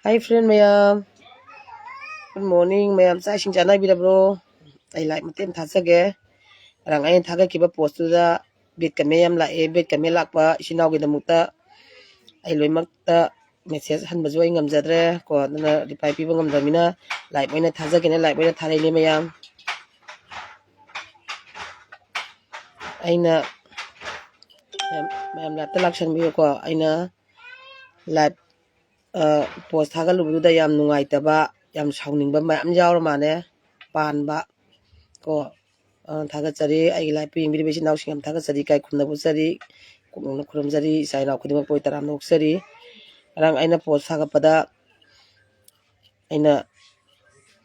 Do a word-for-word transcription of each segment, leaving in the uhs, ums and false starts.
Hi friend ꯃꯌꯥꯝ, good morning ꯃꯌꯥꯝ, ꯆꯥꯛ ꯏꯁꯤꯡ ꯆꯥꯅꯕꯤꯔꯕ꯭ꯔꯣ? ꯑꯩ ꯂꯥꯏꯛ ꯃꯇꯦꯛ ꯑꯃ ꯊꯥꯖꯒꯦ꯫ ꯉꯔꯥꯡ ꯑꯩꯅ ꯊꯥꯒꯠꯈꯤꯕ ꯄꯣꯁꯇꯨꯗ ꯕꯦꯠ ꯀꯃꯦꯟ ꯌꯥꯝ ꯂꯥꯛꯑꯦ꯫ ꯕꯦꯠ ꯀꯃꯦꯟ ꯂꯥꯛꯄ ꯏꯆꯤꯟ ꯏꯅꯥꯎꯒꯤꯗꯃꯛꯇ ꯑꯩ ꯂꯣꯏꯅꯃꯛꯇ ꯃꯦꯁꯦꯖ ꯍꯟꯕꯁꯨ ꯑꯩ ꯉꯝꯖꯗ꯭ꯔꯦ ꯀꯣ, ꯑꯗꯨꯅ ꯔꯤꯄ꯭ꯂꯥꯏ ꯄꯤꯕ ꯉꯝꯗ꯭ꯔꯕꯅꯤꯅ ꯂꯥꯏꯛ ꯑꯣꯏꯅ ꯊꯥꯖꯒꯦꯅ ꯂꯥꯏꯛ ꯑꯣꯏꯅ ꯊꯥꯔꯛꯏꯅꯦ ꯃꯌꯥꯝ꯫ ꯑꯩꯅ ꯃꯌꯥꯝ, ꯃꯌꯥꯝ ꯂꯥꯏꯞꯇ ꯂꯥꯛꯁꯟꯕꯤꯌꯨꯀꯣ꯫ ꯑꯩꯅ ꯂꯥꯏꯞ ꯄꯣꯁ ꯊꯥꯒꯠꯂꯨꯕꯗꯨꯗ ꯌꯥꯝ ꯅꯨꯡꯉꯥꯏꯇꯕ, ꯌꯥꯝ ꯁꯥꯎꯅꯤꯡꯕ ꯃꯌꯥꯝ ꯌꯥꯎꯔ ꯃꯥꯜꯂꯦ꯫ ꯄꯥꯟꯕ ꯀꯣ꯫ ꯑ, ꯊꯥꯒꯠꯆꯔꯤ꯫ ꯑꯩꯒꯤ ꯂꯥꯏꯞ ꯌꯦꯡꯕꯤꯔꯤꯕ ꯏꯆꯤꯟ ꯏꯅꯥꯎꯁꯤꯡ ꯌꯥꯝ ꯊꯥꯒꯠꯆꯔꯤ꯫ ꯏꯀꯥꯏ ꯈꯨꯝꯅꯕ ꯎꯠꯆꯔꯤ꯫ ꯄꯨꯛꯅꯤꯡꯅ ꯈꯨꯔꯨꯝꯖꯔꯤ꯫ ꯏꯆꯥ ꯏꯅꯥꯎ ꯈꯨꯗꯤꯡꯃꯛꯄꯨ ꯑꯩ ꯇꯔꯥꯝꯅ ꯑꯣꯛꯆꯔꯤ꯫ ꯉꯔꯥꯡ ꯑꯩꯅ ꯄꯣꯁ ꯊꯥꯒꯠꯄꯗ ꯑꯩꯅ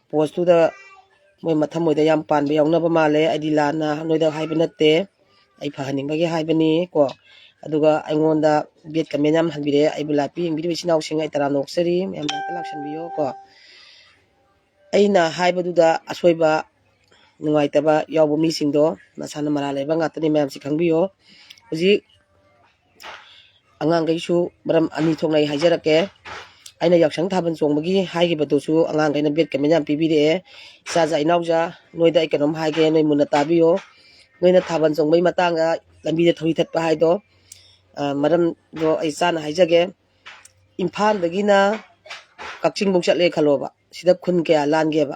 ꯄꯣꯁꯇꯨꯗ ꯃꯣꯏ ꯃꯊꯃꯣꯏꯗ ꯌꯥꯝ ꯄꯥꯟꯕ ꯌꯥꯎꯅꯕ ꯃꯥꯜꯂꯦ꯫ ꯑꯩꯗꯤ ꯂꯥꯟꯅ ꯅꯣꯏꯗ ꯍꯥꯏꯕ ꯅꯠꯇꯦ, ꯑꯩ ꯐꯍꯟꯅꯤꯡꯕꯒꯤ ꯍꯥꯏꯕꯅꯤ ꯀꯣ꯫ ꯑꯗꯨꯒ ꯑꯩꯉꯣꯟꯗ ꯕꯦꯠ ꯀꯃꯦꯟ ꯌꯥꯝ ꯍꯟꯕꯤꯔꯛꯑꯦ꯫ ꯑꯩꯕꯨ ꯂꯥꯏꯞ ꯌꯦꯡꯕꯤꯔꯤꯕ ꯏꯆꯤꯟ ꯏꯅꯥꯎꯁꯤꯡ ꯑꯩ ꯇꯔꯥꯝꯅ ꯑꯣꯛꯆꯔꯤ꯫ ꯃꯌꯥꯝ ꯂꯥꯏꯛꯇ ꯂꯥꯛꯁꯟꯕꯤꯌꯣ ꯀꯣ꯫ ꯑꯩꯅ ꯍꯥꯏꯕꯗꯨꯗ ꯑꯁꯣꯏꯕ ꯅꯨꯡꯉꯥꯏꯇꯕ ꯌꯥꯎꯕ ꯃꯤꯁꯤꯡꯗꯣ ꯃꯁꯥꯅ ꯃꯔꯥꯜ ꯂꯩꯕ ꯉꯥꯛꯇꯅꯤ, ꯃꯌꯥꯝꯁꯤ ꯈꯪꯕꯤꯌꯣ꯫ ꯍꯧꯖꯤꯛ ꯑꯉꯥꯡꯈꯩꯁꯨ ꯃꯔꯝ ꯑꯅꯤ ꯊꯣꯛꯅ ꯑꯩ ꯍꯥꯏꯖꯔꯛꯀꯦ꯫ ꯑꯩꯅ ꯌꯥꯎꯁꯪ ꯊꯥꯕꯜ ꯆꯣꯡꯕꯒꯤ ꯍꯥꯏꯈꯤꯕꯗꯨꯁꯨ ꯑꯉꯥꯡꯈꯩꯅ ꯕꯦꯠ ꯀꯃꯦꯟ ꯌꯥꯝ ꯄꯤꯕꯤꯔꯛꯑꯦ꯫ ꯏꯆꯥꯖꯥ ꯏꯅꯥꯎꯖꯥ, ꯅꯣꯏꯗ ꯑꯩ ꯀꯩꯅꯣꯝ ꯍꯥꯏꯒꯦ, ꯅꯣꯏ ꯃꯨꯟꯅ ꯇꯥꯕꯤꯌꯣ꯫ ꯅꯣꯏꯅ ꯊꯥꯕꯜ ꯆꯣꯡꯕꯒꯤ ꯃꯇꯥꯡꯗ ꯂꯝꯕꯤꯗ ꯊꯧꯔꯤ ꯊꯠꯄ ꯍꯥꯏꯗꯣ, ꯑ, ꯃꯔꯝꯗꯣ ꯑꯩ ꯆꯥꯅ ꯍꯥꯏꯖꯒꯦ꯫ ꯏꯝꯐꯥꯜꯗꯒꯤꯅ ꯀꯛꯆꯤꯡꯐꯧ ꯆꯠꯂꯦ ꯈꯜꯂꯣꯕ, ꯁꯤꯗ ꯈꯨꯟ ꯀꯌꯥ ꯂꯥꯟꯒꯦꯕ,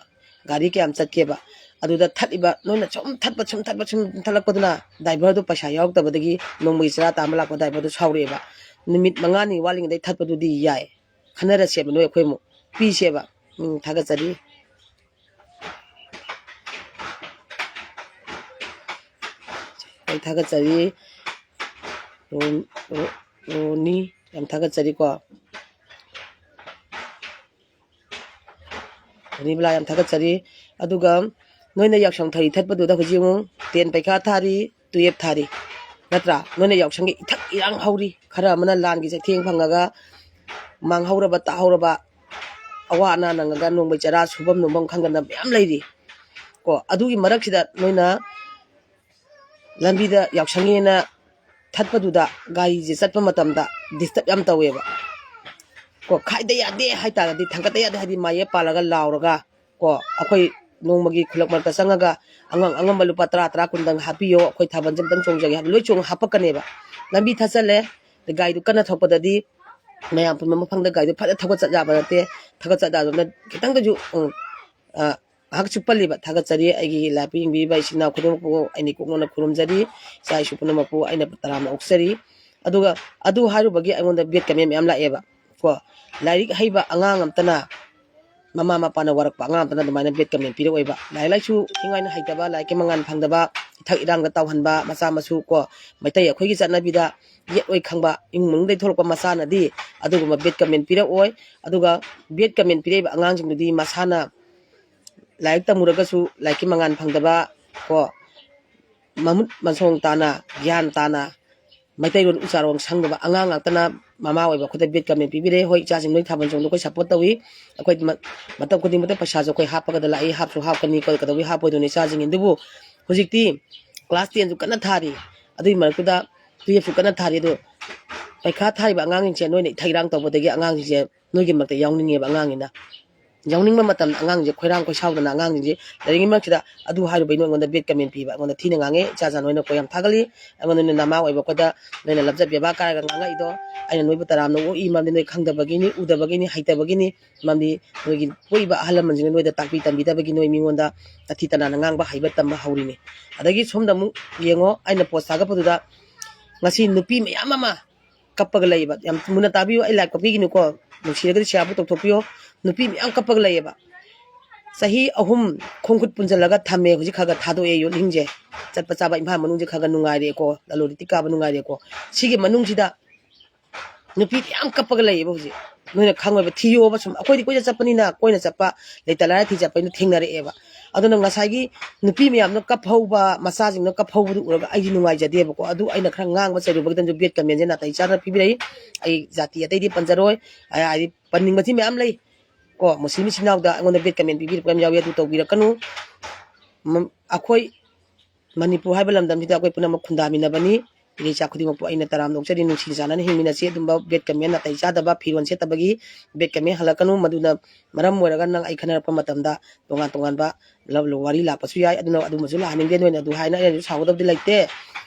ꯒꯥꯔꯤ ꯀꯌꯥꯝ ꯆꯠꯀꯦꯕ? ꯑꯗꯨꯗ ꯊꯠꯂꯤꯕ, ꯅꯣꯏꯅ ꯁꯨꯝ ꯊꯠꯄ, ꯁꯨꯝ ꯊꯠꯄ, ꯁꯨꯝ ꯊꯠꯂꯛꯄꯗꯨꯅ ꯗ꯭ꯔꯥꯏꯚꯔꯗꯣ ꯄꯩꯁꯥ ꯌꯥꯎꯔꯛꯇꯕꯗꯒꯤ ꯅꯣꯡꯃꯒꯤ ꯆꯔꯥ ꯇꯥꯟꯕ ꯂꯥꯛꯄ ꯗ꯭ꯔꯥꯏꯚꯔꯗꯣ ꯁꯥꯎꯔꯛꯑꯦꯕ꯫ ꯅꯨꯃꯤꯠ ꯃꯉꯥꯅꯤ ꯋꯥꯠꯂꯤꯉꯩꯗꯩ ꯊꯠꯄꯗꯨꯗꯤ ꯌꯥꯏ, ꯈꯟꯅꯔꯁꯦꯕ, ꯅꯣꯏ ꯑꯩꯈꯣꯏ ꯑꯃꯨꯛ ꯄꯤꯁꯦꯕ꯫ ꯎꯝ, ꯊꯥꯒꯠꯆꯔꯤ꯫ ꯑꯩ ꯊꯥꯒꯠꯆꯔꯤ꯫ ꯔꯣꯟ-, ꯔꯣ-, ꯔꯣꯅꯤ, ꯌꯥꯝ ꯊꯥꯒꯠꯆꯔꯤꯀꯣ꯫ ꯔꯣꯅꯤꯕꯂꯥ, ꯌꯥꯝ ꯊꯥꯒꯠꯆꯔꯤ꯫ ꯑꯗꯨꯒ ꯅꯣꯏꯅ ꯌꯥꯎꯁꯪ ꯊꯧꯔꯤ ꯊꯠꯄꯗꯨꯗ ꯍꯧꯖꯤꯛ ꯑꯃꯨꯛ ꯇꯦꯟ ꯄꯩꯈꯥ ꯊꯥꯔꯤ, ꯇꯨꯌꯦꯞ ꯊꯥꯔꯤ, ꯅꯠꯇ꯭ꯔꯥ? ꯅꯣꯏꯅ ꯌꯥꯎꯁꯪꯒꯤ ꯏꯊꯛ ꯏꯔꯥꯡ ꯍꯧꯔꯤ꯫ ꯈꯔ ꯑꯃꯅ ꯂꯥꯟꯒꯤ ꯆꯩꯊꯦꯡ ꯐꯪꯉꯒ ꯃꯥꯡꯍꯧꯔꯕ, ꯇꯥꯍꯧꯔꯕ, ꯑꯋꯥ ꯑꯅꯥ ꯅꯪꯉꯒ ꯅꯣꯡꯃꯩ ꯆꯔꯥ ꯁꯨꯐꯝ ꯅꯣꯝꯐꯝ ꯈꯪꯗꯅ ꯃꯌꯥꯝ ꯂꯩꯔꯤ꯫ ꯀꯣ, ꯑꯗꯨꯒꯤ ꯃꯔꯛꯁꯤꯗ ꯅꯣꯏꯅ ꯂꯝꯕꯤꯗ ꯌꯥꯎꯁꯪꯉꯦꯅ ꯊꯠꯄꯗꯨꯗ ꯒꯥꯔꯤꯁꯦ ꯆꯠꯄ ꯃꯇꯝꯗ ꯗꯤꯁꯇꯔꯕ ꯌꯥꯝ ꯇꯧꯋꯦꯕ꯫ ꯀꯣ, ꯈꯥꯏꯗ ꯌꯥꯗꯦ ꯍꯥꯏꯇꯥꯔꯒꯗꯤ, ꯊꯥꯡꯒꯠꯇ ꯌꯥꯗꯦ ꯍꯥꯏꯗꯤ ꯃꯥꯌꯦꯞ ꯄꯥꯜꯂꯒ ꯂꯥꯎꯔꯒ, ꯀꯣ, ꯑꯩꯈꯣꯏ ꯅꯣꯡꯃꯒꯤ ꯈꯨꯜꯂꯛ ꯃꯔꯛꯇ ꯆꯪꯉꯒ ꯑꯉꯝ ꯑꯉꯝꯕ ꯂꯨꯄꯥ ꯇꯔꯥ, ꯇꯔꯥ, ꯀꯨꯟꯗꯪ ꯍꯥꯞꯄꯤꯌꯣ, ꯑꯩꯈꯣꯏ ꯊꯥꯕꯜꯁꯦ ꯑꯝꯇꯪ ꯆꯣꯡꯖꯒꯦ ꯍꯥꯏꯕ ꯂꯣꯏ ꯆꯣꯡ ꯍꯥꯞꯄꯛꯀꯅꯦꯕ꯫ ꯂꯝꯕꯤ ꯊꯠꯆꯜꯂꯦ, ꯒꯥꯔꯤꯗꯨ ꯀꯟꯅ ꯊꯧꯔꯛꯄꯗꯗꯤ ꯃꯌꯥꯝ ꯄꯨꯝꯅꯃꯛ ꯃꯐꯝꯗ ꯒꯥꯔꯤꯗꯨ ꯐꯖꯅ ꯊꯧꯒꯠ ꯆꯠ ꯌꯥꯕ ꯅꯠꯇꯦ꯫ ꯊꯧꯒꯠ ꯆꯠ ꯌꯥꯗꯕꯅ ꯈꯤꯇꯪꯗꯁꯨ, ꯎꯝ, ꯑ, ꯉꯥꯏꯍꯥꯛ ꯆꯨꯞꯄꯜꯂꯤꯕ꯫ ꯊꯥꯒꯠꯆꯔꯤ ꯑꯩꯒꯤ live ꯄꯨ ꯌꯦꯡꯕꯤꯔꯤꯕ ꯏꯆꯤꯟ ꯏꯅꯥꯎ ꯈꯨꯗꯤꯡꯃꯛꯄꯨ ꯑꯩꯅ ꯏꯀꯣꯛ ꯅꯣꯟꯅ ꯈꯨꯔꯨꯝꯖꯔꯤ꯫ ꯏꯆꯥ ꯏꯁꯨ ꯄꯨꯝꯅꯃꯛꯄꯨ ꯑꯩꯅ ꯇꯔꯥꯝꯅ ꯑꯣꯛꯆꯔꯤ꯫ ꯑꯗꯨꯒ ꯑꯗꯨ ꯍꯥꯏꯔꯨꯕꯒꯤ ꯑꯩꯉꯣꯟꯗ bad comment ꯃꯌꯥꯝ ꯂꯥꯛꯑꯦꯕ ꯀꯣ꯫ ꯂꯥꯏꯔꯤꯛ ꯍꯩꯕ ꯑꯉꯥꯡ ꯑꯝꯇꯅ, ꯃꯃꯥ ꯃꯄꯥꯅ ꯋꯥꯔꯛꯄ ꯑꯉꯥꯡ ꯑꯝꯇꯅ ꯑꯗꯨꯃꯥꯏꯅ bad comment ꯄꯤꯔꯛꯑꯣꯏꯕ꯫ ꯂꯥꯏꯔꯤꯛ ꯂꯥꯏꯁꯨ ꯏꯟꯊꯤ ꯅꯨꯡꯉꯥꯏꯅ ꯍꯩꯇꯕ, ꯂꯥꯏꯔꯤꯛꯀꯤ ꯃꯉꯥꯜ ꯐꯪꯗꯕ, ꯏꯊꯛ ꯏꯔꯥꯡꯗ ꯇꯥꯎꯍꯟꯕ, ꯃꯆꯥ ꯃꯁꯨ ꯀꯣ, ꯃꯩꯇꯩ ꯑꯩꯈꯣꯏꯒꯤ ꯆꯠꯅꯕꯤꯗ ꯌꯦꯠ ꯑꯣꯏ ꯈꯪꯕ ꯏꯃꯨꯡ ꯃꯅꯨꯡꯗꯒꯤ ꯊꯣꯛꯂꯛꯄ ꯃꯆꯥꯅꯗꯤ ꯑꯗꯨꯒꯨꯝꯕ bad comment ꯄꯤꯔꯛꯑꯣꯏ꯫ ꯑꯗꯨꯒ bad comment ꯄꯤꯔꯛꯏꯕ ꯑꯉꯥꯡꯁꯤꯡꯗꯨꯗꯤ ꯃꯁꯥꯅ ꯂꯥꯏꯔꯤꯛ ꯇꯝꯃꯨꯔꯒꯁꯨ ꯂꯥꯏꯔꯤꯛꯀꯤ ꯃꯉꯥꯜ ꯐꯪꯗꯕ ꯀꯣ, ꯃꯃꯨꯠ ꯃꯁꯣꯡ ꯇꯥꯅ, ꯒ꯭ꯌꯥꯟ ꯇꯥꯅ, ꯃꯩꯇꯩꯂꯣꯟ ꯎꯆꯥꯔꯣꯟ ꯈꯪꯗꯕ ꯑꯉꯥꯡ ꯉꯥꯛꯇꯅ ꯃꯃꯥ ꯑꯣꯏꯕ ꯑꯩꯈꯣꯏꯗ bad comment ꯄꯤꯕꯤꯔꯦ꯫ ꯍꯣꯏ, ꯏꯆꯥꯁꯤꯡ ꯅꯣꯏ ꯊꯥꯕꯜ ꯆꯣꯡꯕꯗ ꯑꯩꯈꯣꯏ support ꯇꯧꯏ꯫ ꯑꯩꯈꯣꯏ ꯃ-, ꯃꯇꯝ ꯈꯨꯗꯤꯡꯃꯛꯇ ꯄꯩꯁꯥꯁꯨ ꯑꯩꯈꯣꯏ ꯍꯥꯞꯄꯒꯗ ꯂꯥꯛꯏ, ꯍꯥꯞꯁꯨ ꯍꯥꯞꯀꯅꯤ, ꯀꯩꯗꯧꯕꯩ ꯍꯥꯞꯄꯣꯏꯗꯣꯏꯅꯣ ꯏꯆꯥꯁꯤꯡ ꯑꯗꯨꯕꯨ? ꯍꯧꯖꯤꯛꯇꯤ class ten ꯁꯨ ꯀꯟꯅ ꯊꯥꯔꯤ꯫ ꯑꯗꯨꯒꯤ ꯃꯔꯛꯇꯨꯗ twelve ꯁꯨ ꯀꯟꯅ ꯊꯥꯔꯤ꯫ ꯑꯗꯣ ꯄꯩꯈꯥ ꯊꯥꯔꯤꯕ ꯑꯉꯥꯡꯁꯤꯡꯁꯦ ꯅꯣꯏꯅ ꯏꯊꯛ ꯏꯔꯥꯡ ꯇꯧꯕꯗꯒꯤ ꯑꯉꯥꯡꯁꯤꯡꯁꯦ ꯅꯣꯏꯒꯤ ꯃꯔꯛꯇ ꯌꯥꯎꯅꯤꯡꯉꯦꯕ ꯑꯉꯥꯡꯅꯤꯅ꯫ ꯌꯥꯎꯅꯤꯡꯕ ꯃꯇꯝꯗ ꯑꯉꯥꯡꯁꯦ ꯈꯣꯏꯔꯥꯡ ꯈꯣꯏꯁꯥꯎꯗꯅ ꯑꯉꯥꯡꯁꯤꯡꯁꯦ ꯂꯩꯔꯤꯉꯩ ꯃꯔꯛꯁꯤꯗ ꯑꯗꯨ ꯍꯥꯏꯔꯨꯕꯩ ꯅꯣꯏ ꯑꯩꯉꯣꯟꯗ bad comment ꯄꯤꯕ, ꯑꯩꯉꯣꯟꯗ ꯊꯤꯅ ꯉꯥꯡꯉꯦ꯫ ꯏꯆꯥ ꯏꯆꯥ ꯅꯣꯏꯅ ꯀꯣ ꯌꯥꯝ ꯊꯥꯒꯠꯂꯤ꯫ ꯑꯩꯉꯣꯟꯗ ꯅꯣꯏ ꯅꯃꯥ ꯑꯣꯏꯕ ꯑꯩꯈꯣꯏꯗ ꯅꯣꯏꯅ ꯂꯝꯆꯠ ꯕꯦꯕꯥꯔ ꯀꯥꯏꯔꯒ ꯉꯥꯡꯉꯛꯏꯗꯣ ꯑꯩꯅ ꯅꯣꯏꯕꯨ ꯇꯔꯥꯝꯅ ꯑꯣꯛꯏ, ꯃꯔꯝꯗꯤ ꯅꯣꯏ ꯈꯪꯗꯕꯒꯤꯅꯤ, ꯎꯗꯕꯒꯤꯅꯤ, ꯍꯩꯇꯕꯒꯤꯅꯤ꯫ ꯃꯔꯝꯗꯤ ꯅꯣꯏꯒꯤ ꯄꯣꯛꯏꯕ ꯑꯍꯜ ꯂꯃꯟꯁꯤꯡꯅ ꯅꯣꯏꯗ ꯇꯥꯛꯄꯤ ꯇꯝꯕꯤꯗꯕꯒꯤ ꯅꯣꯏ ꯃꯤꯉꯣꯟꯗ ꯇꯥꯊꯤ ꯇꯅꯥꯟꯅ ꯉꯥꯡꯕ ꯍꯩꯕ ꯇꯝꯕ ꯍꯧꯔꯤꯅꯤ꯫ ꯑꯗꯒꯤ ꯁꯣꯝꯗ ꯑꯃꯨꯛ ꯌꯦꯡꯉꯣ, ꯑꯩꯅ post ꯊꯥꯒꯠꯄꯗꯨꯗ ꯉꯁꯤ ꯅꯨꯄꯤ ꯃꯌꯥꯝ ꯑꯃ ꯀꯞꯄꯒ ꯂꯩꯌꯦꯕ꯫ ꯌꯥꯝ ꯃꯨꯟꯅ ꯇꯥꯕꯤꯌꯨ, ꯑꯩ live ꯀꯞꯄꯤꯒꯤꯅꯤꯀꯣ, ꯅꯨꯡꯁꯤꯔꯒꯗꯤ share ꯕꯨ ꯇꯧꯊꯣꯛꯄꯤꯌꯣ꯫ ꯅꯨꯄꯤ ꯃꯌꯥꯝ ꯀꯞꯄꯒ ꯂꯩꯌꯦꯕ꯫ ꯆꯍꯤ ꯑꯍꯨꯝ ꯈꯣꯡ ꯈꯨꯠ ꯄꯨꯟꯁꯤꯜꯂꯒ ꯊꯝꯃꯦ, ꯍꯧꯖꯤꯛ ꯈꯔ ꯈꯔ ꯊꯥꯗꯣꯛꯑꯦ ꯌꯣꯠꯂꯤꯡꯁꯦ꯫ ꯆꯠꯄ ꯆꯥꯕ ꯏꯝꯐꯥꯜ ꯃꯅꯨꯡꯁꯦ ꯈꯔ ꯈꯔ ꯅꯨꯡꯉꯥꯏꯔꯦꯀꯣ, ꯂꯂꯣꯟ ꯏꯇꯤꯛ ꯀꯥꯕ ꯅꯨꯡꯉꯥꯏꯔꯦꯀꯣ꯫ ꯁꯤꯒꯤ ꯃꯅꯨꯡꯁꯤꯗ ꯅꯨꯄꯤ ꯃꯌꯥꯝ ꯀꯞꯄꯒ ꯂꯩꯌꯦꯕ ꯍꯧꯖꯤꯛ꯫ ꯅꯣꯏꯅ ꯈꯪꯉꯣꯏꯕ, ꯊꯤꯌꯣꯕ ꯁꯨꯝ꯫ ꯑꯩꯈꯣꯏꯗꯤ ꯀꯣꯏꯆꯠ ꯆꯠꯄꯅꯤꯅ, ꯀꯣꯏꯅ ꯆꯠꯄ, ꯂꯩꯇ ꯂꯥꯏꯔ ꯊꯤ ꯆꯠꯄꯅꯤꯅ ꯊꯦꯡꯅꯔꯛꯑꯦꯕ꯫ ꯑꯗꯨꯅ ꯉꯁꯥꯏꯒꯤ ꯅꯨꯄꯤ ꯃꯌꯥꯝꯅ ꯀꯞꯍꯧꯕ, ꯃꯆꯥꯁꯤꯡꯅ ꯀꯞꯍꯧꯕꯗꯨ ꯎꯔꯒ ꯑꯩꯗꯤ ꯅꯨꯡꯉꯥꯏꯖꯗꯦꯕꯀꯣ꯫ ꯑꯗꯨ ꯑꯩꯅ ꯈꯔ ꯉꯥꯡꯕ ꯆꯩꯔꯨꯕꯒꯤꯗꯃꯛꯁꯨ bad comment ꯁꯦ ꯅꯥꯇꯩ ꯆꯥꯗꯅ ꯄꯤꯕꯤꯔꯛꯏ꯫ ꯑꯩ ꯖꯥꯇꯤ ꯑꯇꯩꯗꯤ ꯄꯟꯖꯔꯣꯏ, ꯑꯩ ꯍꯥꯏꯗꯤ ꯄꯟꯅꯤꯡꯕꯁꯤ ꯃꯌꯥꯝ ꯂꯩ ꯀꯣ꯫ ꯃꯨꯁꯂꯤꯝ ꯏꯆꯤꯟ ꯏꯅꯥꯎꯗ ꯑꯩꯉꯣꯟꯗ bad comment ꯄꯤꯕꯤꯔꯛꯄ ꯌꯥꯝ ꯌꯥꯎꯏ, ꯑꯗꯨ ꯇꯧꯕꯤꯔꯛꯀꯅꯨ꯫ ꯃ-, ꯑꯩꯈꯣꯏ ꯃꯅꯤꯄꯨꯔ ꯍꯥꯏꯕ ꯂꯝꯗꯝꯁꯤꯗ ꯑꯩꯈꯣꯏ ꯄꯨꯝꯅꯃꯛ ꯈꯨꯟꯗꯥꯃꯤꯟꯅꯕꯅꯤ꯫ ꯏꯔꯩꯆꯥ ꯈꯨꯗꯤꯡꯃꯛꯄꯨ ꯑꯩꯅ ꯇꯔꯥꯝꯅ ꯑꯣꯛꯆꯔꯤ꯫ ꯅꯨꯡꯁꯤ ꯆꯥꯟꯅꯅ ꯍꯤꯡꯃꯤꯟꯅꯁꯤ꯫ ꯑꯗꯨꯝꯕ bad comment, ꯅꯥꯇꯩ ꯆꯥꯗꯕ ꯐꯤꯔꯣꯜ ꯁꯦꯠꯇꯕꯒꯤ bad comment ꯍꯜꯂꯛꯀꯅꯨ꯫ ꯃꯗꯨꯅ ꯃꯔꯝ ꯑꯣꯏꯔꯒ ꯅꯪ ꯑꯩ ꯈꯟꯅꯔꯛꯄ ꯃꯇꯝꯗ ꯇꯣꯉꯥꯟ ꯇꯣꯉꯥꯟꯕ ꯂ-, ꯂ-, ꯋꯥꯔꯤ ꯂꯥꯛꯄꯁꯨ ꯌꯥꯏ꯫ ꯑꯗꯨꯅ ꯑꯗꯨꯝꯕꯁꯨ ꯂꯥꯛꯍꯟꯅꯤꯡꯗꯦ꯫ ꯅꯣꯏꯅ ꯑꯗꯨ ꯍꯥꯏꯅ ꯑꯩꯅꯁꯨ ꯁꯥꯎꯒꯗꯕꯗꯤ ꯂꯩꯇꯦ꯫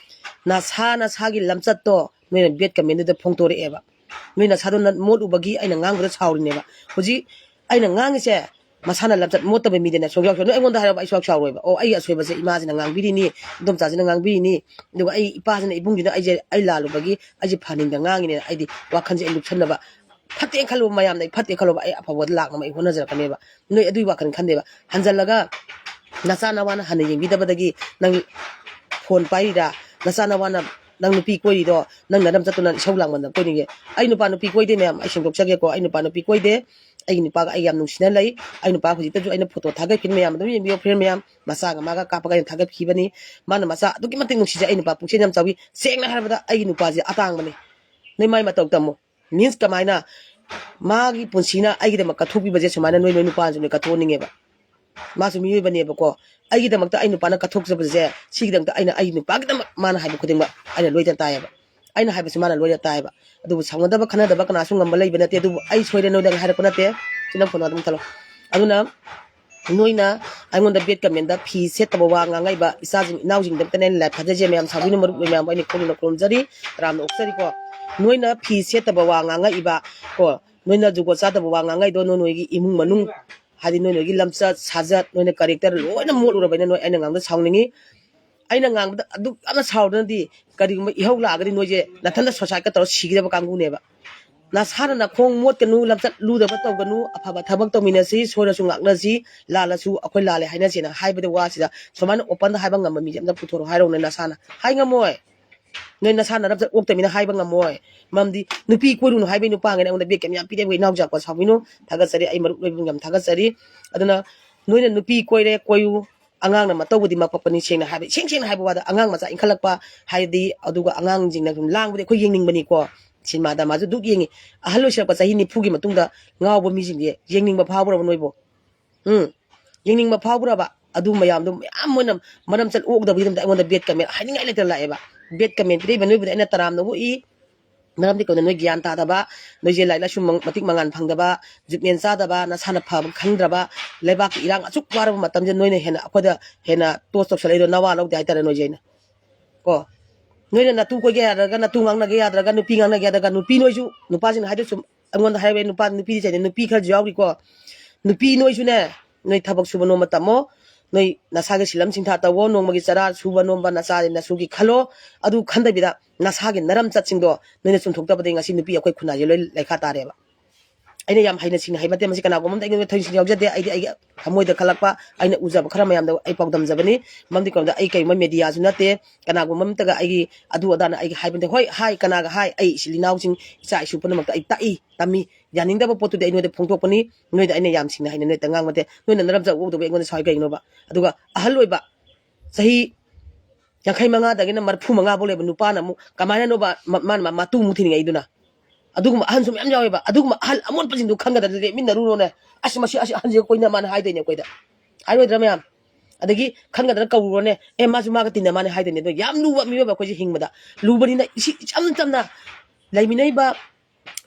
ꯅꯁꯥ ꯅꯁꯥꯒꯤ ꯂꯝꯆꯠꯇꯣ ꯅꯣꯏꯅ bad commentꯗꯨꯗ ꯐꯣꯡꯗꯣꯔꯛꯑꯦꯕ꯫ ꯅꯣꯏ ꯅꯁꯥꯗꯣ ꯅ-, ꯃꯣꯠꯂꯨꯕꯒꯤ ꯑꯩꯅ ꯉꯥꯡꯕꯗ ꯁꯥꯎꯔꯤꯅꯦꯕ꯫ ꯍꯧꯖꯤꯛ ꯑꯩꯅ ꯉꯥꯡꯉꯤꯁꯦ ꯃꯁꯥꯅ ꯂꯝꯆꯠ ꯃꯣꯠꯇꯕ ꯃꯤꯗꯅꯦ ꯁꯨꯡꯌꯥꯎ ꯁꯨꯡꯌꯥꯎ꯫ ꯅꯣꯏ ꯑꯩꯉꯣꯟꯗ ꯍꯥꯏꯔꯕ ꯑꯩ ꯁꯨꯡꯌꯥꯎ ꯁꯥꯎꯔꯣꯏꯕ꯫ ꯑꯣ, ꯑꯩꯒꯤ ꯑꯁꯣꯏꯕꯁꯦ ꯏꯃꯥꯁꯤꯅ ꯉꯥꯡꯕꯤꯔꯤꯅꯤ, ꯏꯗꯣꯝꯆꯥꯁꯤꯅ ꯉꯥꯡꯕꯤꯔꯤꯅꯤ, ꯑꯗꯨꯒ ꯑꯩ ꯏꯄꯥꯁꯤꯅ ꯏꯕꯨꯡꯁꯤꯅ ꯑꯩꯁꯦ, ꯑꯩ ꯂꯥꯜꯂꯨꯕꯒꯤ ꯑꯩꯁꯦ ꯐꯍꯟꯅꯤꯡꯗ ꯉꯥꯡꯉꯤꯅꯦꯅ ꯑꯩꯗꯤ ꯋꯥꯈꯜꯁꯦ ꯑꯩ ꯂꯨꯞꯁꯟꯅꯕ, ꯐꯠꯇꯦꯅ ꯈꯜꯂꯨꯕ ꯃꯌꯥꯝꯅ ꯑꯩ ꯐꯠꯇꯦ ꯈꯜꯂꯨꯕ, ꯑꯩ ꯑꯐꯕꯗ ꯂꯥꯛꯅꯕ ꯑꯩ ꯍꯣꯠꯅꯖꯔꯛꯀꯅꯦꯕ꯫ ꯅꯣꯏ ꯑꯗꯨꯒꯤ ꯋꯥꯈꯜ ꯈꯟꯗꯦꯕ꯫ ꯍꯟꯖꯜꯂꯒ ꯅꯆꯥ ꯅꯋꯥꯅ ꯍꯟꯅ ꯌꯦꯡꯕꯤꯗꯕꯗꯒꯤ ꯅꯪ ꯐꯣꯟ ꯄꯥꯏꯔꯤꯔꯥ? ꯅꯆꯥ ꯅꯋꯥꯅ ꯅꯪ ꯅꯨꯄꯤ ꯀꯣꯏꯔꯤꯗꯣ ꯅꯪ ꯅꯔꯝ ꯆꯠꯇꯨꯅ ꯏꯁꯧ ꯂꯥꯡꯃꯟꯗꯅ ꯀꯣꯏꯅꯤꯡꯉꯦ? ꯑꯩ ꯅꯨꯄꯥ ꯅꯨꯄꯤ ꯀꯣꯏꯗꯦ ꯃꯌꯥꯝ, ꯑꯩ ꯁꯦꯡꯗꯣꯛꯆꯒꯦꯀꯣ, ꯑꯩ ꯅꯨꯄꯥ ꯅꯨꯄꯤ ꯀꯣꯏꯗꯦ꯫ ꯑꯩꯒꯤ ꯅꯨꯄꯥꯒ ꯑꯩ ꯌꯥꯝ ꯅꯨꯡꯁꯤꯅ ꯂꯩ꯫ ꯑꯩ ꯅꯨꯄꯥ ꯍꯧꯖꯤꯛꯇꯁꯨ ꯑꯩꯅ ꯐꯣꯇꯣ ꯊꯥꯒꯠꯈꯤꯅꯤ ꯃꯌꯥꯝ ꯑꯗꯨꯝ ꯌꯦꯡꯕꯤꯌꯣ, ꯐ꯭ꯔꯦꯟ ꯃꯌꯥꯝ꯫ ꯃꯆꯥꯒ ꯃꯥꯒ ꯀꯥꯞꯄꯒ ꯑꯩꯅ ꯊꯥꯒꯠꯈꯤꯕꯅꯤ꯫ ꯃꯥꯅ ꯃꯆꯥ ꯑꯗꯨꯛꯀꯤ ꯃꯇꯤꯛ ꯅꯨꯡꯁꯤꯖꯩ꯫ ꯑꯩ ꯅꯨꯄꯥ ꯄꯨꯛꯆꯦꯜ ꯌꯥꯝ ꯆꯥꯎꯏ꯫ ꯁꯦꯡꯅ ꯍꯥꯏꯔꯕꯗ ꯑꯩꯒꯤ ꯅꯨꯄꯥꯁꯦ ꯑꯇꯥꯡꯕꯅꯤ꯫ ꯅꯣꯏ ꯃꯥꯏ ꯃꯇꯧ ꯇꯝꯃꯨ꯫ Means ꯀꯃꯥꯏꯅ? ꯃꯥꯒꯤ ꯄꯨꯟꯁꯤꯅ ꯑꯩꯒꯤꯗꯃꯛ ꯀꯠꯊꯣꯛꯄꯤꯕꯁꯦ ꯁꯨꯃꯥꯏꯅ ꯅꯣꯏ, ꯅꯣꯏ ꯅꯨꯄꯥꯁꯨ ꯅꯣꯏ ꯀꯠꯊꯣꯛꯍꯟꯅꯤꯡꯉꯦꯕ꯫ ꯃꯥꯁꯨ ꯃꯤꯑꯣꯏꯕꯅꯦꯕꯀꯣ꯫ ꯑꯩꯒꯤꯗꯃꯛꯇ ꯑꯩ ꯅꯨꯄꯥꯅ ꯀꯠꯊꯣꯛꯆꯕꯁꯦ, ꯁꯤꯒꯤꯗꯃꯛꯇ ꯑꯩꯅ ꯑꯩ ꯅꯨꯄꯥꯒꯤꯗꯃꯛ ꯃꯥꯅ ꯍꯥꯏꯕ ꯈꯨꯗꯤꯡꯃꯛ ꯑꯩꯅ ꯂꯣꯏꯅ ꯇꯥꯏꯌꯦꯕ꯫ ꯑꯩꯅ ꯍꯥꯏꯕꯁꯤ ꯃꯥꯅ ꯂꯣꯏꯅ ꯇꯥꯏꯌꯦꯕ꯫ ꯑꯗꯨꯕꯨ ꯁꯥꯎꯅꯗꯕ ꯈꯟꯅꯗꯕ ꯀꯅꯥꯁꯨ ꯉꯝꯕ ꯂꯩꯕ ꯅꯠꯇꯦ꯫ ꯑꯗꯨꯕꯨ ꯑꯩ ꯁꯣꯏꯔꯦ, ꯅꯣꯏꯗ ꯍꯥꯏꯔꯛꯄ ꯅꯠꯇꯦ꯫ ꯁꯤ ꯅꯪ ꯐꯣꯟ ꯑꯗꯨꯝ ꯊꯜꯂꯣ꯫ ꯑꯗꯨꯅ ꯅꯣꯏꯅ ꯑꯩꯉꯣꯟꯗ bad commentꯗ ꯐꯤ ꯁꯦꯠꯇꯕ ꯋꯥ ꯉꯥꯡꯉꯛꯏꯕ ꯏꯆꯥꯁꯤꯡ ꯏꯅꯥꯎꯁꯤꯡꯗꯃꯛꯇꯅꯦ ꯑꯩꯅ live ꯊꯥꯖꯩꯁꯦ꯫ ꯃꯌꯥꯝ ꯁꯥꯎꯕꯤꯅꯨ, ꯃꯔꯨꯞ ꯃꯌꯥꯝ, ꯑꯩꯅ ꯈꯨꯔꯨꯝꯅ ꯈꯨꯔꯨꯝꯖꯔꯤ, ꯇꯔꯥꯝꯅ ꯑꯣꯛꯆꯔꯤꯀꯣ꯫ ꯅꯣꯏꯅ ꯐꯤ ꯁꯦꯠꯇꯕ ꯋꯥ ꯉꯥꯡꯉꯛꯏꯕ ꯀꯣ, ꯅꯣꯏꯅ ꯖꯨꯒꯣꯠ ꯆꯥꯗꯕ ꯋꯥ ꯉꯥꯡꯉꯛꯏꯗꯣ ꯅꯣꯏ ꯅꯣꯏꯒꯤ ꯏꯃꯨꯡ ꯃꯅꯨꯡ, ꯍꯥꯏꯗꯤ ꯅꯣꯏ ꯅꯣꯏꯒꯤ ꯂꯝꯆꯠ ꯁꯥꯖꯠ, ꯅꯣꯏꯅ character ꯂꯣꯏꯅ ꯃꯣꯠꯂꯨꯔꯕꯅꯤꯅ ꯅꯣꯏ ꯑꯩꯅ ꯉꯥꯡꯕꯗ ꯁꯥꯎꯅꯤꯡꯉꯤ꯫ ꯑꯩꯅ ꯉꯥꯡꯕꯗ ꯑꯗꯨꯛ ꯌꯥꯝꯅ ꯁꯥꯎꯔꯗꯅꯗꯤ ꯀꯔꯤꯒꯨꯝꯕ ꯏꯍꯧ ꯂꯥꯛꯑꯒꯗꯤ ꯅꯣꯏꯁꯦ ꯅꯊꯟꯇ suicide ꯀ ꯇꯧꯔ ꯁꯤꯒꯗꯕ ꯀꯥꯡꯕꯨꯅꯦꯕ꯫ ꯅꯁꯥꯅ ꯅꯈꯣꯡ ꯃꯣꯠꯀꯅꯨ, ꯂꯝꯆꯠ ꯂꯨꯗꯕ ꯇꯧꯒꯅꯨ, ꯑꯐꯕ ꯊꯕꯛ ꯇꯧꯃꯤꯟꯅꯁꯤ, ꯁꯣꯏꯔꯁꯨ ꯉꯥꯛꯅꯁꯤ, ꯂꯥꯜꯂꯁꯨ ꯑꯩꯈꯣꯏ ꯂꯥꯜꯂꯦ ꯍꯥꯏꯅꯁꯦꯅ ꯍꯥꯏꯕꯗ ꯋꯥꯁꯤꯗ ꯁꯨꯃꯥꯏꯅ openꯗ ꯍꯥꯏꯕ ꯉꯝꯕ ꯃꯤꯁꯦ ꯑꯝꯇ ꯄꯨꯊꯣꯔꯛꯑꯣ ꯍꯥꯏꯔꯛꯎꯅꯦ ꯅꯁꯥꯅ꯫ ꯍꯥꯏ ꯉꯝꯃꯣꯏ꯫ ꯅꯣꯏ ꯅꯁꯥꯅ ꯂꯝꯆꯠ ꯑꯣꯛꯇꯃꯤꯅ ꯍꯥꯏꯕ ꯉꯝꯃꯣꯏ꯫ ꯃꯔꯝꯗꯤ ꯅꯨꯄꯤ ꯀꯣꯏꯔꯨꯅꯨ ꯍꯥꯏꯕꯩ ꯅꯨꯄꯥꯉꯩꯅ ꯑꯩꯉꯣꯟꯗ bad comment ꯌꯥꯝ ꯄꯤꯔꯦ꯫ ꯑꯩꯈꯣꯏ ꯏꯅꯥꯎꯆꯥꯀꯣ ꯁꯥꯎꯕꯤꯅꯨ, ꯊꯥꯒꯠꯆꯔꯤ, ꯑꯩ ꯃꯔꯨꯞ ꯂꯣꯏꯕ ꯌꯥꯝ ꯊꯥꯒꯠꯆꯔꯤ꯫ ꯑꯗꯨꯅ ꯅꯣꯏꯅ ꯅꯨꯄꯤ ꯀꯣꯏꯔꯦ, ꯀꯣꯏꯌꯨ, ꯑꯉꯥꯡꯅ ꯃꯇꯧꯕꯨꯗꯤ ꯃꯄꯛꯄꯅꯤ꯫ ꯁꯦꯡꯅ ꯍꯥꯏꯕ, ꯏꯁꯦꯡ ꯁꯦꯡꯅ ꯍꯥꯏꯕ ꯋꯥꯗ, ꯑꯉꯥꯡ ꯃꯆꯥ ꯏꯟꯈꯠꯂꯛꯄ ꯍꯥꯏꯗꯤ, ꯑꯗꯨꯒ ꯑꯉꯥꯡꯁꯤꯡꯅ ꯁꯨꯝ ꯂꯥꯡꯕꯗꯤ ꯑꯩꯈꯣꯏ ꯌꯦꯡꯅꯤꯡꯕꯅꯤꯀꯣ꯫ ꯁꯤꯅꯦꯃꯥꯗ ꯃꯥꯁꯨ ꯑꯗꯨꯛ ꯌꯦꯡꯉꯤ꯫ ꯑꯍꯜ ꯑꯣꯏꯁꯤꯜꯂꯛꯄ ꯆꯍꯤ ꯅꯤꯐꯨꯒꯤ ꯃꯇꯨꯡꯗ ꯉꯥꯎꯕ ꯃꯤꯁꯤꯡꯁꯦ ꯌꯦꯡꯅꯤꯡꯕ ꯐꯥꯎꯕ꯭ꯔꯕ ꯅꯣꯏꯕꯨ? ꯎꯝ? ꯌꯦꯡꯅꯤꯡꯕ ꯐꯥꯎꯕ꯭ꯔꯕ? ꯑꯗꯨ ꯃꯌꯥꯝꯗꯣ ꯃꯌꯥꯝ ꯃꯣꯏꯅ ꯃꯔꯝ ꯆꯠ ꯑꯣꯛꯗꯕꯒꯤꯗꯃꯛꯇ ꯑꯩꯉꯣꯟꯗ bad comment ꯍꯥꯏꯅꯤꯡꯉꯥꯏ ꯂꯩꯇꯅ ꯂꯥꯛꯑꯦꯕ꯫ ꯕꯦꯠ ꯀꯃꯦꯟ ꯄꯤꯔꯛꯏꯕ ꯅꯣꯏꯕꯨꯗꯤ ꯑꯩꯅ ꯇꯔꯥꯝꯅ ꯑꯣꯛꯏ꯫ ꯃꯔꯝꯗꯤ ꯀꯩꯅꯣ, ꯅꯣꯏ ꯒ꯭ꯌꯥꯟ ꯇꯥꯗꯕ, ꯅꯣꯏꯁꯦ ꯂꯥꯏꯔꯤꯛ ꯂꯥꯏꯁꯨ ꯃꯇꯤꯛ ꯃꯉꯥꯟ ꯐꯪꯗꯕ, ꯖꯨꯠꯃꯦꯟ ꯆꯥꯗꯕ, ꯅꯁꯥꯅ ꯐꯕ ꯈꯪꯗ꯭ꯔꯕ, ꯂꯩꯕꯥꯛꯀꯤ ꯏꯔꯥꯡ ꯑꯁꯨꯛ ꯋꯥꯔꯕ ꯃꯇꯝꯁꯤꯗ ꯅꯣꯏꯅ ꯍꯦꯟꯅ ꯑꯩꯈꯣꯏꯗ ꯍꯦꯟꯅ ꯇꯣꯁ ꯇꯧꯁꯜꯂꯛꯏꯗꯣ ꯅꯋꯥ ꯂꯧꯗꯦ ꯍꯥꯏꯇꯥꯔꯦ ꯅꯣꯏꯁꯦ꯫ ꯑꯩꯅ ꯀꯣ, ꯅꯣꯏꯅ ꯅꯇꯨ ꯀꯣꯏꯒꯦ ꯌꯥꯗ꯭ꯔꯒ, ꯅꯇꯨ ꯉꯥꯡꯅꯒꯦ ꯌꯥꯗ꯭ꯔꯒ, ꯅꯨꯄꯤ ꯉꯥꯡꯅꯒꯦ ꯌꯥꯗ꯭ꯔꯒ, ꯅꯨꯄꯤ ꯅꯣꯏꯁꯨ, ꯅꯨꯄꯥꯁꯤꯡꯅ ꯍꯥꯏꯗꯣꯏ ꯁꯨꯝ ꯑꯩꯉꯣꯟꯗ ꯍꯥꯏꯔꯛꯑꯦ, ꯅꯨꯄꯥ ꯅꯨꯄꯤꯗꯤ ꯆꯩꯅꯩ, ꯅꯨꯄꯤ ꯈꯔꯁꯨ ꯌꯥꯎꯔꯤꯀꯣ꯫ ꯅꯨꯄꯤ ꯅꯣꯏꯁꯨꯅꯦ, ꯅꯣꯏ ꯊꯕꯛ ꯁꯨꯕ ꯅꯣꯝꯕ ꯇꯝꯃꯣ, ꯅꯣꯏ ꯅꯁꯥꯒꯤ ꯁꯤꯜꯂꯝ ꯁꯤꯡꯊꯥ ꯇꯧꯋꯣ, ꯅꯣꯡꯃꯒꯤ ꯆꯔꯥ ꯁꯨꯕ ꯅꯣꯝꯕ ꯅꯆꯥꯗꯤ ꯅꯁꯨꯒꯤ ꯈꯜꯂꯣ꯫ ꯑꯗꯨ ꯈꯟꯗꯕꯤꯗ ꯅꯁꯥꯒꯤ ꯅꯔꯝ ꯆꯠꯁꯤꯡꯗꯣ ꯅꯣꯏꯅ ꯆꯨꯝꯊꯣꯛꯇꯕꯗꯒꯤ ꯉꯁꯤ ꯅꯨꯄꯤ ꯑꯩꯈꯣꯏ ꯈꯨꯟꯅꯥꯏꯁꯦ ꯂꯣꯏ ꯂꯩꯈꯥ ꯇꯥꯔꯦꯕ꯫ ꯑꯩꯅ ꯌꯥꯝ ꯍꯩꯅ ꯁꯤꯡꯅ ꯍꯥꯏꯕ ꯅꯠꯇꯦ ꯃꯁꯤ, ꯀꯅꯥꯒꯨꯝꯕ ꯑꯝꯗ ꯑꯩꯉꯣꯟꯗ ꯊꯣꯏꯁꯤꯡ ꯌꯥꯎꯖꯗꯦ꯫ ꯑꯩꯗꯤ ꯑꯩꯒꯤ ꯊꯃꯣꯏꯗ ꯈꯜꯂꯛꯄ, ꯑꯩꯅ ꯎꯖꯕ ꯈꯔ ꯃꯌꯥꯝꯗ ꯑꯩ ꯄꯥꯎꯗꯝꯖꯕꯅꯤ꯫ ꯃꯔꯝꯗꯤ ꯀꯩꯅꯣꯗ ꯑꯩ ꯀꯩꯒꯨꯝꯕ ꯃꯦꯗꯤꯌꯥꯁꯨ ꯅꯠꯇꯦ, ꯀꯅꯥꯒꯨꯝꯕ ꯑꯝꯇꯒ ꯑꯩꯒꯤ ꯑꯗꯨ ꯑꯗꯥꯅ ꯑꯩꯒꯤ ꯍꯥꯏꯕ ꯅꯠꯇꯦ꯫ ꯍꯣꯏ, ꯍꯥꯏ, ꯀꯅꯥꯒ ꯍꯥꯏ? ꯑꯩ ꯏꯆꯤꯜ ꯏꯅꯥꯎꯁꯤꯡ, ꯏꯆꯥ ꯏꯁꯨ ꯄꯨꯝꯅꯃꯛꯇ ꯑꯩ ꯇꯥꯛꯏ, ꯇꯝꯃꯤ꯫ ꯌꯥꯅꯤꯡꯗꯕ ꯄꯣꯠꯇꯨꯗꯤ ꯑꯩ ꯅꯣꯏꯗ ꯐꯣꯡꯗꯣꯛꯄꯅꯤ꯫ ꯅꯣꯏꯗ ꯑꯩꯅ ꯌꯥꯝ ꯁꯤꯡꯅ ꯍꯩꯅ ꯅꯣꯏꯗ ꯉꯥꯡꯕ ꯅꯠꯇꯦ꯫ ꯅꯣꯏꯅ ꯅꯔꯝ ꯆꯠ ꯑꯣꯛꯇꯕ ꯑꯩꯉꯣꯟꯗ ꯁꯥꯎꯏ ꯀꯩꯒꯤꯅꯣꯕ? ꯑꯗꯨꯒ ꯑꯍꯜ ꯑꯣꯏꯕ, ꯆꯍꯤ ꯌꯥꯡꯈꯩ ꯃꯉꯥꯗꯒꯤꯅ ꯃꯔꯤꯐꯨ ꯃꯉꯥ ꯐꯥꯎ ꯂꯩꯕ ꯅꯨꯄꯥꯅ ꯑꯃꯨꯛ ꯀꯃꯥꯏꯅꯅꯣꯕ ꯃ-, ꯃꯥꯅ ꯃ-, ꯃꯇꯨ ꯑꯃꯨꯛ ꯊꯤꯅꯤꯡꯉꯛꯏꯗꯨꯅ? ꯑꯗꯨꯒꯨꯝꯕ ꯑꯍꯟꯁꯨ ꯃꯌꯥꯝ ꯌꯥꯎꯋꯦꯕ꯫ ꯑꯗꯨꯒꯨꯝꯕ ꯑꯍꯜ ꯑꯃꯣꯠꯄꯁꯤꯡꯗꯨ ꯈꯪꯒꯗꯕ ꯂꯦꯞꯃꯤꯟꯅꯔꯨꯔꯣꯅꯦ꯫ "ꯑꯁ, ꯃꯁꯤ, ꯑꯁꯤ ꯑꯍꯟꯁꯤꯒ ꯀꯣꯏꯅ ꯃꯥꯅ ꯍꯥꯏꯗꯣꯏꯅꯦ ꯑꯩꯈꯣꯏꯗ"꯫ ꯍꯥꯏꯔꯣꯏꯗ꯭ꯔꯥ ꯃꯌꯥꯝ? ꯑꯗꯒꯤ ꯈꯪꯒꯗꯅ ꯀꯧꯔꯨꯔꯣꯅꯦ꯫ "ꯑꯦ, ꯃꯥꯁꯨ ꯃꯥꯒ ꯇꯤꯟꯅ ꯃꯥꯅꯦ" ꯍꯥꯏꯗꯣꯏꯅꯦ꯫ ꯑꯗꯣ ꯌꯥꯝ ꯂꯨꯕ ꯃꯤꯑꯣꯏꯕ ꯑꯩꯈꯣꯏꯁꯦ ꯍꯤꯡꯕꯗ꯫ ꯂꯨꯕꯅꯤꯅ ꯏꯁꯤ-, ꯏꯆꯝ ꯆꯝꯅ ꯂꯩꯃꯤꯟꯅꯩꯕ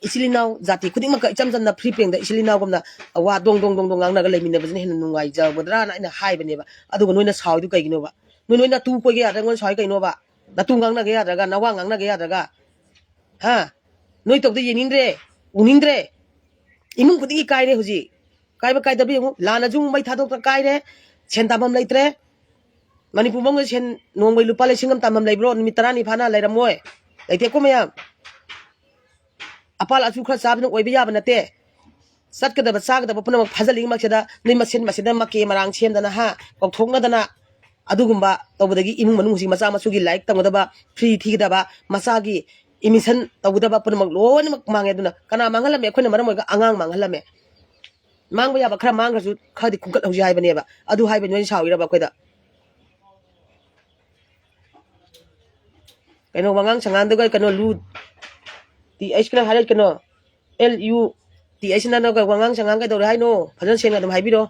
ꯏꯆꯤꯜ ꯏꯅꯥꯎ ꯖꯥꯇꯤ ꯈꯨꯗꯤꯡꯃꯛꯀ ꯏꯆꯝ ꯆꯝꯅ ꯐ꯭ꯔꯤ ꯄ꯭ꯔꯦꯡꯗ ꯏꯆꯤꯜ ꯏꯅꯥꯎꯒꯨꯝꯅ ꯋꯥ ꯗꯣꯡ ꯗꯣꯡ ꯗꯣꯡ ꯗꯣꯡ ꯉꯥꯡꯅꯔꯒ ꯂꯩꯃꯤꯟꯅꯕꯁꯤꯅ ꯍꯦꯟꯅ ꯅꯨꯡꯉꯥꯏꯖꯒꯗ꯭ꯔꯥꯅ ꯑꯩꯅ ꯍꯥꯏꯕꯅꯦꯕ꯫ ꯑꯗꯨꯒ ꯅꯣꯏꯅ ꯁꯥꯎꯔꯤꯗꯨ ꯀꯩꯒꯤꯅꯣꯕ? ꯅꯣꯏ, ꯅꯣꯏ ꯅꯇꯨ ꯀꯣꯏꯒꯦ ꯌꯥꯗ꯭ꯔꯒ ꯅꯣꯏ ꯁꯥꯎꯔꯤ ꯀꯩꯅꯣꯕ? ꯅꯇꯨ ꯉꯥꯡꯅꯒꯦ ꯌꯥꯗ꯭ꯔꯒ, ꯅꯋꯥ ꯉꯥꯡꯅꯒꯦ ꯌꯥꯗ꯭ꯔꯒ? ꯍꯥ? ꯅꯣꯏ ꯇꯧꯗ ꯌꯦꯡꯅꯤꯡꯗ꯭ꯔꯦ, ꯎꯅꯤꯡꯗ꯭ꯔꯦ꯫ ꯏꯃꯨꯡ ꯈꯨꯗꯤꯡꯒꯤ ꯀꯥꯏꯔꯦ ꯍꯧꯖꯤꯛ꯫ ꯀꯥꯏꯕ ꯀꯥꯏꯗꯕ ꯌꯦꯡꯉꯨ, ꯂꯥꯟꯅꯁꯨ ꯑꯃꯨꯛ ꯃꯩ ꯊꯥꯗꯣꯛꯇ ꯀꯥꯏꯔꯦ꯫ ꯁꯦꯟ ꯇꯥꯟꯐꯝ ꯂꯩꯇ꯭ꯔꯦ꯫ ꯃꯅꯤꯄꯨꯔ ꯃꯅꯨꯡꯗ ꯁꯦꯟ ꯅꯣꯡꯃꯒꯤ ꯂꯨꯄꯥ ꯂꯤꯁꯤꯡ ꯑꯃ ꯇꯥꯟꯐꯝ ꯂꯩꯕ꯭ꯔꯣ? ꯅꯨꯃꯤꯠ ꯇꯔꯥꯅꯤ ꯐꯥꯅ ꯂꯩꯔꯝꯃꯣꯏ꯫ ꯂꯩꯇꯦꯀꯣ ꯃꯌꯥꯝ? ꯑꯄꯥꯜ ꯑꯆꯨ ꯈꯔ ꯆꯥꯕꯅ ꯑꯣꯏꯕ ꯌꯥꯕ ꯅꯠꯇꯦ꯫ ꯆꯠꯀꯗꯕ ꯆꯥꯒꯗꯕ ꯄꯨꯝꯅꯃꯛ ꯐꯥꯖꯤꯜꯂꯤꯉꯩꯁꯤꯗ ꯅꯣꯏ ꯃꯁꯦꯟ ꯃꯁꯦꯟꯗ ꯃꯀꯦ ꯃꯔꯥꯡ ꯁꯦꯝꯗꯅ, ꯍꯥ, ꯀꯧꯊꯣꯛꯅꯗꯅ, ꯑꯗꯨꯒꯨꯝꯕ ꯇꯧꯕꯗꯒꯤ ꯏꯃꯨꯡ ꯃꯅꯨꯡ ꯍꯧꯖꯤꯛ ꯃꯆꯥ ꯃꯁꯨꯒꯤ ꯂꯥꯏꯔꯤꯛ ꯇꯝꯒꯗꯕ, ꯐ꯭ꯔꯤ ꯊꯤꯒꯗꯕ, ꯃꯆꯥꯒꯤ ꯑꯦꯗꯃꯤꯁꯟ ꯇꯧꯒꯗꯕ ꯄꯨꯝꯅꯃꯛ ꯂꯣꯏꯅꯃꯛ ꯃꯥꯡꯉꯦ꯫ ꯑꯗꯨꯅ ꯀꯅꯥ ꯃꯥꯡꯍꯜꯂꯝꯃꯦ? ꯑꯩꯈꯣꯏꯅ ꯃꯔꯝ ꯑꯣꯏꯔꯒ ꯑꯉꯥꯡ ꯃꯥꯡꯍꯜꯂꯝꯃꯦ꯫ ꯃꯥꯡꯕ ꯌꯥꯕ ꯈꯔ ꯃꯥꯡꯈ꯭ꯔꯁꯨ ꯈꯔꯗꯤ ꯈꯨꯝꯒꯠꯍꯧꯁꯤ ꯍꯥꯏꯕꯅꯦꯕ꯫ ꯑꯗꯨ ꯍꯥꯏꯕ ꯅꯣꯏꯅ ꯁꯥꯎꯔꯤꯔꯕ ꯑꯩꯈꯣꯏꯗ? ꯀꯩꯅꯣ, ꯋꯥꯉꯥꯡ ꯁꯉꯥꯡꯗꯨꯒ ꯀꯩꯅꯣ, ꯂꯨ, ꯇꯤ ꯑꯩꯆ ꯀꯅ ꯍꯥꯏꯔꯛꯀꯅꯣ, ꯑꯦꯜ ꯌꯨ ꯇꯤ ꯑꯩꯆ ꯅ ꯋꯥꯉꯥꯡ ꯁꯉꯥꯡ ꯀꯩꯗꯧꯔꯦ ꯍꯥꯏꯅꯣ? ꯐꯖꯅ ꯁꯦꯡꯅ ꯑꯗꯨꯝ ꯍꯥꯏꯕꯤꯔꯣ꯫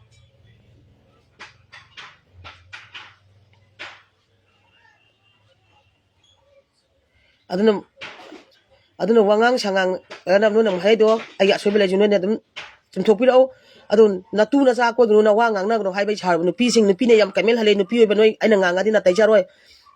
ꯑꯗꯨꯅ ꯑꯗꯨꯅ ꯋꯥꯉꯥꯡ ꯁꯉꯥꯡ ꯅꯣꯏꯅ ꯑꯃꯨꯛ ꯍꯥꯏꯗꯣ, ꯑꯩꯒꯤ ꯑꯁꯣꯏꯕ ꯂꯩꯁꯨ ꯅꯣꯏꯅ ꯑꯗꯨꯝ ꯆꯨꯝꯊꯣꯛꯄꯤꯔꯛꯑꯣ꯫ ꯑꯗꯨ ꯅꯇꯨ ꯅꯆꯥ ꯀꯣꯏꯒꯅꯨ, ꯅꯋꯥ ꯉꯥꯡꯅꯒꯅꯨ ꯍꯥꯏꯕ ꯑꯩ ꯁꯥꯎꯔꯕ꯫ ꯅꯨꯄꯤꯁꯤꯡ, ꯅꯨꯄꯤꯅ ꯌꯥꯝ ꯀꯃꯦꯟ ꯍꯜꯂꯦ, ꯅꯨꯄꯤ ꯑꯣꯏꯕ ꯅꯣꯏ ꯑꯩꯅ ꯉꯥꯡꯉꯗꯤ ꯅꯥꯇꯩ ꯆꯥꯔꯣꯏ꯫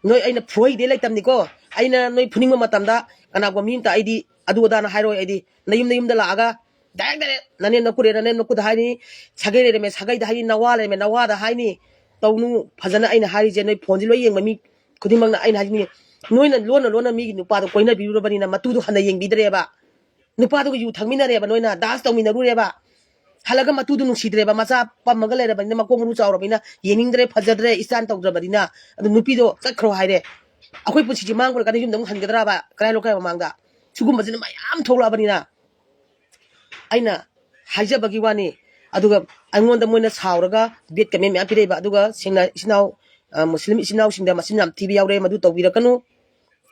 ꯅꯣꯏ ꯑꯩꯅ ꯐꯨꯍꯩꯗꯦ ꯂꯩꯇꯕꯅꯤꯀꯣ꯫ ꯑꯩꯅ ꯅꯣꯏ ꯐꯨꯅꯤꯡꯕ ꯃꯇꯝꯗ ꯀꯅꯥꯒꯨꯝꯕ ꯃꯤ ꯑꯝꯇ ꯑꯩꯗꯤ ꯑꯗꯨ ꯑꯗꯥꯅ ꯍꯥꯏꯔꯣꯏ꯫ ꯑꯩꯗꯤ ꯅꯌꯨꯝ ꯅꯌꯨꯝꯗ ꯂꯥꯛꯑꯒ ꯗꯥꯏꯔꯦꯛ ꯗꯥꯏꯔꯦꯛ ꯅꯅꯦꯝ ꯅꯀꯨꯔꯦ, ꯅꯅꯦꯝ ꯅꯀꯨꯗ ꯍꯥꯏꯅꯤ, ꯁꯥꯒꯩ ꯂꯩꯔꯝꯃꯦ ꯁꯥꯒꯩꯗ ꯍꯥꯏꯅꯤ, ꯅꯋꯥ ꯂꯩꯔꯝꯃꯦ ꯅꯋꯥꯗ ꯍꯥꯏꯅꯤ꯫ ꯇꯧꯅꯨ꯫ ꯐꯖꯅ ꯑꯩꯅ ꯍꯥꯏꯔꯤꯁꯦ ꯅꯣꯏ ꯐꯣꯟꯁꯤ ꯂꯣꯏ ꯌꯦꯡꯕ ꯃꯤ ꯈꯨꯗꯤꯡꯃꯛꯅ ꯑꯩꯅ ꯍꯥꯏꯅꯤꯡꯉꯤ, ꯅꯣꯏꯅ ꯂꯣꯟꯅ ꯂꯣꯟꯅ ꯃꯤꯒꯤ ꯅꯨꯄꯥꯗꯣ ꯀꯣꯏꯅꯕꯤꯔꯨꯔꯕꯅꯤꯅ ꯃꯇꯨꯗꯣ ꯍꯟꯅ ꯌꯦꯡꯕꯤꯗ꯭ꯔꯦꯕ꯫ ꯅꯨꯄꯥꯗꯨꯒ ꯌꯨ ꯊꯛꯃꯤꯟꯅꯔꯦꯕ, ꯅꯣꯏꯅ ꯗꯥꯟꯁ ꯇꯧꯃꯤꯟꯅꯔꯨꯔꯦꯕ꯫ ꯍꯜꯂꯒ ꯃꯇꯨꯗꯨ ꯅꯨꯡꯁꯤꯗ꯭ꯔꯦꯕ, ꯃꯆꯥ ꯄꯝꯃꯒ ꯂꯩꯔꯕꯅꯤꯅ, ꯃꯀꯣꯛ ꯃꯔꯨ ꯆꯥꯎꯔꯕꯅꯤꯅ ꯌꯦꯡꯅꯤꯡꯗ꯭ꯔꯦ, ꯐꯖꯗ꯭ꯔꯦ, ꯏꯁꯇꯥꯏꯜ ꯇꯧꯗ꯭ꯔꯕꯅꯤꯅ꯫ ꯑꯗꯨ ꯅꯨꯄꯤꯗꯣ ꯆꯠꯈ꯭ꯔꯣ ꯍꯥꯏꯔꯦ꯫ ꯑꯩꯈꯣꯏ ꯄꯨꯟꯁꯤꯁꯤ ꯃꯥꯡꯈ꯭ꯔꯀꯥꯟꯗ ꯌꯨꯝꯗ ꯑꯃꯨꯛ ꯍꯟꯒꯗ꯭ꯔꯕ? ꯀꯔꯥꯏ ꯂꯣꯀꯥꯏ ꯃꯃꯥꯡꯗ? ꯁꯤꯒꯨꯝꯕꯁꯤꯅ ꯃꯌꯥꯝ ꯊꯣꯛꯂꯛꯑꯕꯅꯤꯅ ꯑꯩꯅ ꯍꯥꯏꯖꯕꯒꯤ ꯋꯥꯅꯤ꯫ ꯑꯗꯨꯒ ꯑꯩꯉꯣꯟꯗ ꯃꯣꯏꯅ ꯁꯥꯎꯔꯒ ꯕꯦꯠ ꯀꯃꯦꯟ ꯃꯌꯥꯝ ꯄꯤꯔꯛꯏꯕ꯫ ꯑꯗꯨꯒ ꯁꯦꯡꯅ ꯏꯆꯤꯟ ꯏꯅꯥꯎ, ꯑ, ꯃꯨꯁꯂꯤꯝ ꯏꯆꯤꯟ ꯏꯅꯥꯎꯁꯤꯡꯗ ꯃꯆꯤꯟ ꯌꯥꯝ ꯊꯤꯕ ꯌꯥꯎꯔꯦ, ꯃꯗꯨ ꯇꯧꯕꯤꯔꯛꯀꯅꯨ꯫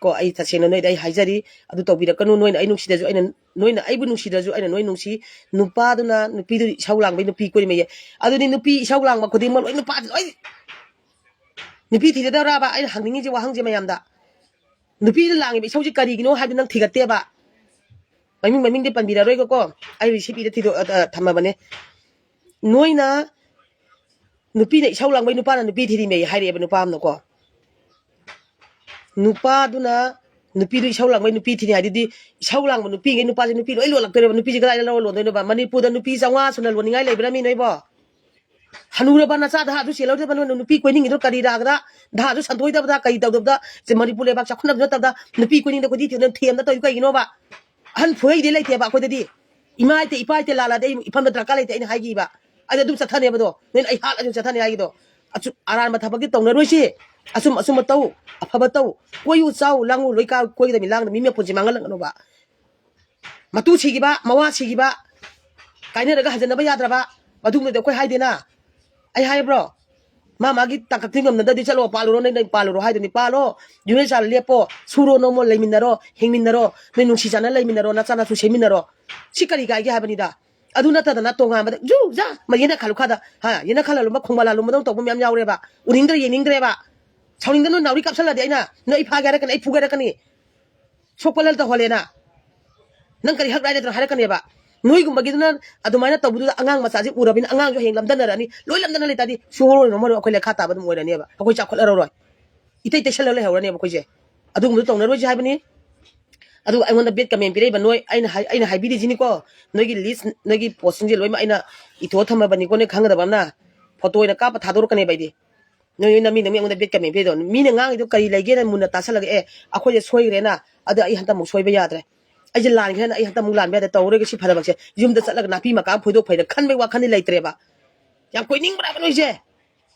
ꯀꯣ, ꯑꯩ ꯇꯁꯦꯡꯅ ꯅꯣꯏꯗ ꯑꯩ ꯍꯥꯏꯖꯔꯤ, ꯑꯗꯨ ꯇꯧꯕꯤꯔꯛꯀꯅꯨ꯫ ꯅꯣꯏꯅ ꯑꯩ ꯅꯨꯡꯁꯤꯗ꯭ꯔꯁꯨ ꯑꯩꯅ, ꯅꯣꯏꯅ ꯑꯩꯕꯨ ꯅꯨꯡꯁꯤꯗ꯭ꯔꯁꯨ ꯑꯩꯅ ꯅꯣꯏ ꯅꯨꯡꯁꯤ꯫ ꯅꯨꯄꯥꯗꯨꯅ ꯅꯨꯄꯤꯗꯨ ꯏꯁꯧ ꯂꯥꯡꯕꯩ ꯅꯨꯄꯤ ꯀꯣꯏꯔꯝꯃꯦꯌꯦ꯫ ꯑꯗꯨꯗꯤ ꯅꯨꯄꯤ ꯏꯁꯧ ꯂꯥꯡꯕ ꯈꯨꯗꯤꯡꯃꯛ ꯂꯣꯏ ꯅꯨꯄꯥ ꯂꯣꯏ ꯅꯨꯄꯤ ꯊꯤꯖꯗꯕ꯭ꯔꯥꯕ? ꯑꯩꯅ ꯍꯪꯅꯤꯡꯉꯤꯁꯦ ꯋꯥꯍꯪꯁꯦ ꯃꯌꯥꯝꯗ꯫ ꯅꯨꯄꯤꯗ ꯂꯥꯡꯉꯤꯕ ꯏꯁꯧꯁꯦ ꯀꯔꯤꯒꯤꯅꯣ ꯍꯥꯏꯕꯗꯨ ꯅꯪ ꯊꯤꯒꯠꯇꯦꯕ꯫ ꯃꯃꯤꯡ, ꯃꯃꯤꯡꯗꯤ ꯄꯟꯕꯤꯔꯔꯣꯏꯒꯦꯀꯣ꯫ ꯑꯩ ꯔꯤꯁꯤꯞ ꯏꯔ ꯊꯤꯗꯣꯛ-, ꯑ, ꯊꯝꯃꯕꯅꯦ꯫ ꯅꯣꯏꯅ ꯅꯨꯄꯤꯅ ꯏꯁꯧ ꯂꯥꯡꯕꯩ ꯅꯨꯄꯥꯅ ꯅꯨꯄꯤ ꯊꯤꯔꯤꯃꯦ ꯍꯥꯏꯔꯛꯑꯦꯕ ꯅꯨꯄꯥ ꯑꯃꯅꯀꯣ꯫ ꯅꯨꯄꯥꯗꯨꯅ ꯅꯨꯄꯤꯗꯨ ꯏꯁꯧ ꯂꯥꯡꯕꯩ ꯅꯨꯄꯤ ꯊꯤꯅꯤ ꯍꯥꯏꯗꯨꯗꯤ, ꯏꯁꯧ ꯂꯥꯡꯕ ꯅꯨꯄꯤꯒꯩ ꯅꯨꯄꯥꯁꯦ ꯅꯨꯄꯤ ꯂꯣꯏ ꯂꯣꯜꯂꯛꯇꯣꯏꯅꯦꯕ꯫ ꯅꯨꯄꯤꯁꯦ ꯀꯗꯥꯏꯗ ꯂꯧꯔ ꯂꯣꯟꯗꯣꯏꯅꯣꯕ? ꯃꯅꯤꯄꯨꯔꯗ ꯅꯨꯄꯤ ꯆꯥꯝꯃꯉꯥ ꯁꯨꯅ ꯂꯣꯟꯅꯤꯡꯉꯥꯏ ꯂꯩꯕ꯭ꯔꯥ ꯃꯤ ꯅꯣꯏꯕꯣ? ꯍꯅꯨꯔꯕ ꯅꯆꯥꯗ ꯍꯥ ꯑꯗꯨ ꯆꯦꯜꯍꯧꯗꯕ ꯅꯣꯏꯅ ꯅꯨꯄꯤ ꯀꯣꯏꯅꯤꯡꯉꯤꯗꯣ ꯀꯔꯤ ꯔꯥꯒꯗ? ꯙꯥꯁꯨ ꯁꯟꯗꯣꯏꯗꯕꯗ ꯀꯔꯤ ꯇꯧꯗꯕꯗ? ꯁꯤ ꯃꯅꯤꯄꯨꯔ ꯂꯩꯕꯥꯛ ꯆꯥꯎꯈꯠꯅꯕꯁꯨ ꯅꯠꯇꯕꯗ ꯅꯨꯄꯤ ꯀꯣꯏꯅꯤꯡꯗ ꯀꯣꯏꯊꯤ ꯊꯤꯗꯅ ꯊꯦꯝꯅ ꯇꯧꯔꯤ ꯀꯩꯒꯤꯅꯣꯕ? ꯑꯍꯟ ꯐꯨꯍꯩꯗꯦ ꯂꯩꯇꯦꯕ ꯑꯩꯈꯣꯏꯗꯗꯤ꯫ ꯏꯃꯥ ꯏꯇꯦ, ꯏꯄꯥ ꯏꯇꯦ ꯂꯥꯜꯂꯗꯤ ꯑꯩ ꯏꯐꯝꯗ ꯗꯔꯀꯥꯔ ꯂꯩꯇꯦ ꯑꯩꯅ ꯍꯥꯏꯈꯤꯕ꯫ ꯑꯩꯗꯤ ꯑꯗꯨꯝ ꯆꯠꯊꯅꯦꯕꯗꯣ꯫ ꯅꯣꯏꯅ ꯑꯩ ꯍꯥꯠꯂꯁꯨ ꯆꯠꯊꯅꯤ ꯍꯥꯏꯒꯤꯗꯣ꯫ ꯑꯆꯨ-, ꯑꯔꯥꯟꯕ ꯊꯕꯛꯇꯤ ꯇꯧꯅꯔꯣꯏꯁꯤ꯫ ꯑꯆꯨꯝ ꯑꯆꯨꯝꯕ ꯇꯧ, ꯑꯐꯕ ꯇꯧ꯫ ꯀꯣꯏꯌꯨ ꯆꯥꯎ ꯂꯥꯡꯉꯨ ꯂꯣꯏ ꯀꯥ-, ꯀꯣꯏꯒꯗꯕꯅꯤ, ꯂꯥꯡꯒꯗꯕꯅꯤ, ꯃꯤ ꯃꯄꯨꯟꯁꯤ ꯃꯥꯡꯍꯜꯂꯛꯀꯅꯣꯕ꯫ ꯃꯇꯨ ꯁꯤꯈꯤꯕ, ꯃꯋꯥ ꯁꯤꯈꯤꯕ, ꯀꯥꯏꯅꯔꯒ ꯍꯟꯖꯟꯅꯕ ꯌꯥꯗ꯭ꯔꯕ, ꯃꯗꯨꯒꯨꯝꯕꯗꯤ ꯑꯩꯈꯣꯏ ꯍꯥꯏꯗꯦꯅ꯫ ꯑꯩ ꯍꯥꯏꯕ꯭ꯔꯣ? ꯃꯥ ꯃꯥꯒꯤ ꯇꯥꯡꯀꯛꯇꯤ ꯉꯝꯅꯗ꯭ꯔꯗꯤ ꯆꯠꯂꯣ, ꯄꯥꯜꯂꯨꯔꯣ, ꯅꯪ, ꯅꯪ ꯄꯥꯜꯂꯨꯔꯣ ꯍꯥꯏꯗꯨꯅꯤ꯫ ꯄꯥꯜꯂꯣ, ꯌꯨꯝꯂꯩ ꯆꯥꯜꯂ ꯂꯦꯞꯄꯣ, ꯁꯨꯔꯣ, ꯅꯣꯝꯃꯣ, ꯂꯩꯃꯤꯟꯅꯔꯣ, ꯍꯤꯡꯃꯤꯟꯅꯔꯣ, ꯅꯣꯏ ꯅꯨꯡꯁꯤ ꯆꯥꯟꯅ ꯂꯩꯃꯤꯟꯅꯔꯣ, ꯅꯆꯥ ꯅꯁꯨ ꯁꯦꯝꯃꯤꯟꯅꯔꯣ꯫ ꯁꯤ ꯀꯔꯤ ꯀꯥꯏꯒꯦ ꯍꯥꯏꯕꯅꯤꯗ꯫ ꯑꯗꯨ ꯅꯠꯇꯗꯅ ꯇꯣꯉꯥꯟꯕꯗ ꯖꯨ ꯖꯥ ꯃ ꯌꯦꯅ ꯈꯜꯂꯨ ꯈꯥꯗ, ꯍꯥ, ꯌꯦꯅ ꯈꯜꯂ ꯂꯨꯃ ꯈꯣꯡꯕꯥꯜ ꯂꯥꯜꯂꯨ ꯃꯗꯧ ꯇꯧꯕ ꯃꯌꯥꯝ ꯌꯥꯎꯔꯦꯕ꯫ ꯎꯅꯤꯡꯗ꯭ꯔꯦ, ꯌꯦꯡꯅꯤꯡꯗ꯭ꯔꯦꯕ꯫ ꯁꯥꯎꯅꯤꯡꯗ ꯅꯣꯏ ꯅꯥꯎꯔꯤ ꯀꯥꯞꯁꯜꯂꯗꯤ ꯑꯩꯅ, ꯅꯣꯏ ꯑꯩ ꯐꯥꯒꯦ ꯍꯥꯏꯔꯛꯀꯅꯤ, ꯑꯩ ꯐꯨꯒꯦ ꯍꯥꯏꯔꯛꯀꯅꯤ꯫ ꯁꯣꯛꯄ ꯂꯜ ꯇꯧꯍꯜꯂꯦꯅ꯫ ꯅꯪ ꯀꯔꯤ ꯍꯛ ꯔꯥꯏ ꯂꯩꯇꯅ ꯍꯥꯏꯔꯛꯀꯅꯦꯕ? ꯅꯣꯏꯒꯨꯝꯕꯒꯤꯗꯨꯅ ꯑꯗꯨꯃꯥꯏꯅ ꯇꯧꯕꯗꯨꯗ ꯑꯉꯥꯡ ꯃꯆꯥꯁꯤ ꯎꯔꯕꯅꯤꯅ ꯑꯉꯥꯡꯁꯨ ꯍꯌꯦꯡ ꯂꯝꯗꯟꯅꯔꯛꯑꯅꯤ꯫ ꯂꯣꯏ ꯂꯝꯗꯟꯅ ꯂꯩꯇꯥꯔꯗꯤ ꯁꯨꯍꯧꯔꯣꯏ ꯅꯣꯃꯔꯣꯏ, ꯑꯩꯈꯣꯏ ꯂꯩꯈꯥ ꯇꯥꯕ ꯑꯗꯨꯝ ꯑꯣꯏꯔꯅꯦꯕ꯫ ꯑꯩꯈꯣꯏ ꯆꯥꯎꯈꯠꯂꯔꯣꯏ, ꯏꯇꯩ ꯇꯩꯁꯜꯂ ꯂꯩꯍꯧꯔꯅꯦꯕ ꯑꯩꯈꯣꯏꯁꯦ꯫ ꯑꯗꯨꯒꯨꯝꯕꯗꯣ ꯇꯧꯅꯔꯣꯏꯁꯦ ꯍꯥꯏꯕꯅꯤ꯫ ꯑꯗꯨꯒ ꯑꯩꯉꯣꯟꯗ ꯕꯦꯠ ꯀꯃꯦꯟ ꯄꯤꯔꯛꯏꯕ ꯅꯣꯏ, ꯑꯩꯅ ꯍꯥꯏ-, ꯑꯩꯅ ꯍꯥꯏꯕꯤꯔꯤꯁꯤꯅꯤꯀꯣ, ꯅꯣꯏꯒꯤ ꯂꯤꯁ, ꯅꯣꯏꯒꯤ ꯄꯣꯁꯁꯤꯡꯁꯦ ꯂꯣꯏꯅꯃꯛ ꯑꯩꯅ ꯏꯊꯣꯛꯑ ꯊꯝꯃꯕꯅꯤꯀꯣ, ꯅꯣꯏ ꯈꯪꯒꯗꯕ ꯑꯃꯅ꯫ ꯐꯣꯇꯣ ꯑꯣꯏꯅ ꯀꯥꯞꯄ ꯊꯥꯗꯣꯔꯛꯀꯅꯦꯕ ꯑꯩꯗꯤ꯫ ꯅꯣꯏ, ꯅꯣꯏ ꯅꯃꯤ ꯅꯃꯤ ꯑꯩꯉꯣꯟꯗ ꯕꯦꯠ ꯀꯃꯦꯟ ꯄꯤꯔꯤꯗꯣ, ꯃꯤꯅ ꯉꯥꯡꯉꯤꯗꯣ ꯀꯔꯤ ꯂꯩꯒꯦꯅ ꯃꯨꯟꯅ ꯇꯥꯁꯜꯂꯒ, "ꯑꯦ, ꯑꯩꯈꯣꯏꯁꯦ ꯁꯣꯏꯈ꯭ꯔꯦꯅ, ꯑꯗ ꯑꯩ ꯍꯟꯗꯛꯃꯨꯛ ꯁꯣꯏꯕ ꯌꯥꯗ꯭ꯔꯦ, ꯑꯩꯁꯦ ꯂꯥꯟꯈ꯭ꯔꯦꯅ ꯑꯩ ꯍꯟꯗꯛꯃꯨꯛ ꯂꯥꯟꯕ ꯌꯥꯗ꯭ꯔꯦ, ꯇꯧꯔꯒ ꯁꯤ ꯐꯗꯕꯁꯦ ꯌꯨꯝꯗ ꯆꯠꯂꯒ ꯅꯥꯄꯤ ꯃꯀꯥ ꯐꯣꯏꯗꯣꯛ ꯐꯩꯅ" ꯈꯟꯕꯒꯤ ꯋꯥꯈꯜꯗꯤ ꯂꯩꯇ꯭ꯔꯦꯕ꯫ ꯌꯥꯝ ꯀꯣꯏꯅꯤꯡꯕ꯭ꯔꯥꯕ ꯅꯣꯏꯁꯦ?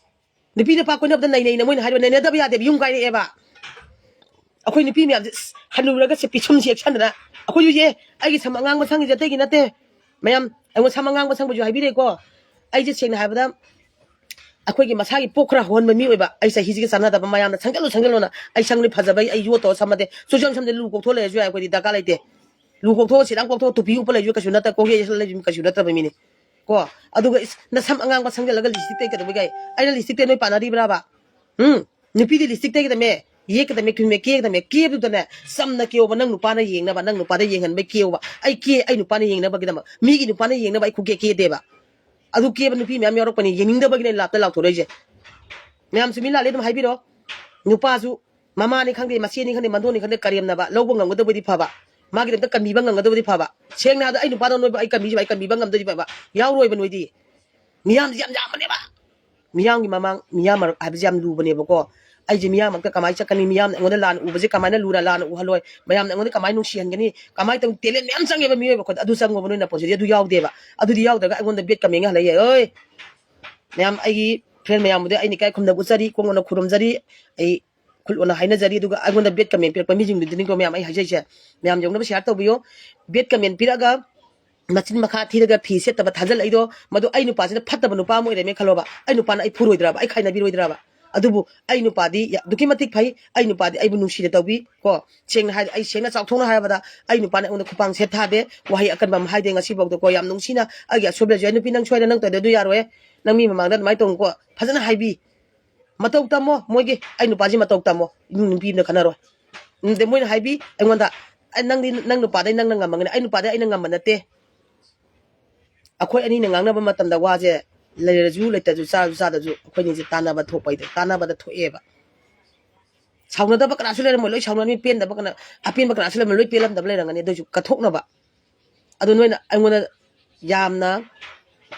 ꯅꯨꯄꯤ ꯅꯨꯄꯥ ꯀꯣꯏꯅꯕꯗ ꯅꯩꯅꯩꯅ ꯃꯣꯏꯅ ꯍꯥꯏꯔꯤꯕ, ꯅꯩꯅꯗꯕ ꯌꯥꯗꯦꯕ, ꯌꯨꯝ ꯀꯥꯏꯔꯛꯑꯦꯕ꯫ ꯑꯩꯈꯣꯏ ꯅꯨꯄꯤ ꯃꯌꯥꯝꯁꯦ, ꯑꯁ, ꯍꯟꯅꯨꯔꯒ ꯁꯦ ꯄꯤꯁꯨꯝ ꯁꯦꯛꯁꯟꯗꯅ, ꯑꯩꯈꯣꯏꯁꯨ ꯌꯦ, ꯑꯩꯒꯤ ꯁꯝ ꯑꯉꯥꯡꯕ ꯁꯪꯉꯤꯁꯦ ꯑꯇꯩꯒꯤ ꯅꯠꯇꯦ꯫ ꯃꯌꯥꯝ, ꯑꯩꯉꯣꯟꯗ ꯁꯝ ꯑꯉꯥꯡꯕ ꯁꯪꯕꯁꯨ ꯍꯥꯏꯕꯤꯔꯦꯀꯣ꯫ ꯑꯩꯁꯦ ꯁꯦꯡꯅ ꯍꯥꯏꯕꯗ, ꯑꯩꯈꯣꯏꯒꯤ ꯃꯁꯥꯒꯤ ꯄꯣꯛ ꯈꯔ ꯍꯧꯍꯟꯕ ꯃꯤ ꯑꯣꯏꯕ, ꯑꯩ ꯆꯍꯤꯁꯤꯒ ꯆꯥꯟꯅꯗꯕ, ꯃꯌꯥꯝꯅ "ꯁꯪꯖꯜꯂꯨ, ꯁꯪꯖꯜꯂꯨꯅ", ꯑꯩ ꯁꯪꯂꯤ ꯐꯖꯕꯩ ꯑꯩ ꯌꯣꯠ ꯇꯧꯔ ꯁꯝꯃꯗꯦ꯫ ꯆꯨꯖꯪ ꯁꯝꯗꯦ, ꯂꯨ ꯀꯣꯛꯊꯣꯛ ꯂꯩꯔꯁꯨ ꯌꯥꯏ, ꯑꯩꯈꯣꯏꯗꯤ ꯗꯔꯀꯥꯔ ꯂꯩꯇꯦ꯫ ꯂꯨ ꯀꯣꯛꯊꯣꯛꯑ ꯁꯤꯗꯪ ꯀꯣꯛꯊꯣꯛꯑ ꯇꯨꯄꯤ ꯎꯞꯄ ꯂꯩꯁꯨ ꯀꯩꯁꯨ ꯅꯠꯇ, ꯀꯣꯛꯌꯩ ꯌꯩꯁꯜꯂ ꯂꯩꯁꯨ ꯀꯩꯁꯨ ꯅꯠꯇꯕ ꯃꯤꯅꯤ꯫ ꯀꯣ, ꯑꯗꯨꯒ ꯏꯁ, ꯅꯁꯝ ꯑꯉꯥꯡꯕ ꯁꯪꯖꯜꯂꯒ ꯂꯤꯞꯁꯇꯤꯛ ꯇꯩꯒꯗꯕ ꯀꯥꯏ? ꯑꯩꯅ ꯂꯤꯞꯁꯇꯤꯛ ꯇꯩ ꯅꯣꯏ ꯄꯥꯟꯅꯔꯤꯕ꯭ꯔꯥꯕ? ꯎꯝ? ꯅꯨꯄꯤꯗꯤ ꯂꯤꯞꯁꯇꯤꯛ ꯇꯩꯒꯗꯕꯅꯦ, ꯌꯦꯛꯀꯗꯕꯅꯦ, ꯀ꯭ꯔꯤꯝꯅꯦ, ꯀꯦꯒꯗꯕꯅꯦ, ꯀꯦꯕꯗꯨꯗꯅꯦ, ꯆꯝꯅ ꯀꯦꯌꯣꯕ, ꯅꯪ ꯅꯨꯄꯥꯅ ꯌꯦꯡꯅꯕ, ꯅꯪ ꯅꯨꯄꯥꯗ ꯌꯦꯡꯍꯟꯕꯩ ꯀꯦꯌꯣꯕ꯫ ꯑꯩ ꯀꯦ, ꯑꯩ ꯅꯨꯄꯥꯅ ꯌꯦꯡꯅꯕꯒꯤꯗꯃꯛ, ꯃꯤꯒꯤ ꯅꯨꯄꯥꯅ ꯌꯦꯡꯅꯕ ꯑꯩ ꯈꯨꯀꯦ ꯀꯦꯗꯦꯕ꯫ ꯑꯗꯨ ꯀꯦꯕ ꯅꯨꯄꯤ ꯃꯌꯥꯝ ꯌꯥꯎꯔꯛꯄꯅꯤ, ꯌꯦꯡꯅꯤꯡꯗꯕꯒꯤꯅꯦ ꯂꯥꯞꯇ ꯂꯥꯎꯊꯣꯔꯛꯏꯁꯦ꯫ ꯃꯌꯥꯝ ꯆꯨꯝꯃꯤ ꯂꯥꯜꯂꯤ ꯑꯗꯨꯝ ꯍꯥꯏꯕꯤꯔꯣ꯫ ꯅꯨꯄꯥꯁꯨ ꯃꯃꯥꯅꯤ ꯈꯪꯗꯦ, ꯃꯆꯦꯅꯤ ꯈꯪꯗꯦ, ꯃꯟꯗꯣꯟꯅꯤ ꯈꯪꯗꯦ, ꯀꯔꯦꯝꯅꯕ, ꯂꯧꯕ ꯉꯝꯒꯗꯕꯗꯤ ꯐꯕ, ꯃꯥꯒꯤꯗꯃꯛꯇ ꯀꯟꯕꯤꯕ ꯉꯝꯒꯗꯕꯗꯤ ꯐꯕ꯫ ꯁꯦꯡꯅ ꯍꯥꯏꯔꯕꯗ ꯑꯩ ꯅꯨꯄꯥꯗ ꯅꯣꯏꯕꯨ ꯑꯩ ꯀꯟꯕꯤꯁꯤꯕ, ꯑꯩ ꯀꯟꯕꯤꯕ ꯉꯝꯗꯣꯏꯗꯤ ꯐꯕ, ꯌꯥꯎꯔꯣꯏꯕ ꯅꯣꯏꯗꯤ꯫ ꯃꯤꯌꯥꯝꯁꯤ ꯌꯥꯝ ꯌꯥꯝꯕꯅꯦꯕ꯫ ꯃꯤꯌꯥꯝꯒꯤ ꯃꯃꯥꯡ, ꯃꯤꯌꯥꯝ ꯃꯔꯛ ꯍꯥꯏꯕꯁꯤ ꯌꯥꯝ ꯂꯨꯕꯅꯦꯕꯀꯣ꯫ ꯑꯩꯁꯦ ꯃꯤꯌꯥꯝ ꯃꯔꯛꯇ ꯀꯃꯥꯏꯅ ꯆꯠꯀꯅꯤ? ꯃꯤꯌꯥꯝꯅ ꯑꯩꯉꯣꯟꯗ ꯂꯥꯟꯅ ꯎꯕꯁꯦ ꯀꯃꯥꯏꯅ ꯂꯨꯅ ꯂꯥꯟꯅ ꯎꯍꯜꯂꯣꯏ? ꯃꯌꯥꯝꯅ ꯑꯩꯉꯣꯟꯗ ꯀꯃꯥꯏꯅ ꯅꯨꯡꯁꯤꯍꯟꯒꯅꯤ? ꯀꯃꯥꯏꯅ ꯇꯧꯅꯤ? ꯇꯦꯂꯦꯟ ꯃꯌꯥꯝ ꯆꯪꯉꯦꯕ ꯃꯤꯑꯣꯏꯕ ꯑꯩꯈꯣꯏꯗ꯫ ꯑꯗꯨ ꯆꯪꯉꯣꯕ ꯅꯣꯏ ꯅꯄꯨꯟꯁꯤꯗꯤ꯫ ꯑꯗꯨ ꯌꯥꯎꯗꯦꯕ꯫ ꯑꯗꯨꯗꯤ ꯌꯥꯎꯗ꯭ꯔꯒ ꯑꯩꯉꯣꯟꯗ ꯕꯦꯠ ꯀꯃꯦꯟꯒ ꯍꯜꯂꯛꯑꯦ꯫ ꯑꯣꯏ! ꯃꯌꯥꯝ, ꯑꯩꯒꯤ ꯐ꯭ꯔꯦꯟ ꯃꯌꯥꯝꯕꯨꯗꯤ ꯑꯩꯅ ꯏꯀꯥꯏ ꯈꯨꯝꯅꯕ ꯎꯠꯆꯔꯤ, ꯈꯣꯡ ꯑꯣꯟꯅ ꯈꯨꯔꯨꯝꯖꯔꯤ꯫ ꯑꯩ ꯈꯨꯜ ꯑꯣꯟꯅ ꯍꯥꯏꯅꯖꯔꯤ꯫ ꯑꯗꯨꯒ ꯑꯩꯉꯣꯟꯗ ꯕꯦꯠ ꯀꯃꯦꯟ ꯄꯤꯔꯛꯄ ꯃꯤꯁꯤꯡꯗꯨꯗꯤꯅꯤꯀꯣ ꯃꯌꯥꯝ ꯑꯩ ꯍꯥꯏꯖꯩꯁꯦ, ꯃꯌꯥꯝ ꯌꯧꯅꯕ ꯁꯤꯌꯥꯔ ꯇꯧꯕꯤꯌꯣ꯫ ꯕꯦꯠ ꯀꯃꯦꯟ ꯄꯤꯔꯛꯑꯒ ꯃꯆꯤꯟ ꯃꯈꯥ ꯊꯤꯔꯒ ꯐꯤ ꯁꯦꯠꯇꯕ ꯊꯥꯖꯤꯜꯂꯛꯏꯗꯣ, ꯃꯗꯨ ꯑꯩ ꯅꯨꯄꯥꯁꯤꯅ ꯐꯠꯇꯕ ꯅꯨꯄꯥ ꯑꯃ ꯑꯣꯏꯔꯝꯃꯦ ꯈꯜꯂꯣꯕ, ꯑꯩ ꯅꯨꯄꯥꯅ ꯑꯩ ꯐꯨꯔꯣꯏꯗ꯭ꯔꯕ, ꯑꯩ ꯈꯥꯏꯅꯕꯤꯔꯣꯏꯗ꯭ꯔꯕ? ꯑꯗꯨꯕꯨ ꯑꯩ ꯅꯨꯄꯥꯗꯤ ꯌꯥ-, ꯑꯗꯨꯛꯀꯤ ꯃꯇꯤꯛ ꯐꯩ꯫ ꯑꯩ ꯅꯨꯄꯥꯗꯤ ꯑꯩꯕꯨ ꯅꯨꯡꯁꯤꯅ ꯇꯧꯕꯤ ꯀꯣ꯫ ꯁꯦꯡꯅ ꯍꯥꯏ, ꯑꯩ ꯁꯦꯡꯅ ꯆꯥꯎꯊꯣꯛꯅ ꯍꯥꯏꯔꯕꯗ, ꯑꯩ ꯅꯨꯄꯥꯅ ꯑꯩꯉꯣꯟꯗ ꯈꯨꯄꯥꯡ ꯁꯦꯠ ꯊꯥꯗꯦ, ꯋꯥꯍꯩ ꯑꯀꯟꯕ ꯑꯃ ꯍꯥꯏꯗꯦ ꯉꯁꯤꯐꯥꯎꯗ ꯀꯣ꯫ ꯌꯥꯝ ꯅꯨꯡꯁꯤꯅ ꯑꯩꯒꯤ ꯑꯁꯣꯏꯕꯁꯨ, "ꯑꯩ ꯅꯨꯄꯤ ꯅꯪ ꯁꯣꯏꯔꯦ, ꯅꯪ ꯇꯧꯗꯦ ꯑꯗꯨ ꯌꯥꯔꯣꯏ, ꯅꯪ ꯃꯤ ꯃꯃꯥꯡꯗ ꯑꯗꯨꯃꯥꯏꯅ ꯇꯧꯅꯨꯀꯣ", ꯐꯖꯅ ꯍꯥꯏꯕꯤ꯫ ꯃꯇꯧ ꯇꯝꯃꯣ ꯃꯣꯏꯒꯤ, ꯑꯩ ꯅꯨꯄꯥꯁꯤ ꯃꯇꯧ ꯇꯝꯃꯣ, ꯏꯃꯨꯡ ꯅꯨꯄꯤ ꯑꯃꯅ ꯈꯟꯅꯔꯣꯏ꯫ ꯑꯗꯩ ꯃꯣꯏꯅ ꯍꯥꯏꯕꯤ ꯑꯩꯉꯣꯟꯗ, "ꯑꯦ, ꯅꯪꯗꯤ ꯅꯪ ꯅꯨꯄꯥꯗꯩ ꯅꯪꯅ ꯉꯝꯃꯒꯅꯤ, ꯑꯩ ꯅꯨꯄꯥꯗꯩ ꯑꯩꯅ ꯉꯝꯕ ꯅꯠꯇꯦ"꯫ ꯑꯩꯈꯣꯏ ꯑꯅꯤꯅ ꯉꯥꯡꯅꯕ ꯃꯇꯝꯗ ꯋꯥꯁꯦ ꯂꯩꯔꯁꯨ ꯂꯩꯇ꯭ꯔꯁꯨ ꯆꯥꯔꯁꯨ ꯆꯥꯗ꯭ꯔꯁꯨ ꯑꯩꯈꯣꯏꯅꯤꯁꯦ ꯇꯥꯟꯅꯕ ꯊꯣꯛꯄ ꯍꯥꯏꯗꯣ ꯇꯥꯟꯅꯕꯗ ꯊꯣꯛꯑꯦꯕ꯫ ꯁꯥꯎꯅꯗꯕ ꯀꯅꯥꯁꯨ ꯂꯩꯔꯝꯃꯣꯏ, ꯂꯣꯏ ꯁꯥꯎꯅꯔꯝꯃꯤ꯫ ꯄꯦꯟꯗꯕ ꯀꯅꯥ, ꯑꯄꯦꯟꯕ ꯀꯅꯥꯁꯨ ꯂꯩꯔꯝꯃꯣꯏ, ꯂꯣꯏ ꯄꯦꯜꯂꯝꯗꯕ ꯂꯩꯔꯝꯒꯅꯤ꯫ ꯑꯗꯨꯏꯁꯨ ꯀꯠꯊꯣꯛꯅꯕ꯫ ꯑꯗꯨ ꯅꯣꯏꯅ ꯑꯩꯉꯣꯟꯗ ꯌꯥꯝꯅ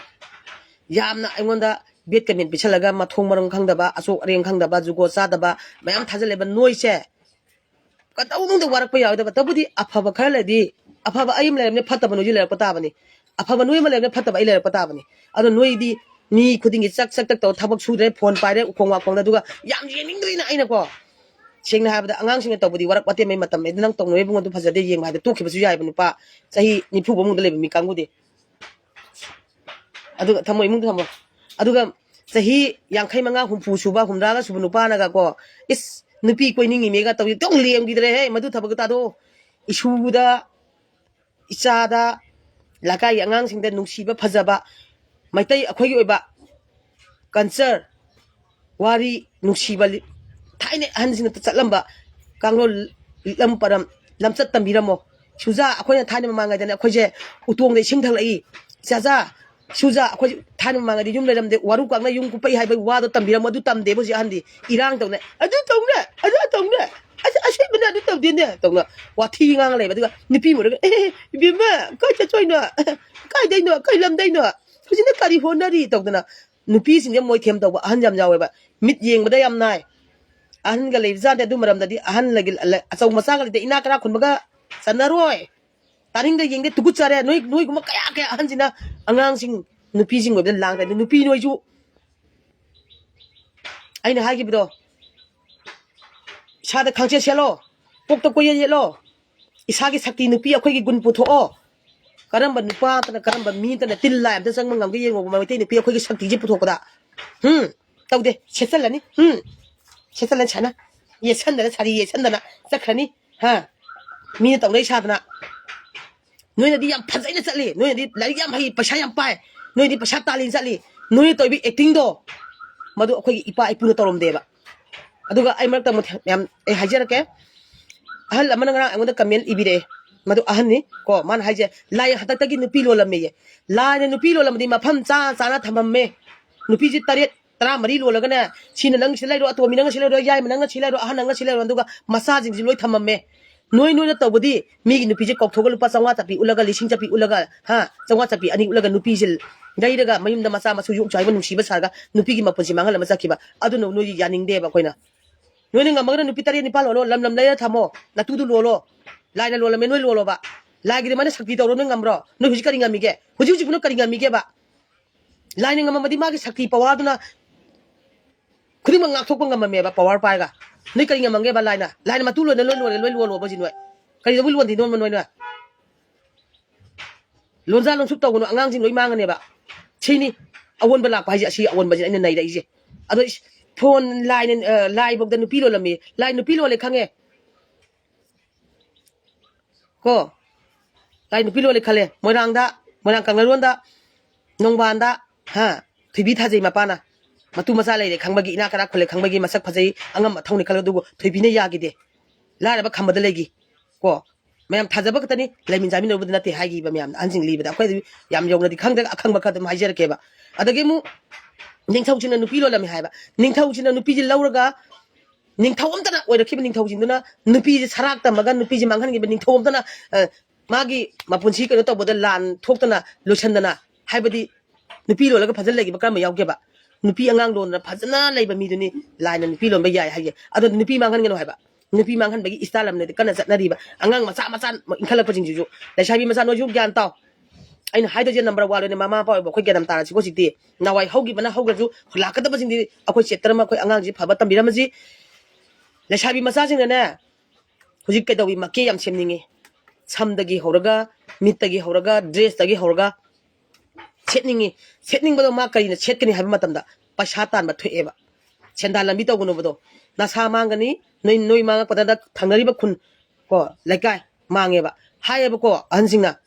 ꯌꯥꯝꯅ ꯑꯩꯉꯣꯟꯗ ꯕꯦꯠ ꯀꯃꯦꯟ ꯄꯤꯁꯜꯂꯒ ꯃꯊꯣꯡ ꯃꯔꯝ ꯈꯪꯗꯕ, ꯑꯆꯣꯛ ꯑꯔꯦꯡ ꯈꯪꯗꯕ, ꯖꯨꯒꯣꯠ ꯆꯥꯗꯕ ꯃꯌꯥꯝ ꯊꯥꯖꯜꯂꯦꯕ꯫ ꯅꯣꯏꯁꯦ ꯀꯗꯧꯅꯨꯡꯗ ꯋꯥꯔꯛꯄ ꯌꯥꯔꯣꯏꯗꯕ꯫ ꯇꯧꯕꯨꯗꯤ ꯑꯐꯕ ꯈꯔ ꯂꯩꯔꯗꯤ, ꯑꯐꯕ ꯑꯩ ꯑꯃ ꯂꯩꯔꯕꯅꯤꯅ ꯐꯠꯇꯕ ꯅꯣꯏꯁꯨ ꯂꯩꯔꯛꯄ ꯇꯥꯕꯅꯤ꯫ ꯑꯐꯕ ꯅꯣꯏ ꯑꯃ ꯂꯩꯔꯕꯅꯤꯅ ꯐꯠꯇꯕ ꯑꯩ ꯂꯩꯔꯛꯄ ꯇꯥꯕꯅꯤ꯫ ꯑꯗꯣ ꯅꯣꯏꯗꯤ ꯃꯤ ꯈꯨꯗꯤꯡꯒꯤ ꯆꯛ ꯆꯛ ꯆꯛ ꯇꯧꯔ ꯊꯕꯛ ꯁꯨꯗ꯭ꯔꯦ, ꯐꯣꯟ ꯄꯥꯏꯔꯦ, ꯎꯈꯣꯡ ꯋꯥꯈꯣꯡꯗ꯫ ꯑꯗꯨꯒ ꯌꯥꯝ ꯌꯦꯡꯅꯤꯡꯗ꯭ꯔꯤꯅ ꯑꯩꯅꯀꯣ, ꯁꯦꯡꯅ ꯍꯥꯏꯔꯕꯗ ꯑꯉꯥꯡꯁꯤꯡꯅ ꯇꯧꯕꯗꯤ ꯋꯥꯔꯛ ꯋꯥꯇꯦꯝ ꯑꯩ ꯃꯇꯝ ꯂꯩꯗ, ꯅꯪ ꯇꯧꯅꯨ ꯏꯕꯨꯡꯉꯣ, ꯑꯗꯨ ꯐꯖꯗꯦ ꯌꯦꯡꯕ ꯍꯥꯏꯗ ꯇꯣꯛꯈꯤꯕꯁꯨ ꯌꯥꯏꯕ꯫ ꯅꯨꯄꯥ ꯆꯍꯤ ꯅꯤꯐꯨ ꯐꯥꯎ ꯃꯅꯨꯡꯗ ꯂꯩꯕ ꯃꯤ ꯀꯥꯡꯕꯨꯗꯤ꯫ ꯑꯗꯨꯒ ꯊꯝꯃꯣ, ꯏꯃꯨꯡꯗ ꯊꯝꯃꯣ꯫ ꯑꯗꯨꯒ ꯆꯍꯤ ꯌꯥꯡꯈꯩ ꯃꯉꯥ, ꯍꯨꯝꯐꯨ ꯁꯨꯕ, ꯍꯨꯝꯗ꯭ꯔꯥꯒ ꯁꯨꯕ ꯅꯨꯄꯥꯅꯒ ꯀꯣ, "ꯏꯁ, ꯅꯨꯄꯤ ꯀꯣꯏꯅꯤꯡꯉꯤꯃꯦꯒ" ꯇꯧꯗꯤ ꯇꯧ ꯂꯦꯝꯈꯤꯗ꯭ꯔꯦꯍꯦ, ꯃꯗꯨ ꯊꯕꯛꯇ ꯇꯥꯗꯣ꯫ ꯏꯁꯨꯗ, ꯏꯆꯥꯗ, ꯂꯩꯀꯥꯏꯒꯤ ꯑꯉꯥꯡꯁꯤꯡꯗ ꯅꯨꯡꯁꯤꯕ, ꯐꯖꯕ, ꯃꯩꯇꯩ ꯑꯩꯈꯣꯏꯒꯤ ꯑꯣꯏꯕ ꯀꯜꯆꯔ, ꯋꯥꯔꯤ, ꯅꯨꯡꯁꯤꯕ ꯂꯤ-, ꯊꯥꯏꯅ ꯑꯍꯟꯁꯤꯡꯅ ꯆꯠꯂꯝꯕ ꯀꯥꯡꯂꯣꯟ, ꯂꯤꯛꯂꯝ ꯄꯔꯝ, ꯂꯝꯆꯠ ꯇꯝꯕꯤꯔꯝꯃꯣ꯫ ꯁꯨꯖꯥ, ꯑꯩꯈꯣꯏꯅ ꯊꯥꯏꯅ ꯃꯃꯥꯡꯉꯩꯗꯅꯦ, ꯑꯩꯈꯣꯏꯁꯦ ꯎꯇꯣꯡꯗ ꯏꯁꯤꯡ ꯊꯛꯂꯛꯏ꯫ ꯆꯥꯖꯥ, ꯁꯨꯖꯥ, ꯑꯩꯈꯣꯏ ꯊꯥꯏꯅ ꯃꯃꯥꯡꯉꯩꯗꯤ ꯌꯨꯝ ꯂꯩꯔꯝꯗꯦ, ꯋꯥꯔꯨ ꯀꯥꯛꯅ ꯌꯨꯝ ꯀꯨꯞꯄꯛꯏ ꯍꯥꯏꯕꯒꯤ ꯋꯥꯗꯣ ꯇꯝꯕꯤꯔꯝꯃꯣ꯫ ꯑꯗꯨ ꯇꯝꯗꯦꯕ ꯍꯧꯖꯤꯛ ꯑꯍꯟꯗꯤ꯫ ꯏꯔꯥꯡ ꯇꯧꯅ, "ꯑꯗꯨ ꯇꯧꯅ, ꯑꯗꯨ ꯇꯧꯅ, ꯑꯁ, ꯑꯁꯦꯡꯕꯅ ꯑꯗꯨ ꯇꯧꯗꯦꯅꯦ" ꯇꯧꯅ ꯋꯥꯊꯤ ꯉꯥꯡꯉ ꯂꯩꯕ꯫ ꯑꯗꯨꯒ ꯅꯨꯄꯤ ꯃꯨꯔꯒ, "ꯑꯦ, ꯏꯕꯦꯝꯃ, ꯀꯥꯏ ꯆꯠꯇꯣꯏꯅꯣ? ꯀꯥꯏꯗꯩꯅꯣ? ꯀꯩ ꯂꯝꯗꯩꯅꯣ? ꯍꯧꯖꯤꯛꯅ ꯀꯔꯤ ꯍꯣꯠꯅꯔꯤ?" ꯇꯧꯗꯅ ꯅꯨꯄꯤꯁꯤꯡꯁꯦ ꯃꯣꯏꯊꯦꯝ ꯇꯧꯕ ꯑꯍꯟ ꯌꯥꯝ ꯌꯥꯎꯋꯦꯕ꯫ ꯃꯤꯠ ꯌꯦꯡꯕꯗ ꯌꯥꯝ ꯅꯥꯏ꯫ ꯑꯍꯟꯒ ꯂꯩꯕꯖꯥꯠ ꯅꯠꯇꯦ ꯑꯗꯨ ꯃꯔꯝꯗꯗꯤ꯫ ꯑꯍꯟ ꯂꯩꯒ-, ꯂ-, ꯑꯆꯧ ꯃꯆꯥꯒ ꯂꯩꯇꯦ, ꯏꯅꯥꯛ ꯀꯔꯥ ꯈꯨꯟꯕꯒ ꯆꯟꯅꯔꯣꯏ꯫ ꯇꯥꯅꯤꯡꯗ ꯌꯦꯡꯗꯦ, ꯇꯨꯀꯨꯠꯆꯔꯦ꯫ ꯅꯣꯏ, ꯅꯣꯏꯒꯨꯝꯕ ꯀꯌꯥ ꯀꯌꯥ ꯑꯍꯟꯁꯤꯅ ꯑꯉꯥꯡꯁꯤꯡ, ꯅꯨꯄꯤꯁꯤꯡ ꯑꯣꯏꯕꯗ ꯂꯥꯡꯗ꯭ꯔꯗꯤ, ꯅꯨꯄꯤ ꯅꯣꯏꯁꯨ ꯑꯩꯅ ꯍꯥꯏꯈꯤꯕꯗꯣ, ꯏꯁꯥꯗ ꯈꯪꯆꯦꯠ ꯁꯦꯠꯂꯣ, ꯀꯣꯛꯇ ꯀꯣꯌꯦꯠ ꯌꯦꯠꯂꯣ, ꯏꯁꯥꯒꯤ ꯁꯛꯇꯤ ꯅꯨꯄꯤ ꯑꯩꯈꯣꯏꯒꯤ ꯒꯨꯟ ꯄꯨꯊꯣꯛꯑꯣ꯫ ꯀꯔꯝꯕ ꯅꯨꯄꯥ ꯅꯠꯇꯅ, ꯀꯔꯝꯕ ꯃꯤ ꯅꯠꯇꯅ ꯇꯤꯜ ꯂꯥꯏ ꯑꯝꯇ ꯆꯪꯕ ꯉꯝꯒꯦ ꯌꯦꯡꯉꯣꯕ, ꯃꯩꯇꯩ ꯅꯨꯄꯤ ꯑꯩꯈꯣꯏꯒꯤ ꯁꯛꯇꯤꯁꯦ ꯄꯨꯊꯣꯛꯄꯗ꯫ ꯍꯨꯝ, ꯇꯧꯗꯦ, ꯁꯦꯠꯆꯜꯂꯅꯤ꯫ ꯍꯨꯝ, ꯁꯦꯠꯆꯜꯂꯅꯤ ꯁꯥꯏꯅ, ꯌꯦꯠꯁꯟꯗꯅ, ꯁꯥꯔꯤ ꯌꯦꯠꯁꯟꯗꯅ ꯆꯠꯈ꯭ꯔꯅꯤ꯫ ꯍꯥ, ꯃꯤꯅ ꯇꯧꯅꯩ ꯁꯥꯗꯅ꯫ ꯅꯣꯏꯅꯗꯤ ꯌꯥꯝ ꯐꯖꯩꯅ ꯆꯠꯂꯤ, ꯅꯣꯏꯅꯗꯤ ꯂꯥꯏꯔꯤꯛ ꯌꯥꯝ ꯍꯩ, ꯄꯩꯁꯥ ꯌꯥꯝ ꯄꯥꯏ, ꯅꯣꯏꯗꯤ ꯄꯩꯁꯥ ꯇꯥꯜꯂꯤꯅ ꯆꯠꯂꯤ꯫ ꯅꯣꯏꯅ ꯇꯧꯔꯤꯕ acting ꯗꯣ, ꯃꯗꯨ ꯑꯩꯈꯣꯏꯒꯤ ꯏꯄꯥ ꯏꯄꯨꯅ ꯇꯧꯔꯝꯗꯦꯕ꯫ ꯑꯗꯨꯒ ꯑꯩ ꯃꯔꯛꯇ ꯑꯃꯨꯛ ꯌꯥꯝ ꯑꯩ ꯍꯥꯏꯖꯔꯛꯀꯦ, ꯑꯍꯜ ꯑꯃꯅ ꯉꯔꯥꯡ ꯑꯩꯉꯣꯟꯗ ꯀꯃꯦꯟ ꯏꯕꯤꯔꯛꯑꯦ꯫ ꯃꯗꯨ ꯑꯍꯟꯅꯤ ꯀꯣ, ꯃꯥꯅ ꯍꯥꯏꯁꯦ, "ꯂꯥꯏ ꯍꯟꯗꯛꯇꯒꯤ ꯅꯨꯄꯤ ꯂꯣꯜꯂꯝꯃꯦꯌꯦ꯫ ꯂꯥꯏꯅ ꯅꯨꯄꯤ ꯂꯣꯜꯂꯝꯃꯗꯤ ꯃꯐꯝ ꯆꯥ ꯆꯥꯅ ꯊꯝꯃꯝꯃꯦ꯫ ꯅꯨꯄꯤꯁꯤ ꯇꯔꯦꯠ, ꯇꯔꯥꯃꯔꯤ ꯂꯣꯜꯂꯒꯅꯦ, ꯁꯤꯅ ꯅꯪ ꯁꯤ ꯂꯩꯔꯣ, ꯑꯇꯣꯝꯕꯤ ꯅꯪ ꯁꯤ ꯂꯩꯔꯣ, ꯌꯥꯏꯃ ꯅꯪ ꯁꯤ ꯂꯩꯔꯣ, ꯑꯍꯟ ꯅꯪ ꯁꯤ ꯂꯩꯔꯣ, ꯑꯗꯨꯒ ꯃꯆꯥꯁꯤꯡꯁꯤ ꯂꯣꯏ ꯊꯝꯃꯝꯃꯦ꯫ ꯅꯣꯏ, ꯅꯣꯏꯅ ꯇꯧꯕꯗꯤ ꯃꯤꯒꯤ ꯅꯨꯄꯤꯁꯦ ꯀꯧꯊꯣꯛꯑꯒ ꯂꯨꯄꯥ ꯆꯥꯝꯃꯉꯥ ꯆꯠꯄꯤ ꯎꯠꯂꯒ, ꯂꯤꯁꯤꯡ ꯆꯠꯄꯤ ꯎꯠꯂꯒ, ꯍꯥ, ꯆꯥꯝꯃꯉꯥ ꯆꯠꯄꯤ ꯑꯅꯤ ꯎꯠꯂꯒ ꯅꯨꯄꯤꯁꯦ ꯂꯩꯔꯒ ꯃꯌꯨꯝꯗ ꯃꯆꯥ ꯃꯁꯨ ꯌꯣꯛꯆ ꯍꯥꯏꯕ ꯅꯨꯡꯁꯤꯕ ꯁꯥꯔꯒ ꯅꯨꯄꯤꯒꯤ ꯃꯄꯨꯟꯁꯤ ꯃꯥꯡꯍꯜꯂꯝꯃ ꯆꯠꯈꯤꯕ꯫ ꯑꯗꯨꯅ ꯅꯣꯏꯗꯤ ꯌꯥꯅꯤꯡꯗꯦꯕ ꯑꯩꯈꯣꯏꯅ꯫ ꯅꯣꯏꯅ ꯉꯝꯃꯒꯅ ꯅꯨꯄꯤ ꯇꯔꯦꯠ ꯅꯤꯄꯥꯜ ꯂꯣꯜꯂꯣ, ꯂꯝ ꯂꯝ ꯂꯩꯔ ꯊꯝꯃꯣ, ꯅꯇꯨꯗꯨ ꯂꯣꯜꯂꯣ꯫ ꯂꯥꯏꯅ ꯂꯣꯜꯂꯝꯃꯦ, ꯅꯣꯏ ꯂꯣꯜꯂꯣꯕ꯫ ꯂꯥꯏꯒꯤ ꯑꯗꯨꯃꯥꯏꯅ ꯁꯛꯇꯤ ꯇꯧꯔꯣ, ꯅꯣꯏ ꯉꯝꯕ꯭ꯔꯣ? ꯅꯣꯏ ꯍꯧꯖꯤꯛ ꯀꯔꯤ ꯉꯝꯃꯤꯒꯦ? ꯍꯧꯖꯤꯛ ꯍꯧꯖꯤꯛꯄꯨ ꯅꯣꯏ ꯀꯔꯤ ꯉꯝꯃꯤꯒꯦꯕ? ꯂꯥꯏꯅ ꯉꯝꯃꯝꯃꯗꯤ ꯃꯥꯒꯤ ꯁꯛꯇꯤ ꯄꯋꯥꯔꯗꯨꯅ ꯈꯨꯗꯤꯡꯃꯛ ꯉꯥꯛꯊꯣꯛꯄ ꯉꯝꯃꯝꯃꯦꯕ, ꯄꯋꯥꯔ ꯄꯥꯏꯔꯒ꯫ ꯅꯣꯏ ꯀꯔꯤ ꯉꯝꯃꯝꯒꯦꯕ ꯂꯥꯏꯅ? ꯂꯥꯏꯅ ꯃꯇꯨ ꯂꯣꯏꯅ ꯂꯣꯏ ꯂꯣꯏꯔꯦ, ꯂꯣꯏ ꯂꯣꯜꯂꯣꯕ ꯍꯧꯖꯤꯛ ꯅꯣꯏ꯫ ꯀꯔꯤꯗꯧꯕꯩ ꯂꯣꯟꯗꯤꯅꯣꯕ ꯅꯣꯏꯅ? ꯂꯣꯟꯖꯥ ꯂꯣꯟꯁꯨꯞ ꯇꯧꯒꯅꯨ, ꯑꯉꯥꯡꯁꯤꯡ ꯂꯣꯏ ꯃꯥꯡꯉꯅꯦꯕ꯫ ꯁꯤꯅꯤ ꯑꯑꯣꯟꯕ ꯂꯥꯛꯄ ꯍꯥꯏꯁꯦ, ꯑꯁꯤ ꯑꯑꯣꯟꯕꯁꯤꯅ ꯑꯩꯅ ꯅꯩꯔꯛꯏꯁꯦ꯫ ꯑꯗꯣ ꯏꯁ, ꯐꯣꯟ ꯂꯥꯏꯅ, ꯑ, ꯂꯥꯏꯐꯧꯗ ꯅꯨꯄꯤ ꯂꯣꯜꯂꯝꯃꯤ꯫ ꯂꯥꯏ ꯅꯨꯄꯤ ꯂꯣꯜꯂꯦ ꯈꯪꯉꯦ꯫ ꯀꯣ? ꯂꯥꯏ ꯅꯨꯄꯤ ꯂꯣꯜꯂꯦ ꯈꯜꯂꯦ꯫ ꯃꯣꯏꯔꯥꯡꯗ, ꯃꯣꯏꯔꯥꯡ ꯀꯪꯂꯩꯔꯣꯟꯗ, ꯅꯣꯡꯕꯥꯟꯗ, ꯍꯥ? ꯊꯣꯏꯕꯤ ꯊꯥꯖꯩ ꯃꯄꯥꯅ꯫ ꯃꯇꯨ ꯃꯆꯥ ꯂꯩꯔꯦ ꯈꯪꯕꯒꯤ, ꯏꯅꯥꯛ ꯀꯔꯥ ꯈꯨꯜꯂꯦ ꯈꯪꯕꯒꯤ, ꯃꯁꯛ ꯐꯖꯩ, ꯑꯉꯝ ꯑꯊꯧꯅꯤ ꯈꯜꯂꯦ, ꯑꯗꯨꯕꯨ ꯊꯣꯏꯕꯤꯅ ꯌꯥꯈꯤꯗꯦ꯫ ꯂꯥꯏꯔꯕ ꯈꯝꯕꯗ ꯂꯩꯈꯤ꯫ ꯀꯣ? ꯃꯌꯥꯝ ꯊꯥꯖꯕ ꯈꯛꯇꯅꯤ, ꯂꯩꯃꯤꯟ ꯆꯥꯃꯤꯟꯅꯔꯨꯕꯗ ꯅꯠꯇꯦ ꯍꯥꯏꯈꯤꯕ ꯃꯌꯥꯝꯅ, ꯑꯍꯟꯁꯤꯡ ꯂꯤꯕꯗ꯫ ꯑꯩꯈꯣꯏꯗꯤ ꯌꯥꯝ ꯌꯧꯅꯗꯤ ꯈꯪꯗ꯭ꯔꯒ ꯑꯈꯪꯕ ꯈꯔ ꯑꯗꯨꯝ ꯍꯥꯏꯖꯔꯛꯀꯦꯕ꯫ ꯑꯗꯒꯤ ꯑꯃꯨꯛ ꯅꯤꯡꯊꯧꯁꯤꯡꯅ ꯅꯨꯄꯤ ꯂꯣꯜꯂꯝꯃꯤ ꯍꯥꯏꯕ꯫ ꯅꯤꯡꯊꯧꯁꯤꯡꯅ ꯅꯨꯄꯤꯁꯦ ꯂꯧꯔꯒ ꯅꯤꯡꯊꯧ ꯑꯝꯇꯅ ꯑꯣꯏꯔꯛꯈꯤꯕ ꯅꯤꯡꯊꯧꯁꯤꯡꯗꯨꯅ ꯅꯨꯄꯤꯁꯦ ꯁꯔꯥꯛ ꯇꯝꯃꯒ ꯅꯨꯄꯤꯁꯦ ꯃꯥꯡꯍꯟꯈꯤꯕ ꯅꯤꯡꯊꯧ ꯑꯝꯇꯅ, ꯑ, ꯃꯥꯒꯤ ꯃꯄꯨꯟꯁꯤ ꯀꯩꯅꯣ ꯇꯧꯕꯗ ꯂꯥꯟ ꯊꯣꯛꯇꯅ ꯂꯣꯏꯁꯟꯗꯅ, ꯍꯥꯏꯕꯗꯤ ꯅꯨꯄꯤ ꯂꯣꯜꯂꯒ ꯐꯖꯅ ꯂꯩꯈꯤꯕ ꯀꯔꯝꯕ ꯌꯥꯎꯒꯦꯕ? ꯅꯨꯄꯤ ꯑꯉꯥꯡ ꯂꯣꯟꯗꯅ ꯐꯖꯅ ꯂꯩꯕ ꯃꯤꯗꯨꯅꯤ ꯂꯥꯏꯅ ꯅꯨꯄꯤ ꯂꯣꯟꯕ ꯌꯥꯏ ꯍꯥꯏꯁꯦ꯫ ꯑꯗꯣ ꯅꯨꯄꯤ ꯃꯥꯡꯍꯟꯒꯅꯨ ꯍꯥꯏꯕ꯫ ꯅꯨꯄꯤ ꯃꯥꯡꯍꯟꯕꯒꯤ ꯏꯁꯇꯥꯏꯜ ꯑꯃꯅꯗꯤ ꯀꯟꯅ ꯆꯠꯅꯔꯤꯕ꯫ ꯑꯉꯥꯡ ꯃꯆꯥ ꯃꯆꯥ ꯏꯟꯈꯠꯂꯛꯄꯁꯤꯡꯁꯤꯁꯨ, ꯂꯩꯁꯥꯕꯤ ꯃꯆꯥ ꯅꯣꯏꯁꯨ ꯒ꯭ꯌꯥꯟ ꯇꯥꯎ꯫ ꯑꯩꯅ ꯍꯥꯏꯗꯣꯏꯁꯦ ꯅꯝꯕꯔ ꯋꯥꯟ ꯑꯣꯏꯅ ꯃꯃꯥ ꯃꯄꯥ ꯑꯣꯏꯕ ꯑꯩꯈꯣꯏ ꯒ꯭ꯌꯥꯟ ꯑꯃ ꯇꯥꯔꯁꯤꯀꯣ ꯍꯧꯖꯤꯛꯇꯤ꯫ ꯅꯍꯥꯟꯋꯥꯏ ꯍꯧꯈꯤꯕꯅ ꯍꯧꯈ꯭ꯔꯁꯨ, ꯂꯥꯛꯀꯗꯕꯁꯤꯡꯗꯤ ꯑꯩꯈꯣꯏ ꯆꯦꯞꯇꯔ ꯑꯃ ꯑꯩꯈꯣꯏ ꯑꯉꯥꯡꯁꯤ ꯐꯕ ꯇꯝꯕꯤꯔꯝꯃꯁꯤ꯫ ꯂꯩꯁꯥꯕꯤ ꯃꯆꯥꯁꯤꯡꯅꯅꯦ, ꯍꯧꯖꯤꯛ ꯀꯩꯗꯧꯏ, ꯃꯀꯦ ꯌꯥꯝ ꯁꯦꯝꯅꯤꯡꯉꯤ꯫ ꯁꯝꯗꯒꯤ ꯍꯧꯔꯒ, ꯃꯤꯠꯇꯒꯤ ꯍꯧꯔꯒ, ꯗ꯭ꯔꯦꯁꯇꯒꯤ ꯍꯧꯔꯒ ꯁꯦꯠꯅꯤꯡꯉꯤ꯫ ꯁꯦꯠꯅꯤꯡꯕꯗꯣ ꯃꯥ ꯀꯔꯤꯅ ꯁꯦꯠꯀꯅꯤ ꯍꯥꯏꯕ ꯃꯇꯝꯗ ꯄꯩꯁꯥ ꯇꯥꯟꯕ ꯊꯣꯛꯑꯦꯕ꯫ ꯁꯦꯟꯗꯥꯟ ꯂꯝꯕꯤ ꯇꯧꯒꯅꯨꯕꯗꯣ꯫ ꯅꯁꯥ ꯃꯥꯡꯒꯅꯤ, ꯅꯣꯏ, ꯅꯣꯏ ꯃꯥꯡꯉꯛꯄꯗ ꯊꯪꯅꯔꯤꯕ ꯈꯨꯟ, ꯀꯣ, ꯂꯩꯀꯥꯏ ꯃꯥꯡꯉꯦꯕ꯫ ꯍꯥꯏꯌꯦꯕꯀꯣ ꯑꯍꯟꯁꯤꯡꯅ,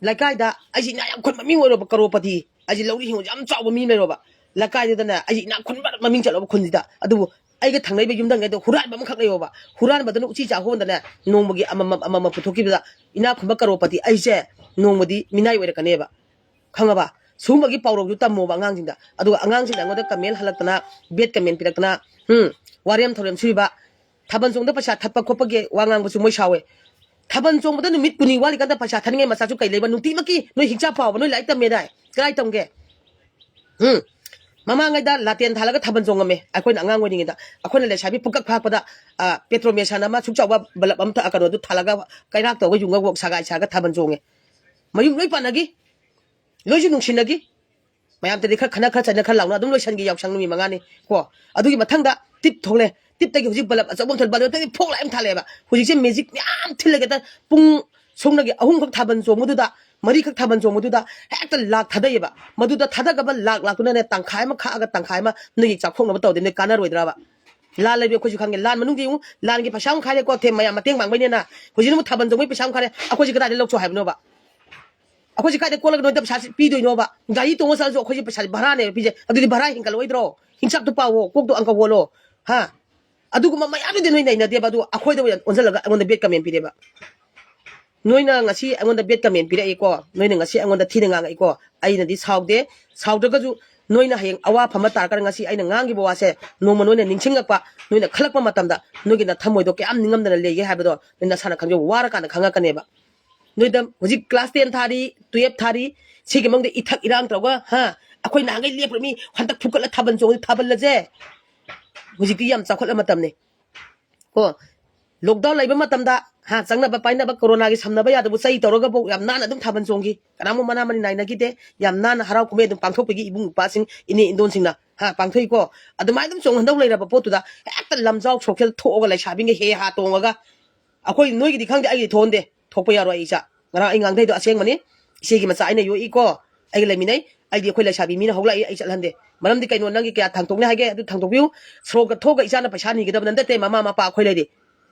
ꯂꯩꯀꯥꯏꯗ ꯑꯩꯁꯦ ꯏꯅꯥ ꯌꯥꯝ ꯈꯨꯟꯕ ꯃꯤ ꯑꯣꯏꯔꯣꯕ, ꯀꯔꯣꯄꯇꯤ, ꯑꯩꯁꯦ ꯂꯧꯔꯤ ꯍꯤꯡꯒꯣꯜ ꯌꯥꯝ ꯆꯥꯎꯕ ꯃꯤ ꯂꯩꯔꯣꯕ, ꯂꯩꯀꯥꯏꯗꯨꯗꯅꯦ ꯑꯩꯁꯦ ꯏꯅꯥꯛ ꯈꯨꯟꯕ ꯃꯃꯤꯡ ꯆꯠꯂꯕ ꯈꯨꯟꯁꯤꯗ, ꯑꯗꯨꯕꯨ ꯑꯩꯒ ꯊꯪꯅꯔꯤꯕ ꯌꯨꯝꯊꯪꯅꯩꯗꯣ ꯍꯨꯔꯥꯟꯕ ꯑꯃꯈꯛ ꯂꯩꯌꯣꯕ, ꯍꯨꯔꯥꯟꯕꯗꯨꯅ ꯎꯆꯤ ꯆꯥ ꯍꯣꯟꯗꯅ ꯅꯣꯡꯃꯒꯤ ꯑꯃꯃꯝ ꯑꯃꯃꯝ ꯄꯨꯊꯣꯛꯈꯤꯕꯗ ꯏꯅꯥꯛ ꯈꯨꯟꯕ ꯀꯔꯣꯔꯄꯇꯤ ꯑꯩꯁꯦ ꯅꯣꯡꯃꯗꯤ ꯃꯤꯅꯥꯏ ꯑꯣꯏꯔꯛꯀꯅꯦꯕ꯫ ꯈꯪꯉꯕ? ꯁꯨꯝꯕꯒꯤ ꯄꯥꯎꯔꯧꯁꯨ ꯇꯝꯃꯣꯕ ꯑꯉꯥꯡꯁꯤꯡꯗ꯫ ꯑꯗꯨꯒ ꯑꯉꯥꯡꯁꯤꯡꯅ ꯑꯩꯉꯣꯟꯗ ꯀꯃꯦꯟ ꯍꯜꯂꯛꯇꯅ, ꯕꯦꯠ ꯀꯃꯦꯟ ꯄꯤꯔꯛꯇꯅ, ꯎꯝ, ꯋꯥꯔꯦꯝ ꯊꯧꯔꯦꯝ ꯁꯨꯏꯕ, ꯊꯥꯕꯜ ꯆꯣꯡꯗ ꯄꯩꯁꯥ ꯊꯠꯄ ꯈꯣꯠꯄꯒꯤ ꯋꯥ ꯉꯥꯡꯕꯁꯨ ꯃꯣꯏ ꯁꯥꯎꯋꯦ꯫ ꯊꯥꯕꯜ ꯆꯣꯡꯕꯗ ꯅꯨꯃꯤꯠ ꯀꯨꯟꯅꯤ ꯋꯥꯠꯂꯤꯀꯥꯟꯗ ꯄꯩꯁꯥ ꯊꯠꯅꯤꯡꯉꯥꯏ ꯃꯆꯥꯁꯨ ꯀꯩ ꯂꯩꯕ? ꯅꯨꯡꯇꯤꯃꯛꯀꯤ ꯅꯣꯏ ꯍꯤꯡꯆꯥ ꯐꯥꯎꯕ ꯅꯣꯏ ꯂꯥꯏꯔꯤꯛ ꯇꯝꯃꯦꯗꯥꯏ? ꯀꯗꯥꯏ ꯇꯝꯒꯦ? ꯎꯝ꯫ ꯃꯃꯥꯡꯉꯩꯗ ꯂꯥꯇꯦꯟ ꯊꯥꯜꯂꯒ ꯊꯥꯕꯜ ꯆꯣꯡꯉꯝꯃꯦ ꯑꯩꯈꯣꯏꯅ ꯑꯉꯥꯡ ꯑꯣꯏꯔꯤꯉꯩꯗ꯫ ꯑꯩꯈꯣꯏꯅ ꯂꯩꯁꯥꯕꯤ ꯄꯨꯡꯀꯛ ꯐꯥꯔꯛꯄꯗ, ꯑ, ꯄꯦꯇ꯭ꯔꯣꯃꯦꯁꯟ ꯑꯃ ꯁꯨꯛ ꯆꯥꯎꯕ ꯕꯂꯞ ꯑꯃ ꯊ-, ꯀꯩꯅꯣꯗꯨ ꯊꯥꯜꯂꯒ ꯀꯩꯔꯥꯛ ꯇꯧꯔꯒ ꯌꯨꯡꯉꯒ ꯁꯥꯒꯥꯏ ꯁꯥꯔꯒ ꯊꯥꯕꯜ ꯆꯣꯡꯉꯦ꯫ ꯃꯌꯨꯝ ꯂꯣꯏ ꯄꯥꯟꯅꯈꯤ, ꯂꯣꯏꯁꯨ ꯅꯨꯡꯁꯤꯅꯈꯤ꯫ ꯃꯌꯥꯝꯇꯗꯤ ꯈꯔ ꯈꯟꯅ ꯈꯔ ꯆꯩꯅ ꯈꯔ ꯂꯥꯎꯅ ꯑꯗꯨꯝ ꯂꯣꯏꯁꯟꯈꯤ ꯌꯥꯎꯁꯪ ꯅꯨꯃꯤꯠ ꯃꯉꯥꯅꯤ ꯀꯣ꯫ ꯑꯗꯨꯒꯤ ꯃꯊꯪꯗ ꯇꯤꯞ ꯊꯣꯛꯂꯦ꯫ ꯇꯤꯞꯇꯒꯤ ꯍꯧꯖꯤꯛ ꯕꯂꯞ ꯑꯆꯧꯕ ꯑꯃ ꯊꯣꯛꯂꯦ꯫ ꯕꯂꯞꯇꯒꯤ ꯐꯣꯛ ꯂꯥꯏ ꯑꯃ ꯊꯥꯜꯂꯛꯑꯦꯕ꯫ ꯍꯧꯖꯤꯛꯁꯦ ꯃꯦꯖꯤꯛ ꯃꯌꯥꯝ ꯊꯤꯜꯂꯒ ꯍꯦꯛꯇ ꯄꯨꯡ ꯁꯨꯡꯅꯒꯤ ꯑꯍꯨꯝꯈꯛ ꯊꯥꯕꯜ ꯆꯣꯡꯕꯗꯨꯗ, ꯃꯔꯤꯈꯛ ꯊꯥꯕꯜ ꯆꯣꯡꯕꯗꯨꯗ ꯍꯦꯛꯇ ꯂꯥꯛ ꯊꯥꯗꯩꯑꯕ꯫ ꯃꯗꯨꯗ ꯊꯥꯗꯒꯕ ꯂꯥꯛ ꯂꯥꯛꯇꯨꯅꯅꯦ ꯇꯪꯈꯥꯏ ꯑꯃ ꯈꯥꯛꯑꯒ ꯇꯪꯈꯥꯏ ꯑꯃ ꯅꯣꯏꯒꯤ ꯆꯥꯛꯈꯣꯛꯅꯕ ꯇꯧꯗꯦ꯫ ꯅꯣꯏ ꯀꯥꯟꯅꯔꯣꯏꯗ꯭ꯔꯕ? ꯂꯥꯟ ꯂꯩꯕ ꯑꯩꯈꯣꯏꯁꯨ ꯈꯪꯉꯦ꯫ ꯂꯥꯟ ꯃꯅꯨꯡꯗ ꯌꯦꯡꯉꯨ, ꯂꯥꯟꯒꯤ ꯄꯩꯁꯥ ꯑꯃ ꯈꯥꯏꯔꯦꯀꯣ, ꯊꯦꯝ ꯃꯌꯥꯝ ꯃꯇꯦꯡ ꯄꯥꯡꯕꯩꯅꯦꯅ꯫ ꯍꯧꯖꯤꯛꯅ ꯑꯃꯨꯛ ꯊꯥꯕꯜ ꯆꯣꯡꯕꯩ ꯄꯩꯁꯥ ꯑꯃ ꯈꯥꯏꯔꯦ꯫ ꯑꯩꯈꯣꯏꯁꯦ ꯀꯗꯥꯏꯗ ꯂꯧꯊꯣꯛ ꯍꯥꯏꯕꯅꯣꯕ? ꯑꯩꯈꯣꯏꯁꯦ ꯀꯥꯏꯗ ꯀꯣꯜꯂꯒ ꯅꯣꯏꯗ ꯄꯩꯁꯥ ꯄꯤꯗꯣꯏꯅꯣꯕ? ꯒꯥꯔꯤ ꯇꯣꯡꯉ ꯆꯠꯂꯁꯨ ꯑꯩꯈꯣꯏꯁꯦ ꯄꯩꯁꯥꯁꯦ ꯚꯔꯥꯅꯦꯕ ꯄꯤꯖꯩ꯫ ꯑꯗꯨꯗꯤ ꯚꯔꯥ ꯍꯦꯟꯒꯠꯂꯣꯏꯗ꯭ꯔꯣ? ꯍꯤꯡꯆꯥꯛꯇꯣ ꯄꯥꯎꯋꯣ, ꯀꯣꯛꯇꯣ ꯑꯪꯀ ꯍꯣꯜꯂꯣ꯫ ꯍꯥ? ꯑꯗꯨꯒꯨꯝꯕ ꯃꯌꯥꯝꯗꯨꯗꯤ ꯅꯣꯏ ꯅꯩꯅꯗꯦꯕ꯫ ꯑꯗꯨ ꯑꯩꯈꯣꯏꯗ ꯑꯣꯏꯅ ꯑꯣꯟꯁꯤꯜꯂꯒ ꯑꯩꯉꯣꯟꯗ ꯕꯦꯠ ꯀꯃꯦꯟ ꯄꯤꯔꯦꯕ꯫ ꯅꯣꯏꯅ ꯉꯁꯤ ꯑꯩꯉꯣꯟꯗ ꯕꯦꯠ ꯀꯃꯦꯟ ꯄꯤꯔꯛꯏꯀꯣ, ꯅꯣꯏꯅ ꯉꯁꯤ ꯑꯩꯉꯣꯟꯗ ꯊꯤꯅ ꯉꯥꯡꯉꯛꯏꯀꯣ, ꯑꯩꯅꯗꯤ ꯁꯥꯎꯗꯦ꯫ ꯁꯥꯎꯗ꯭ꯔꯒꯁꯨ ꯅꯣꯏꯅ ꯍꯌꯦꯡ ꯑꯋꯥ ꯐꯝꯕ ꯇꯥꯔꯀꯥꯟꯗ ꯉꯁꯤ ꯑꯩꯅ ꯉꯥꯡꯈꯤꯕ ꯋꯥꯁꯦ ꯅꯣꯡꯃ ꯅꯣꯏꯅ ꯅꯤꯡꯁꯤꯡꯉꯛꯄ, ꯅꯣꯏꯅ ꯈꯜꯂꯛꯄ ꯃꯇꯝꯗ ꯅꯣꯏꯒꯤ ꯅꯊꯃꯣꯏꯗꯣ ꯀꯌꯥꯝ ꯅꯤꯡꯉꯝꯗꯅ ꯂꯩꯒꯦ ꯍꯥꯏꯕꯗꯣ ꯅꯣꯏ ꯅꯁꯥꯅ ꯈꯪꯖꯧ꯫ ꯋꯥꯔꯀꯥꯟꯗ ꯈꯪꯉꯛꯀꯅꯦꯕ꯫ ꯅꯣꯏꯗ ꯍꯧꯖꯤꯛ ꯀ꯭ꯂꯥꯁ ꯇꯦꯟ ꯊꯥꯔꯤ, ꯇꯨꯌꯦꯜꯞ ꯊꯥꯔꯤ, ꯁꯤꯒꯤ ꯃꯅꯨꯡꯗ ꯏꯊꯛ ꯏꯔꯥꯡ ꯇꯧꯔꯒ, ꯍꯥ, ꯑꯩꯈꯣꯏ ꯅꯍꯥꯟꯈꯩ ꯂꯦꯞꯄꯨꯔꯃꯤ, ꯍꯟꯗꯛ ꯐꯨꯀꯠꯂ ꯊꯥꯕꯜ ꯆꯣꯡꯁꯤ, ꯊꯥꯕꯜ ꯑꯁꯦ ꯍꯧꯖꯤꯛꯇꯤ ꯌꯥꯝ ꯆꯥꯎꯈꯠꯂ ꯃꯇꯝꯅꯤ꯫ ꯀꯣ, ꯂꯣꯛꯗꯥꯎꯟ ꯂꯩꯕ ꯃꯇꯝꯗ, ꯍꯥ, ꯆꯪꯅꯕ ꯄꯥꯏꯅꯕ ꯀꯣꯔꯣꯅꯥꯒꯤ ꯁꯝꯅꯕ ꯌꯥꯗꯕꯨ ꯆꯩ ꯇꯧꯔꯒꯕꯨ ꯌꯥꯝ ꯅꯥꯟꯅ ꯑꯗꯨꯝ ꯊꯥꯕꯜ ꯆꯣꯡꯈꯤ꯫ ꯀꯅꯥꯃꯨꯛ ꯃꯅꯥ ꯃꯅꯤ ꯅꯥꯏꯅꯈꯤꯗꯦ꯫ ꯌꯥꯝ ꯅꯥꯟꯅ ꯍꯔꯥꯎ ꯀꯨꯝꯍꯩ ꯑꯗꯨꯝ ꯄꯥꯡꯊꯣꯛꯄꯒꯤ ꯏꯕꯨꯡ ꯏꯄ꯭ꯋꯥꯁꯤꯡ, ꯏꯅꯦ ꯏꯟꯗꯣꯟꯁꯤꯡꯅ, ꯍꯥ, ꯄꯥꯡꯊꯣꯛꯏꯀꯣ꯫ ꯑꯗꯨꯃꯥꯏꯅ ꯑꯗꯨꯝ ꯆꯣꯡꯍꯟꯗꯧ ꯂꯩꯔꯕ ꯄꯣꯠꯇꯨꯗ ꯍꯦꯛꯇ ꯂꯝꯖꯥꯎ ꯁꯣꯛꯆꯜ ꯊꯣꯛꯑꯒ ꯂꯩꯁꯥꯕꯤꯉꯩ ꯍꯦ ꯍꯥ ꯇꯣꯡꯉꯒ, ꯑꯩꯈꯣꯏ ꯅꯣꯏꯒꯤꯗꯤ ꯈꯪꯗꯦ, ꯑꯩꯒꯤꯗꯤ ꯊꯣꯛꯍꯟꯗꯦ꯫ ꯊꯣꯛꯄ ꯌꯥꯔꯣꯏ ꯑꯩ ꯏꯆꯥ꯫ ꯉꯔꯥꯡ ꯑꯩ ꯉꯥꯡꯊꯩꯗꯣ ꯑꯁꯦꯡꯕꯅꯤ꯫ ꯏꯆꯦꯒꯤ ꯃꯆꯥ ꯑꯩꯅ ꯌꯣꯛꯏꯀꯣ꯫ ꯑꯩꯒ ꯂꯩꯃꯤꯟꯅꯩ꯫ ꯑꯩꯗꯤ ꯑꯩꯈꯣꯏ ꯂꯩꯁꯥꯕꯤ ꯃꯤꯅ ꯍꯧꯂꯛꯏ, ꯑꯩ ꯆꯠꯍꯟꯗꯦ꯫ ꯃꯔꯝꯗꯤ ꯀꯩꯅꯣ? ꯅꯪꯒꯤ ꯀꯌꯥ ꯊꯥꯡꯇꯣꯛꯅꯤ ꯍꯥꯏꯒꯦ? ꯑꯗꯨ ꯊꯥꯡꯇꯣꯛꯄꯤꯌꯨ꯫ ꯁꯣꯔꯣꯛꯇ ꯊꯣꯛꯑꯒ ꯏꯆꯥꯅ ꯄꯩꯁꯥ ꯅꯤꯒꯗꯕ ꯅꯠꯇꯦ, ꯃꯃꯥ ꯃꯄꯥ ꯑꯩꯈꯣꯏ ꯂꯩꯔꯤ꯫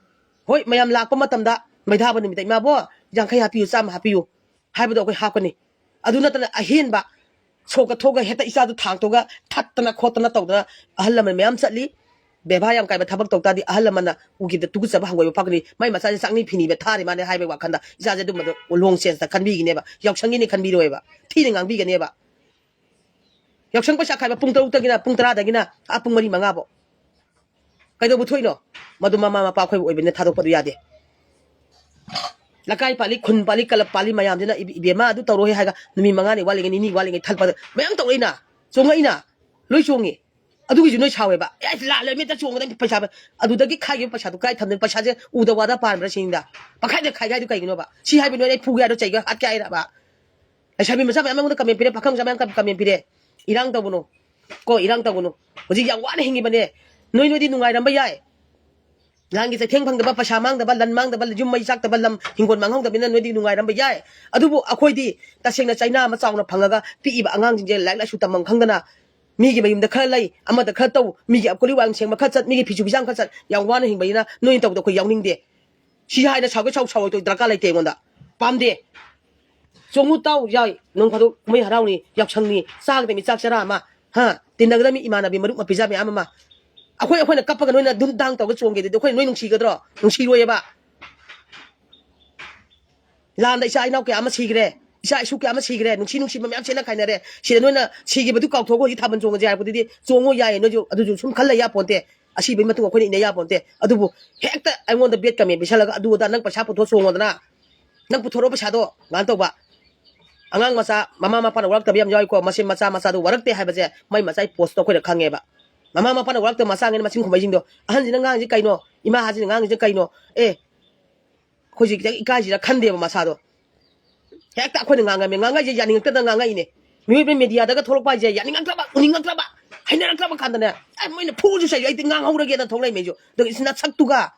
ꯍꯣꯏ, ꯃꯌꯥꯝ ꯂꯥꯛꯄ ꯃꯇꯝꯗ ꯃꯩꯙꯥꯕ ꯅꯨꯃꯤꯠꯇ, "ꯏꯃꯥꯕꯣ, ꯌꯥꯡꯈꯩ ꯍꯥꯞꯄꯤꯌꯨ, ꯆꯥꯝꯃ ꯍꯥꯞꯄꯤꯌꯨ" ꯍꯥꯏꯕꯗꯣ ꯑꯩꯈꯣꯏ ꯍꯥꯞꯀꯅꯤ꯫ ꯑꯗꯨ ꯅꯠꯇꯅ ꯑꯍꯦꯟꯕ ꯁꯣꯔꯣꯛꯇ ꯊꯣꯛꯑꯒ ꯍꯦꯛꯇ ꯏꯆꯥꯗꯨ ꯊꯥꯡꯇꯣꯛꯑꯒ ꯊꯠꯇꯅ ꯈꯣꯠꯇꯅ ꯇꯧꯗꯅ ꯑꯍꯜ ꯂꯃꯟ ꯃꯌꯥꯝ ꯆꯠꯂꯤ꯫ ꯕꯦꯕꯥꯔ ꯌꯥꯝ ꯀꯥꯏꯕ ꯊꯕꯛ ꯇꯧ ꯇꯥꯔꯗꯤ ꯑꯍꯜ ꯂꯃꯟꯅ ꯎꯈꯤꯕꯗ ꯇꯨꯀꯠꯆꯕ ꯍꯪꯒꯣꯏꯕ ꯐꯥꯎꯒꯅꯤ꯫ ꯃꯥꯏ ꯃꯆꯥꯁꯦ ꯆꯥꯛꯅꯤ ꯐꯤꯅꯤꯕ ꯊꯥꯔꯤ ꯃꯥꯅꯦ ꯍꯥꯏꯕꯒꯤ ꯋꯥꯈꯟꯗ ꯏꯆꯥꯁꯦ ꯑꯗꯨꯝꯕꯗꯣ ꯂꯣꯡ ꯆꯦꯟꯁꯇ ꯈꯟꯕꯤꯒꯅꯦꯕ꯫ ꯌꯥꯎꯁꯪꯒꯤꯅꯤ ꯈꯟꯕꯤꯔꯣꯏꯕ꯫ ꯊꯤꯅ ꯉꯥꯡꯕꯤꯒꯅꯦꯕ꯫ ꯌꯥꯎꯁꯪ ꯄꯩꯁꯥ ꯈꯥꯏꯕ ꯄꯨꯡ ꯇꯔꯨꯛꯇꯒꯤꯅ ꯄꯨꯡ ꯇꯔꯥꯗꯒꯤꯅ ꯑꯥ ꯄꯨꯡ ꯃꯔꯤ ꯃꯉꯥꯐꯧ꯫ ꯀꯩꯗꯧꯕ ꯊꯣꯛꯏꯅꯣ? ꯃꯗꯨ ꯃꯃꯥ ꯃꯄꯥ ꯑꯩꯈꯣꯏꯕꯨ ꯑꯣꯏꯕꯅꯤꯅ ꯊꯥꯗꯣꯛꯄꯗꯨ ꯌꯥꯗꯦ꯫ ꯂꯩꯀꯥꯏ ꯄꯥꯜꯂꯤ, ꯈꯨꯟ ꯄꯥꯜꯂꯤ, ꯀꯂꯕ ꯄꯥꯜꯂꯤ ꯃꯌꯥꯝꯁꯤꯅ ꯏꯕꯦꯝꯃ ꯑꯗꯨ ꯇꯧꯔꯣꯏ ꯍꯥꯏꯔꯒ ꯅꯨꯃꯤꯠ ꯃꯉꯥꯅꯤ ꯋꯥꯠꯂꯤꯉꯩ, ꯅꯤꯅꯤ ꯋꯥꯠꯂꯤꯉꯩ ꯊꯠꯄꯗ ꯃꯌꯥꯝ ꯇꯧꯔꯛꯏꯅ, ꯆꯣꯡꯉꯛꯏꯅ꯫ ꯂꯣꯏ ꯆꯣꯡꯉꯤ꯫ ꯑꯗꯨꯒꯤꯁꯨ ꯅꯣꯏ ꯁꯥꯎꯋꯦꯕ꯫ ꯑꯦ, ꯂꯥꯜꯂꯦ, ꯃꯤꯠꯇ ꯆꯣꯡꯒꯗꯕ ꯄꯩꯁꯥ꯫ ꯑꯗꯨꯗꯒꯤ ꯈꯥꯏꯈꯤꯕ ꯄꯩꯁꯥꯗꯨ ꯀꯥꯏ ꯊꯝꯗꯣꯏꯅꯣ? ꯄꯩꯁꯥꯁꯦ ꯎꯗ ꯋꯥꯗ ꯄꯥꯟꯕ꯭ꯔꯥ ꯁꯤꯅꯤꯗ꯫ ꯄꯪꯈꯥꯏꯗ ꯈꯥꯏꯒꯦ ꯍꯥꯏꯗꯨ ꯀꯩꯒꯤꯅꯣꯕ? ꯁꯤ ꯍꯥꯏꯕ ꯅꯣꯏ ꯑꯩ ꯐꯨꯒꯦ ꯍꯥꯏꯔꯣ, ꯆꯩꯒꯦ, ꯍꯥꯠꯀꯦ ꯍꯥꯏꯔꯕ? ꯂꯩꯁꯥꯕꯤ ꯃꯆꯥ ꯃꯌꯥꯝ ꯑꯩꯉꯣꯟꯗ comment ꯄꯤꯔꯦ, ꯄꯥꯈꯪ ꯃꯆꯥ ꯃꯌꯥꯝ comment ꯄꯤꯔꯦ꯫ ꯏꯔꯥꯡ ꯇꯧꯒꯅꯨ꯫ ꯀꯣ, ꯏꯔꯥꯡ ꯇꯧꯒꯅꯨ꯫ ꯍꯧꯖꯤꯛ ꯌꯥꯝ ꯋꯥꯅ ꯍꯤꯡꯉꯤꯕꯅꯦ꯫ ꯅꯣꯏ, ꯅꯣꯏꯗꯤ ꯅꯨꯡꯉꯥꯏꯔꯝꯕ ꯌꯥꯏ꯫ ꯂꯥꯟꯒꯤ ꯆꯩꯊꯦꯡ ꯐꯪꯗꯕ, ꯄꯩꯁꯥ ꯃꯥꯡꯗꯕ, ꯂꯟ ꯃꯥꯡꯗꯕ, ꯌꯨꯝ ꯃꯩ ꯆꯥꯛꯇꯕ, ꯂꯝ ꯍꯤꯡꯒꯣꯜ ꯃꯥꯡꯍꯧꯗꯕꯅꯤꯅ ꯅꯣꯏꯗꯤ ꯅꯨꯡꯉꯥꯏꯔꯝꯕ ꯌꯥꯏ꯫ ꯑꯗꯨꯕꯨ ꯑꯩꯈꯣꯏꯗꯤ ꯇꯁꯦꯡꯅ ꯆꯩꯅꯥ ꯑꯃ ꯆꯥꯎꯅ ꯐꯪꯉꯒ ꯄꯤꯛꯏꯕ ꯑꯉꯥꯡꯁꯤꯡꯁꯦ ꯂꯥꯏꯔꯤꯛ ꯂꯥꯏꯁꯨ ꯇꯝꯐꯝ ꯈꯪꯗꯅ ꯃꯤꯒꯤ ꯃꯌꯨꯝꯗ ꯈꯔ ꯂꯩ, ꯑꯃꯗ ꯈꯔ ꯇꯧ, ꯃꯤꯒꯤ ꯑꯀꯣꯂꯤ ꯋꯥꯏꯔꯝ ꯁꯦꯡꯕ ꯈꯔ ꯆꯠ, ꯃꯤꯒꯤ ꯐꯤꯁꯨ ꯐꯤꯖꯥꯝ ꯈꯔ ꯆꯠ, ꯌꯥꯝ ꯋꯥꯅ ꯍꯤꯡꯕꯅꯤꯅ ꯅꯣꯏꯅ ꯇꯧꯕꯗꯣ ꯑꯩꯈꯣꯏ ꯌꯥꯎꯅꯤꯡꯗꯦ꯫ ꯁꯤ ꯍꯥꯏꯅ ꯁꯥꯎꯒꯦ ꯁꯥꯎ, ꯁꯥꯎꯔꯣꯏꯗꯣꯏ ꯗꯔꯀꯥꯔ ꯂꯩꯇꯦ ꯑꯩꯉꯣꯟꯗ꯫ ꯄꯥꯝꯗꯦ꯫ ꯆꯣꯡꯉꯨ ꯇꯥꯎ ꯌꯥꯏ, ꯅꯣꯡ ꯐꯥꯗꯣꯛ ꯀꯨꯝꯍꯩ ꯍꯔꯥꯎꯅꯤ, ꯌꯥꯎꯁꯪꯅꯤ, ꯆꯥꯒꯗꯕꯅꯤ ꯆꯥꯛ ꯆꯔꯥ ꯑꯃ, ꯍꯥ, ꯇꯤꯟꯅꯒꯗꯕꯅꯤ ꯏꯃꯥꯟꯅꯕꯤ ꯃꯔꯨꯞ ꯃꯄꯤꯖꯥ ꯃꯌꯥꯝ ꯑꯃ꯫ ꯑꯩꯈꯣꯏ, ꯑꯩꯈꯣꯏꯅ ꯀꯞꯄꯒ ꯅꯣꯏꯅ ꯗꯨꯟ ꯗꯥꯡ ꯇꯧꯔꯒ ꯆꯣꯡꯒꯦꯗꯤ ꯑꯩꯈꯣꯏ ꯅꯣꯏ ꯅꯨꯡꯁꯤꯒꯗ꯭ꯔꯣ? ꯅꯨꯡꯁꯤꯔꯣꯏꯌꯦꯕ꯫ ꯂꯥꯟꯗ ꯏꯆꯥ ꯏꯅꯥꯎ ꯀꯌꯥ ꯑꯃ ꯁꯤꯈ꯭ꯔꯦ, ꯏꯆꯥ ꯏꯁꯨ ꯀꯌꯥ ꯑꯃ ꯁꯤꯈ꯭ꯔꯦ, ꯅꯨꯡꯁꯤ ꯅꯨꯡꯁꯤꯕ ꯃꯌꯥꯝ ꯁꯤꯅ ꯈꯥꯏꯅꯔꯦ꯫ ꯁꯤꯗ ꯅꯣꯏꯅ ꯁꯤꯈꯤꯕꯗꯨ ꯀꯥꯎꯊꯣꯛꯑꯒ ꯍꯧꯖꯤꯛ ꯊꯥꯕꯜ ꯆꯣꯡꯉꯁꯦ ꯍꯥꯏꯔꯛꯄꯗꯨꯗꯤ ꯆꯣꯡꯉꯣ ꯌꯥꯏꯌꯦ, ꯅꯣꯏꯁꯨ ꯑꯗꯨꯁꯨ ꯁꯨꯝ ꯈꯜꯂ ꯌꯥꯄꯣꯟꯇꯦ꯫ ꯑꯁꯤꯕꯒꯤ ꯃꯇꯨꯡ ꯑꯩꯈꯣꯏꯅ ꯏꯟꯅ ꯌꯥꯄꯣꯟꯇꯦ꯫ ꯑꯗꯨꯕꯨ ꯍꯦꯛꯇ ꯑꯩꯉꯣꯟꯗ bad comment ꯄꯤꯁꯜꯂꯒ ꯑꯗꯨ ꯑꯗꯥ ꯅꯪ ꯄꯩꯁꯥ ꯄꯨꯊꯣꯛ ꯆꯣꯡꯉꯣꯗꯅ, ꯅꯪ ꯄꯨꯊꯣꯔꯛꯑꯣ ꯄꯩꯁꯥꯗꯣ, ꯀꯃꯥꯏꯅ ꯇꯧꯕ? ꯑꯉꯥꯡ ꯃꯆꯥ ꯃꯃꯥ ꯃꯄꯥꯅ ꯋꯥꯔꯛꯇꯕ ꯌꯥꯝ ꯌꯥꯎꯏꯀꯣ꯫ ꯃꯁꯤ ꯃꯆꯥ ꯃꯆꯥꯗꯣ ꯋꯥꯔꯛꯇꯦ ꯍꯥꯏꯕꯁꯦ ꯃꯥꯏ ꯃꯆꯥꯒꯤ postꯇꯣ ꯑꯩꯈꯣꯏꯅ ꯈꯪꯉꯦꯕ꯫ ꯃꯃꯥ ꯃꯄꯥꯅ ꯋꯥꯔꯛꯇꯕ ꯃꯆꯥꯉꯩꯅ ꯃꯆꯤꯟ ꯈꯨꯝꯕꯩꯁꯤꯡꯗꯣ, "ꯑꯍꯟꯁꯤꯅ ꯉꯥꯡꯉꯤꯁꯦ ꯀꯩꯅꯣ? ꯏꯃꯥ ꯍꯥꯏꯁꯤꯅ ꯉꯥꯡꯉꯤꯁꯦ ꯀꯩꯅꯣ? ꯑꯦ, ꯑꯩꯈꯣꯏꯁꯦ ꯈꯤꯇꯪ ꯏꯀꯥꯏꯁꯤꯔ?" ꯈꯟꯗꯦꯕ ꯃꯁꯥꯗꯣ꯫ ꯍꯦꯛꯇ ꯑꯩꯈꯣꯏꯅ ꯉꯥꯡꯉꯝꯃꯦ, ꯉꯥꯡꯉꯛꯏꯁꯦ ꯌꯥꯅꯤꯡꯉꯛꯇꯗ ꯉꯥꯡꯉꯛꯏꯅꯦ꯫ ꯃꯤꯑꯣꯏꯕ mediaꯗꯒ ꯊꯣꯛꯂꯛꯄ ꯍꯥꯏꯁꯦ ꯌꯥꯅꯤꯡꯉꯛꯇ꯭ꯔꯕ, ꯎꯅꯤꯡꯉꯛꯇ꯭ꯔꯕ, ꯍꯩꯅꯔꯛꯇ꯭ꯔꯕ ꯀꯥꯟꯗꯅꯦ, ꯑꯦ, ꯃꯣꯏꯅ ꯐꯨꯔꯁꯨ ꯆꯩꯁꯨ ꯑꯩꯗꯤ ꯉꯥꯡꯍꯧꯔꯒꯦꯅ ꯊꯣꯛꯂꯛꯏꯃꯦ ꯑꯩꯁꯨ꯫ ꯑꯗꯨꯒ ꯏꯁ ꯅꯁꯛꯇꯨꯒ꯫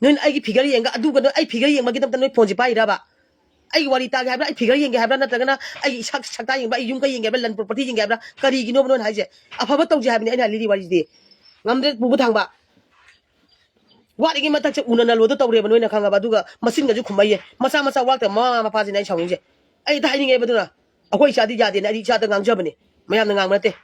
ꯅꯣꯏꯅ ꯑꯩꯒꯤ figure ꯌꯦꯡꯒ ꯑꯗꯨꯒ ꯅꯣꯏ ꯑꯩ figure ꯌꯦꯡꯕꯒꯤꯗꯃꯛꯇ ꯅꯣꯏ phoneꯁꯦ ꯄꯥꯏꯔꯤꯔꯕ? ꯑꯩꯒꯤ ꯋꯥꯔꯤ ꯇꯥꯒꯦ ꯍꯥꯏꯕ꯭ꯔꯥ? ꯑꯩ figure ꯌꯦꯡꯒꯦ ꯍꯥꯏꯕ꯭ꯔꯥ? ꯅꯠꯇ꯭ꯔꯒꯅ ꯑꯩꯒꯤ ꯏꯁꯥ ꯁꯛꯇꯥ ꯌꯦꯡꯕ꯭ꯔꯥ? ꯑꯩ ꯌꯨꯝ ꯀꯩ ꯌꯦꯡꯒꯦ ꯍꯥꯏꯕ꯭ꯔꯥ? ꯂꯟ property ꯌꯦꯡꯒꯦ ꯍꯥꯏꯕ꯭ꯔꯥ? ꯀꯔꯤꯒꯤꯅꯣꯕ ꯅꯣꯏꯅ ꯍꯥꯏꯁꯦ? ꯑꯐꯕ ꯇꯧꯁꯦ ꯍꯥꯏꯕꯅꯤ ꯑꯩꯅ ꯂꯤꯔꯤ ꯋꯥꯔꯤꯁꯤꯗꯤ꯫ ꯉꯝꯗ꯭ꯔꯦ ꯄꯨꯕ ꯊꯥꯡꯕ꯫ ꯋꯥꯠꯂꯤꯉꯩ ꯃꯊꯛꯁꯦ ꯎꯅ ꯅꯂꯣꯗꯣ ꯇꯧꯔꯦꯕ ꯅꯣꯏꯅ ꯈꯪꯉꯕ, ꯑꯗꯨꯒ ꯃꯆꯤꯟꯒꯁꯨ ꯈꯨꯝꯃꯛꯏꯌꯦ꯫ ꯃꯆꯥ ꯃꯆꯥ ꯋꯥꯠꯇꯕ ꯃꯃꯥ ꯃꯄꯥꯁꯤꯅꯦ ꯑꯩ ꯁꯥꯎꯅꯤꯡꯉꯤꯁꯦ꯫ ꯑꯩ ꯍꯦꯛꯇ ꯍꯥꯏꯅꯤꯡꯉꯦꯕ ꯑꯗꯨꯅ꯫ ꯑꯩꯈꯣꯏ ꯏꯆꯥꯗꯤ ꯌꯥꯗꯦꯅꯦ, ꯑꯩꯗꯤ ꯏꯆꯥꯗ ꯉꯥꯡꯖꯕꯅꯦ, ꯃꯌꯥꯝꯅ ꯉꯥꯡꯕ ꯅꯠꯇꯦ꯫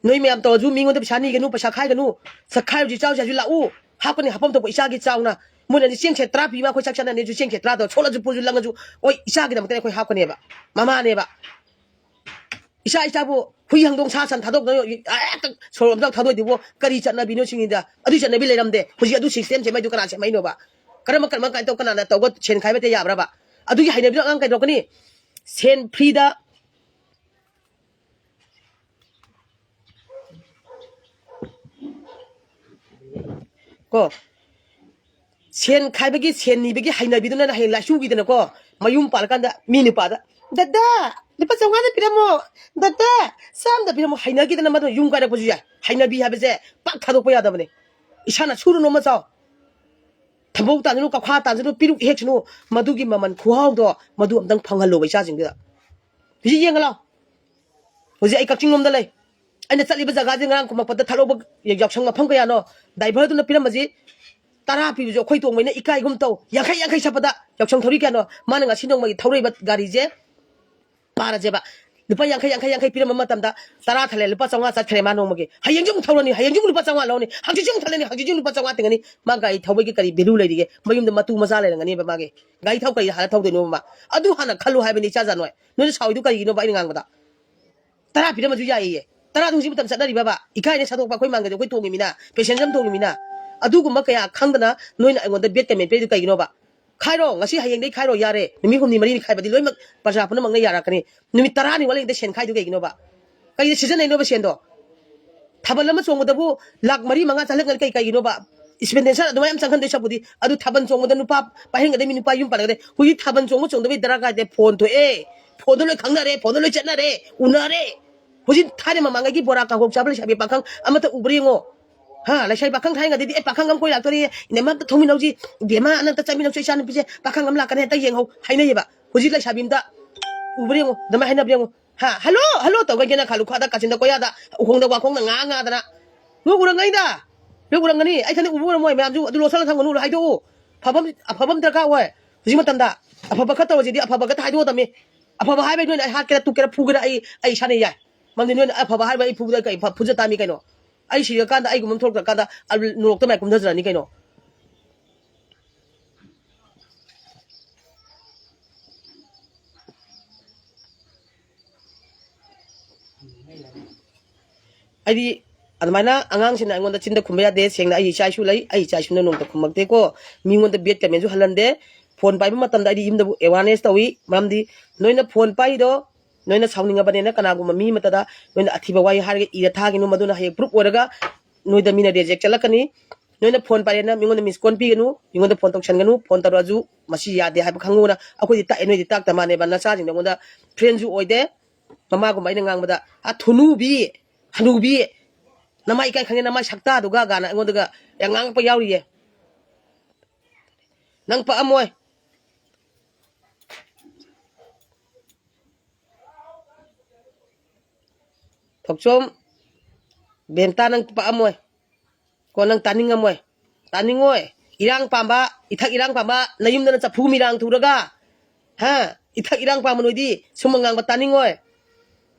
ꯅꯣꯏ ꯃꯌꯥꯝ ꯇꯧꯔꯁꯨ ꯃꯤꯉꯣꯟꯗ ꯄꯩꯁꯥ ꯅꯤꯒꯅꯨ, ꯄꯩꯁꯥ ꯈꯥꯏꯒꯅꯨ꯫ ꯁꯛꯈꯥꯏꯔꯨꯁꯤ, ꯆꯥꯎꯁꯤ ꯍꯥꯏꯁꯨ ꯂꯥꯛꯎ꯫ ꯍꯥꯞꯀꯅꯤ, ꯍꯥꯞꯐꯝ ꯊꯣꯛꯄ ꯏꯆꯥꯒꯤ ꯆꯥꯎꯅ꯫ ꯃꯣꯏꯅꯗꯤ ꯆꯦꯡꯁꯦ ꯇꯔꯥ ꯄꯤꯕ, ꯑꯩꯈꯣꯏ ꯆꯥꯛ ꯆꯥꯅꯅꯦꯁꯨ ꯆꯦꯡꯁꯦ ꯇꯔꯥꯗꯣ ꯁꯣꯠꯂꯁꯨ ꯄꯨꯔꯁꯨ ꯂꯪꯉꯁꯨ, ꯍꯣꯏ, ꯏꯆꯥꯒꯤꯗꯃꯛꯇ ꯑꯩꯈꯣꯏ ꯍꯥꯞꯀꯅꯦꯕ꯫ ꯃꯃꯥꯅꯦꯕ꯫ ꯏꯆꯥ ꯏꯆꯥꯕꯨ ꯍꯨꯏ ꯍꯪꯗꯣꯡ ꯁꯥ ꯁꯟ ꯊꯥꯗꯣꯛꯇꯅ ꯍꯦꯛꯇ ꯁꯣꯔꯣꯛ ꯑꯝꯇ ꯊꯥꯗꯣꯛꯏꯗꯨꯕꯨ ꯀꯔꯤ ꯆꯠꯅꯕꯤꯅꯣ ꯁꯤꯅꯤꯗ? ꯑꯗꯨꯏ ꯆꯠꯅꯕꯤ ꯂꯩꯔꯝꯗꯦ꯫ ꯍꯧꯖꯤꯛ ꯑꯗꯨ ꯁꯤꯁꯇꯦꯝ ꯁꯦꯝꯃꯛꯏꯗꯨ ꯀꯅꯥ ꯁꯦꯝꯃꯛꯏꯅꯣꯕ? ꯀꯔꯝꯕ, ꯀꯔꯝꯕ ꯀꯥꯏꯅ ꯇꯧ, ꯀꯅꯥꯅ ꯇꯧꯕ ꯁꯦꯟ ꯈꯥꯏꯕ ꯍꯦꯛꯇ ꯌꯥꯕ꯭ꯔꯕ? ꯑꯗꯨꯒꯤ ꯍꯩꯅꯕꯤꯗꯣ ꯑꯉꯥꯡ ꯀꯩꯗꯧꯔꯛꯀꯅꯤ? ꯁꯦꯟ ꯐ꯭ꯔꯤꯗ ꯀꯣ, ꯁꯦꯟ ꯈꯥꯏꯕꯒꯤ, ꯁꯦꯟ ꯅꯤꯕꯒꯤ ꯍꯩꯅꯕꯤꯗꯨꯅ ꯍꯌꯦꯡ ꯂꯥꯏꯆꯨꯈꯤꯗꯅꯀꯣ, ꯃꯌꯨꯝ ꯄꯥꯜꯂꯀꯥꯟꯗ ꯃꯤ ꯅꯨꯄꯥꯗ, "ꯗꯗꯥ, ꯂꯨꯄꯥ ꯆꯥꯝꯃꯉꯥꯗ ꯄꯤꯔꯝꯃꯣ, ꯗꯗꯥ, ꯆꯥꯝꯗ ꯄꯤꯔꯝꯃꯣ", ꯍꯩꯅꯈꯤꯗꯅ ꯃꯗꯨ ꯌꯨꯝ ꯀꯥꯏꯔꯛꯄꯁꯨ ꯌꯥꯏ꯫ ꯍꯩꯅꯕꯤ ꯍꯥꯏꯕꯁꯦ ꯄꯥꯛ ꯊꯥꯗꯣꯛꯄ ꯌꯥꯗꯕꯅꯦ꯫ ꯏꯁꯥꯅ ꯁꯨꯔꯨꯅꯣ ꯑꯃ ꯆꯥꯎ꯫ ꯊꯝꯕꯧ ꯇꯥꯟꯁꯅꯨ, ꯀꯧꯈꯥ ꯇꯥꯟꯁꯅꯨ, ꯄꯤꯔꯨꯛ ꯍꯦꯛꯁꯅꯨ, ꯃꯗꯨꯒꯤ ꯃꯃꯜ ꯈꯨꯍꯥꯎꯗꯣ ꯃꯗꯨ ꯑꯝꯇꯪ ꯐꯪꯍꯜꯂꯣꯕ ꯏꯆꯥꯁꯤꯡꯗꯨꯗ꯫ ꯍꯧꯖꯤꯛ ꯌꯦꯡꯉ ꯂꯥꯎ꯫ ꯍꯧꯖꯤꯛ ꯑꯩ ꯀꯛꯆꯤꯡ ꯂꯣꯝꯗ ꯂꯩ꯫ ꯑꯩꯅ ꯆꯠꯂꯤꯕ ꯖꯒꯥꯁꯦ ꯉꯔꯥꯡ ꯀꯨꯝꯃꯛꯄꯗ ꯊꯥꯗꯣꯛꯄ ꯌꯥꯎꯁꯪ ꯃꯐꯝ ꯀꯌꯥꯅꯣ, ꯗ꯭ꯔꯥꯏꯚꯔꯗꯨꯅ ꯄꯤꯔꯝꯕꯁꯤ ꯇꯔꯥ ꯄꯤꯕꯁꯨ ꯑꯩꯈꯣꯏ ꯇꯣꯡꯕꯅ ꯏꯀꯥꯏꯒꯨꯝ ꯇꯧ꯫ ꯌꯥꯡꯈꯩ, ꯌꯥꯡꯈꯩ ꯁꯠꯄꯗ ꯌꯥꯎꯁꯪ ꯊꯧꯔꯤ ꯀꯌꯥꯅꯣ? ꯃꯥꯅ ꯉꯁꯤ ꯅꯣꯡꯃꯒꯤ ꯊꯧꯔꯛꯏꯕ ꯒꯥꯔꯤꯁꯦ ꯄꯥꯔꯁꯦꯕ꯫ ꯂꯨꯄꯥ ꯌꯥꯡꯈꯩ, ꯌꯥꯡꯈꯩ, ꯌꯥꯡꯈꯩ ꯄꯤꯔꯝꯕ ꯃꯇꯝꯗ ꯇꯔꯥ ꯊꯜꯂꯦ, ꯂꯨꯄꯥ ꯆꯥꯝꯃꯉꯥ ꯆꯠꯈ꯭ꯔꯦ ꯃꯥ ꯅꯣꯡꯃꯒꯤ꯫ ꯍꯌꯦꯡꯁꯨ ꯑꯃꯨꯛ ꯊꯧꯔꯅꯤ, ꯍꯌꯦꯡꯁꯨ ꯑꯃꯨꯛ ꯂꯨꯄꯥ ꯆꯥꯝꯃꯉꯥ ꯂꯧꯔꯅꯤ, ꯍꯪꯆꯤꯠꯁꯨ ꯑꯃꯨꯛ ꯊꯜꯂꯅꯤ, ꯍꯪꯆꯤꯠꯁꯨ ꯑꯃꯨꯛ ꯂꯨꯄꯥ ꯆꯥꯝꯃꯉꯥ ꯇꯤꯡꯉꯅꯤ꯫ ꯃꯥ ꯒꯥꯔꯤ ꯊꯧꯕꯒꯤ ꯀꯔꯤ value ꯂꯩꯔꯤꯒꯦ? ꯃꯌꯨꯝꯗ ꯃꯇꯨ ꯃꯆꯥ ꯂꯩꯔꯝꯒꯅꯦꯕ ꯃꯥꯒꯤ꯫ ꯒꯥꯔꯤ ꯊꯧ ꯀꯔꯤ ꯍꯥꯜꯂ ꯊꯧꯗꯣꯏꯅꯣꯕ ꯃꯥ? ꯑꯗꯨ ꯍꯥꯟꯅ ꯈꯜꯂꯨ ꯍꯥꯏꯕꯅꯤ ꯏꯆꯥ ꯖꯥꯅꯣꯏ꯫ ꯅꯣꯏꯅ ꯁꯥꯎꯏꯗꯨ ꯀꯔꯤꯒꯤꯅꯣꯕ ꯑꯩꯅ ꯉꯥꯡꯕꯗ? ꯇꯔꯥ ꯄꯤꯔꯝꯃꯁꯨ ꯌꯥꯏꯌꯦ꯫ ꯇꯔꯥꯗꯨ ꯍꯧꯖꯤꯛ ꯃꯇꯝ ꯆꯠꯅꯔꯤꯕꯕ? ꯏꯀꯥꯏꯅ ꯁꯥꯗꯣꯛꯄ ꯑꯩꯈꯣꯏ ꯃꯥꯡꯒꯗꯤ ꯑꯩꯈꯣꯏ ꯇꯣꯡꯉꯤꯃꯤꯅ, passenger ꯑꯃ ꯇꯣꯡꯉꯤꯃꯤꯅ꯫ ꯑꯗꯨꯒꯨꯝꯕ ꯀꯌꯥ ꯈꯪꯗꯅ ꯅꯣꯏꯅ ꯑꯩꯉꯣꯟꯗ bad comment ꯄꯤꯔꯤꯗꯨ ꯀꯩꯒꯤꯅꯣꯕ? ꯈꯥꯏꯔꯣ, ꯉꯁꯤ ꯍꯌꯦꯡꯗꯩ ꯈꯥꯏꯔꯣ, ꯌꯥꯔꯦ꯫ ꯅꯨꯃꯤꯠ ꯍꯨꯝꯅꯤ ꯃꯔꯤꯅꯤ ꯈꯥꯏꯕꯗꯤ ꯂꯣꯏꯅꯃꯛ ꯄ꯭ꯔꯖꯥ ꯄꯨꯝꯅꯃꯛꯅ ꯌꯥꯔꯛꯀꯅꯤ꯫ ꯅꯨꯃꯤꯠ ꯇꯔꯥꯅꯤ ꯋꯥꯠꯂꯤꯉꯩꯗ ꯁꯦꯟ ꯈꯥꯏꯗꯨ ꯀꯩꯒꯤꯅꯣꯕ? ꯀꯩꯗ ꯁꯤꯖꯤꯟꯅꯩꯅꯣꯕ ꯁꯦꯟꯗꯣ? ꯊꯥꯕꯜ ꯑꯃ ꯆꯣꯡꯕꯗꯕꯨ ꯂꯥꯛ ꯃꯔꯤ ꯃꯉꯥ ꯆꯪꯍꯟꯒꯅꯤ ꯀꯩ, ꯀꯩꯒꯤꯅꯣꯕ? Expenditure ꯑꯗꯨꯃꯥꯏꯅ ꯌꯥꯝ ꯆꯪꯍꯟꯗꯣꯏ ꯁꯔꯨꯛꯄꯨꯗꯤ ꯑꯗꯨ ꯊꯥꯕꯜ ꯆꯣꯡꯕꯗ ꯅꯨꯄꯥ ꯄꯥꯏꯍꯟꯒꯗꯕ ꯃꯤ, ꯅꯨꯄꯥ ꯌꯨꯝ ꯄꯥꯟꯒꯗꯕ꯫ ꯍꯧꯖꯤꯛ ꯊꯥꯕꯜ ꯆꯣꯡꯕ ꯆꯣꯡꯗꯕꯒꯤ ꯗꯔꯀꯥꯔ ꯇꯥꯗꯦ꯫ Phone ꯊꯣꯛꯑꯦ, phoneꯗ ꯂꯣꯏ ꯈꯪꯅꯔꯦ, phoneꯗ ꯂꯣꯏ ꯆꯠꯅꯔꯦ, ꯎꯅꯔꯦ꯫ ꯍꯧꯖꯤꯛ ꯊꯥꯏꯅ ꯃꯃꯥꯡꯉꯩꯒꯤ ꯕꯣꯔꯥ ꯀꯥꯡꯍꯧ ꯆꯥꯕ ꯂꯩꯁꯥꯕꯤ ꯄꯥꯈꯪ ꯑꯃꯠꯇ ꯎꯕ꯭ꯔꯥ ꯌꯦꯡꯉꯣ꯫ ꯍꯥ, ꯂꯩꯁꯥꯕꯤ ꯄꯥꯈꯪ ꯊꯥꯏꯅꯗꯗꯤ, "ꯑꯦ, ꯄꯥꯈꯪ ꯑꯃ ꯀꯣꯏ ꯂꯥꯛꯇꯣꯔꯦ, ꯏꯅꯝꯃ ꯑꯝꯇ ꯊꯧꯃꯤꯟꯅꯧꯁꯤ, ꯏꯕꯦꯝꯃ, ꯅꯪ ꯑꯝꯇ ꯆꯠꯃꯤꯟꯅꯧꯁꯤ, ꯏꯆꯥ ꯅꯨꯄꯤꯁꯦ ꯄꯥꯈꯪ ꯑꯃ ꯂꯥꯛꯀꯅꯤ, ꯍꯦꯛꯇ ꯌꯦꯡꯍꯧ" ꯍꯥꯏꯅꯩꯌꯦꯕ꯫ ꯍꯧꯖꯤꯛ ꯂꯩꯁꯥꯕꯤ ꯑꯝꯇ ꯎꯕ꯭ꯔꯥ ꯌꯦꯡꯉꯣ, ꯑꯗꯨꯃꯥꯏꯅ ꯍꯥꯏꯅꯕ꯭ꯔꯥ ꯌꯦꯡꯉꯣ꯫ ꯍꯥ, "ꯍꯜꯂꯣ, ꯍꯜꯂꯣ" ꯇꯧꯒꯩ ꯀꯦꯅ ꯈꯥꯂꯨ ꯈꯥꯗ ꯀꯥꯆꯤꯟꯗ ꯀꯣꯌꯥꯗ ꯎꯈꯣꯡꯗ ꯋꯥꯈꯣꯡꯅ ꯉꯥ ꯉꯥꯗꯅ꯫ ꯂꯣꯏ ꯎꯔꯝꯒꯅꯤꯗ, ꯂꯣꯏ ꯎꯔꯝꯒꯅꯤ꯫ ꯑꯩ ꯊꯟꯗ ꯎꯕ ꯑꯣꯏꯔꯝꯃꯣꯏ, ꯃꯌꯥꯝꯁꯨ ꯑꯗꯨ ꯂꯣꯠꯁꯜꯂ ꯊꯝꯒꯅꯨ, ꯍꯥꯏꯗꯣꯛꯎ꯫ ꯑꯐꯕ ꯑꯃ, ꯑꯐꯕ ꯑꯃ ꯗꯔꯀꯥꯔ ꯑꯣꯏ ꯍꯧꯖꯤꯛ ꯃꯇꯝꯗ꯫ ꯑꯐꯕ ꯈꯔ ꯇꯧꯔꯁꯤꯗꯤ ꯑꯐꯕ ꯈꯛꯇ ꯍꯥꯏꯗꯣꯛꯑꯗꯕꯅꯤ꯫ ꯑꯐꯕ ꯍꯥꯏꯕꯩ ꯅꯣꯏꯅ ꯑꯩ ꯍꯥꯠꯀꯦꯔꯥ, ꯇꯨꯞꯀꯦꯔꯥ, ꯐꯨꯒꯦꯔꯥ, ꯑꯩ, ꯑꯩ ꯏꯁꯥꯅ ꯌꯥꯏ꯫ ꯃꯔꯝꯗꯤ ꯅꯣꯏꯅ ꯑꯐꯕ ꯍꯥꯏꯕ ꯑꯩ ꯐꯨꯕꯗ ꯀꯩ ꯐ-, ꯐꯨꯖ ꯇꯥꯃꯤ ꯀꯩꯅꯣ? ꯑꯩ ꯁꯤꯔꯀꯥꯟꯗ ꯑꯩꯒꯨꯝꯕ ꯑꯃ ꯊꯣꯛꯂꯛꯇ꯭ꯔꯀꯥꯟꯗ ꯑꯜ-, ꯅꯣꯔꯣꯛꯇ ꯃꯌꯥꯝ ꯀꯨꯝꯊꯖꯔꯅꯤ ꯀꯩꯅꯣ? ꯑꯩꯗꯤ ꯑꯗꯨꯃꯥꯏꯅ ꯑꯉꯥꯡꯁꯤꯡꯅ ꯑꯩꯉꯣꯟꯗ ꯆꯤꯟꯗ ꯈꯨꯝꯕ ꯌꯥꯗꯦ꯫ ꯁꯦꯡꯅ ꯑꯩ ꯏꯆꯥ ꯏꯁꯨ ꯂꯩ, ꯑꯩ ꯏꯆꯥ ꯏꯁꯨꯅ ꯅꯣꯡꯃꯇ ꯈꯨꯝꯃꯛꯇꯦꯀꯣ꯫ ꯃꯤꯉꯣꯟꯗ bad commentꯁꯨ ꯍꯜꯍꯟꯗꯦ꯫ ꯐꯣꯟ ꯄꯥꯏꯕ ꯃꯇꯝꯗ ꯑꯩꯗꯤ ꯌꯨꯝꯗꯕꯨ awareness ꯇꯧꯏ꯫ ꯃꯔꯝꯗꯤ ꯅꯣꯏꯅ ꯐꯣꯟ ꯄꯥꯏꯔꯤꯗꯣ, ꯅꯣꯏꯅ ꯁꯥꯎꯅꯤꯡꯉꯕꯅꯦꯅ ꯀꯅꯥꯒꯨꯝꯕ ꯃꯤ ꯑꯃꯠꯇꯗ ꯅꯣꯏꯅ ꯑꯊꯤꯕ ꯋꯥꯍꯩ ꯍꯥꯏꯔꯒ ꯏꯔ ꯊꯥꯒꯤꯅꯨ, ꯃꯗꯨꯅ ꯍꯌꯦꯡ proof ꯑꯣꯏꯔꯒ ꯅꯣꯏꯗ ꯃꯤꯅ reject ꯆꯠꯂꯛꯀꯅꯤ꯫ ꯅꯣꯏꯅ ꯐꯣꯟ ꯄꯥꯏꯔꯦꯅ ꯃꯤꯉꯣꯟꯗ miss call ꯄꯤꯒꯅꯨ, ꯃꯤꯉꯣꯟꯗ ꯐꯣꯟ ꯇꯧꯁꯟꯒꯅꯨ, ꯐꯣꯟ ꯇꯧꯔꯛꯑꯁꯨ ꯃꯁꯤ ꯌꯥꯗꯦ ꯍꯥꯏꯕ ꯈꯪꯉꯨꯅ꯫ ꯑꯩꯈꯣꯏꯗꯤ ꯇꯥꯛꯑꯦ, ꯅꯣꯏꯗꯤ ꯇꯥꯛꯇ ꯃꯥꯟꯅꯦꯕ꯫ ꯅꯆꯥꯁꯤꯡꯗꯣ ꯑꯩꯉꯣꯟꯗ friendꯁꯨ ꯑꯣꯏꯗꯦ꯫ ꯃꯃꯥꯒꯨꯝꯕ ꯑꯩꯅ ꯉꯥꯡꯕꯗ, "ꯑ, ꯊꯨꯅꯨꯕꯤ, ꯍꯅꯨꯕꯤ, ꯅꯃꯥ ꯏꯀꯥꯏ ꯈꯪꯉꯦ, ꯅꯃꯥꯏ ꯁꯛꯇꯥꯗꯨꯒ" ꯒꯥꯅ ꯑꯩꯉꯣꯟꯗꯒ ꯌꯥꯝ ꯉꯥꯡꯉꯛꯄ ꯌꯥꯎꯔꯤꯌꯦ꯫ ꯅꯪ ꯄꯛꯑꯝꯃꯣꯏ꯫ ꯊꯣꯛꯆꯣꯝ, ꯕꯦꯟꯇꯥ, ꯅꯪ ꯄꯛꯑꯝꯃꯣꯏ꯫ ꯀꯣ, ꯅꯪ ꯇꯥꯅꯤꯡꯉꯝꯃꯣꯏ꯫ ꯇꯥꯅꯤꯡꯉꯣꯏ꯫ ꯏꯔꯥꯡ ꯄꯥꯝꯕ, ꯏꯊꯛ ꯏꯔꯥꯡ ꯄꯥꯝꯕ, ꯅꯌꯨꯝꯗꯅ ꯆꯐꯨ ꯃꯤꯔꯥꯡ ꯊꯨꯔꯒ, ꯍꯥ? ꯏꯊꯛ ꯏꯔꯥꯡ ꯄꯥꯝꯕ ꯅꯣꯏꯗꯤ ꯁꯨꯝꯕ ꯉꯥꯡꯕ ꯇꯥꯅꯤꯡꯉꯣꯏ꯫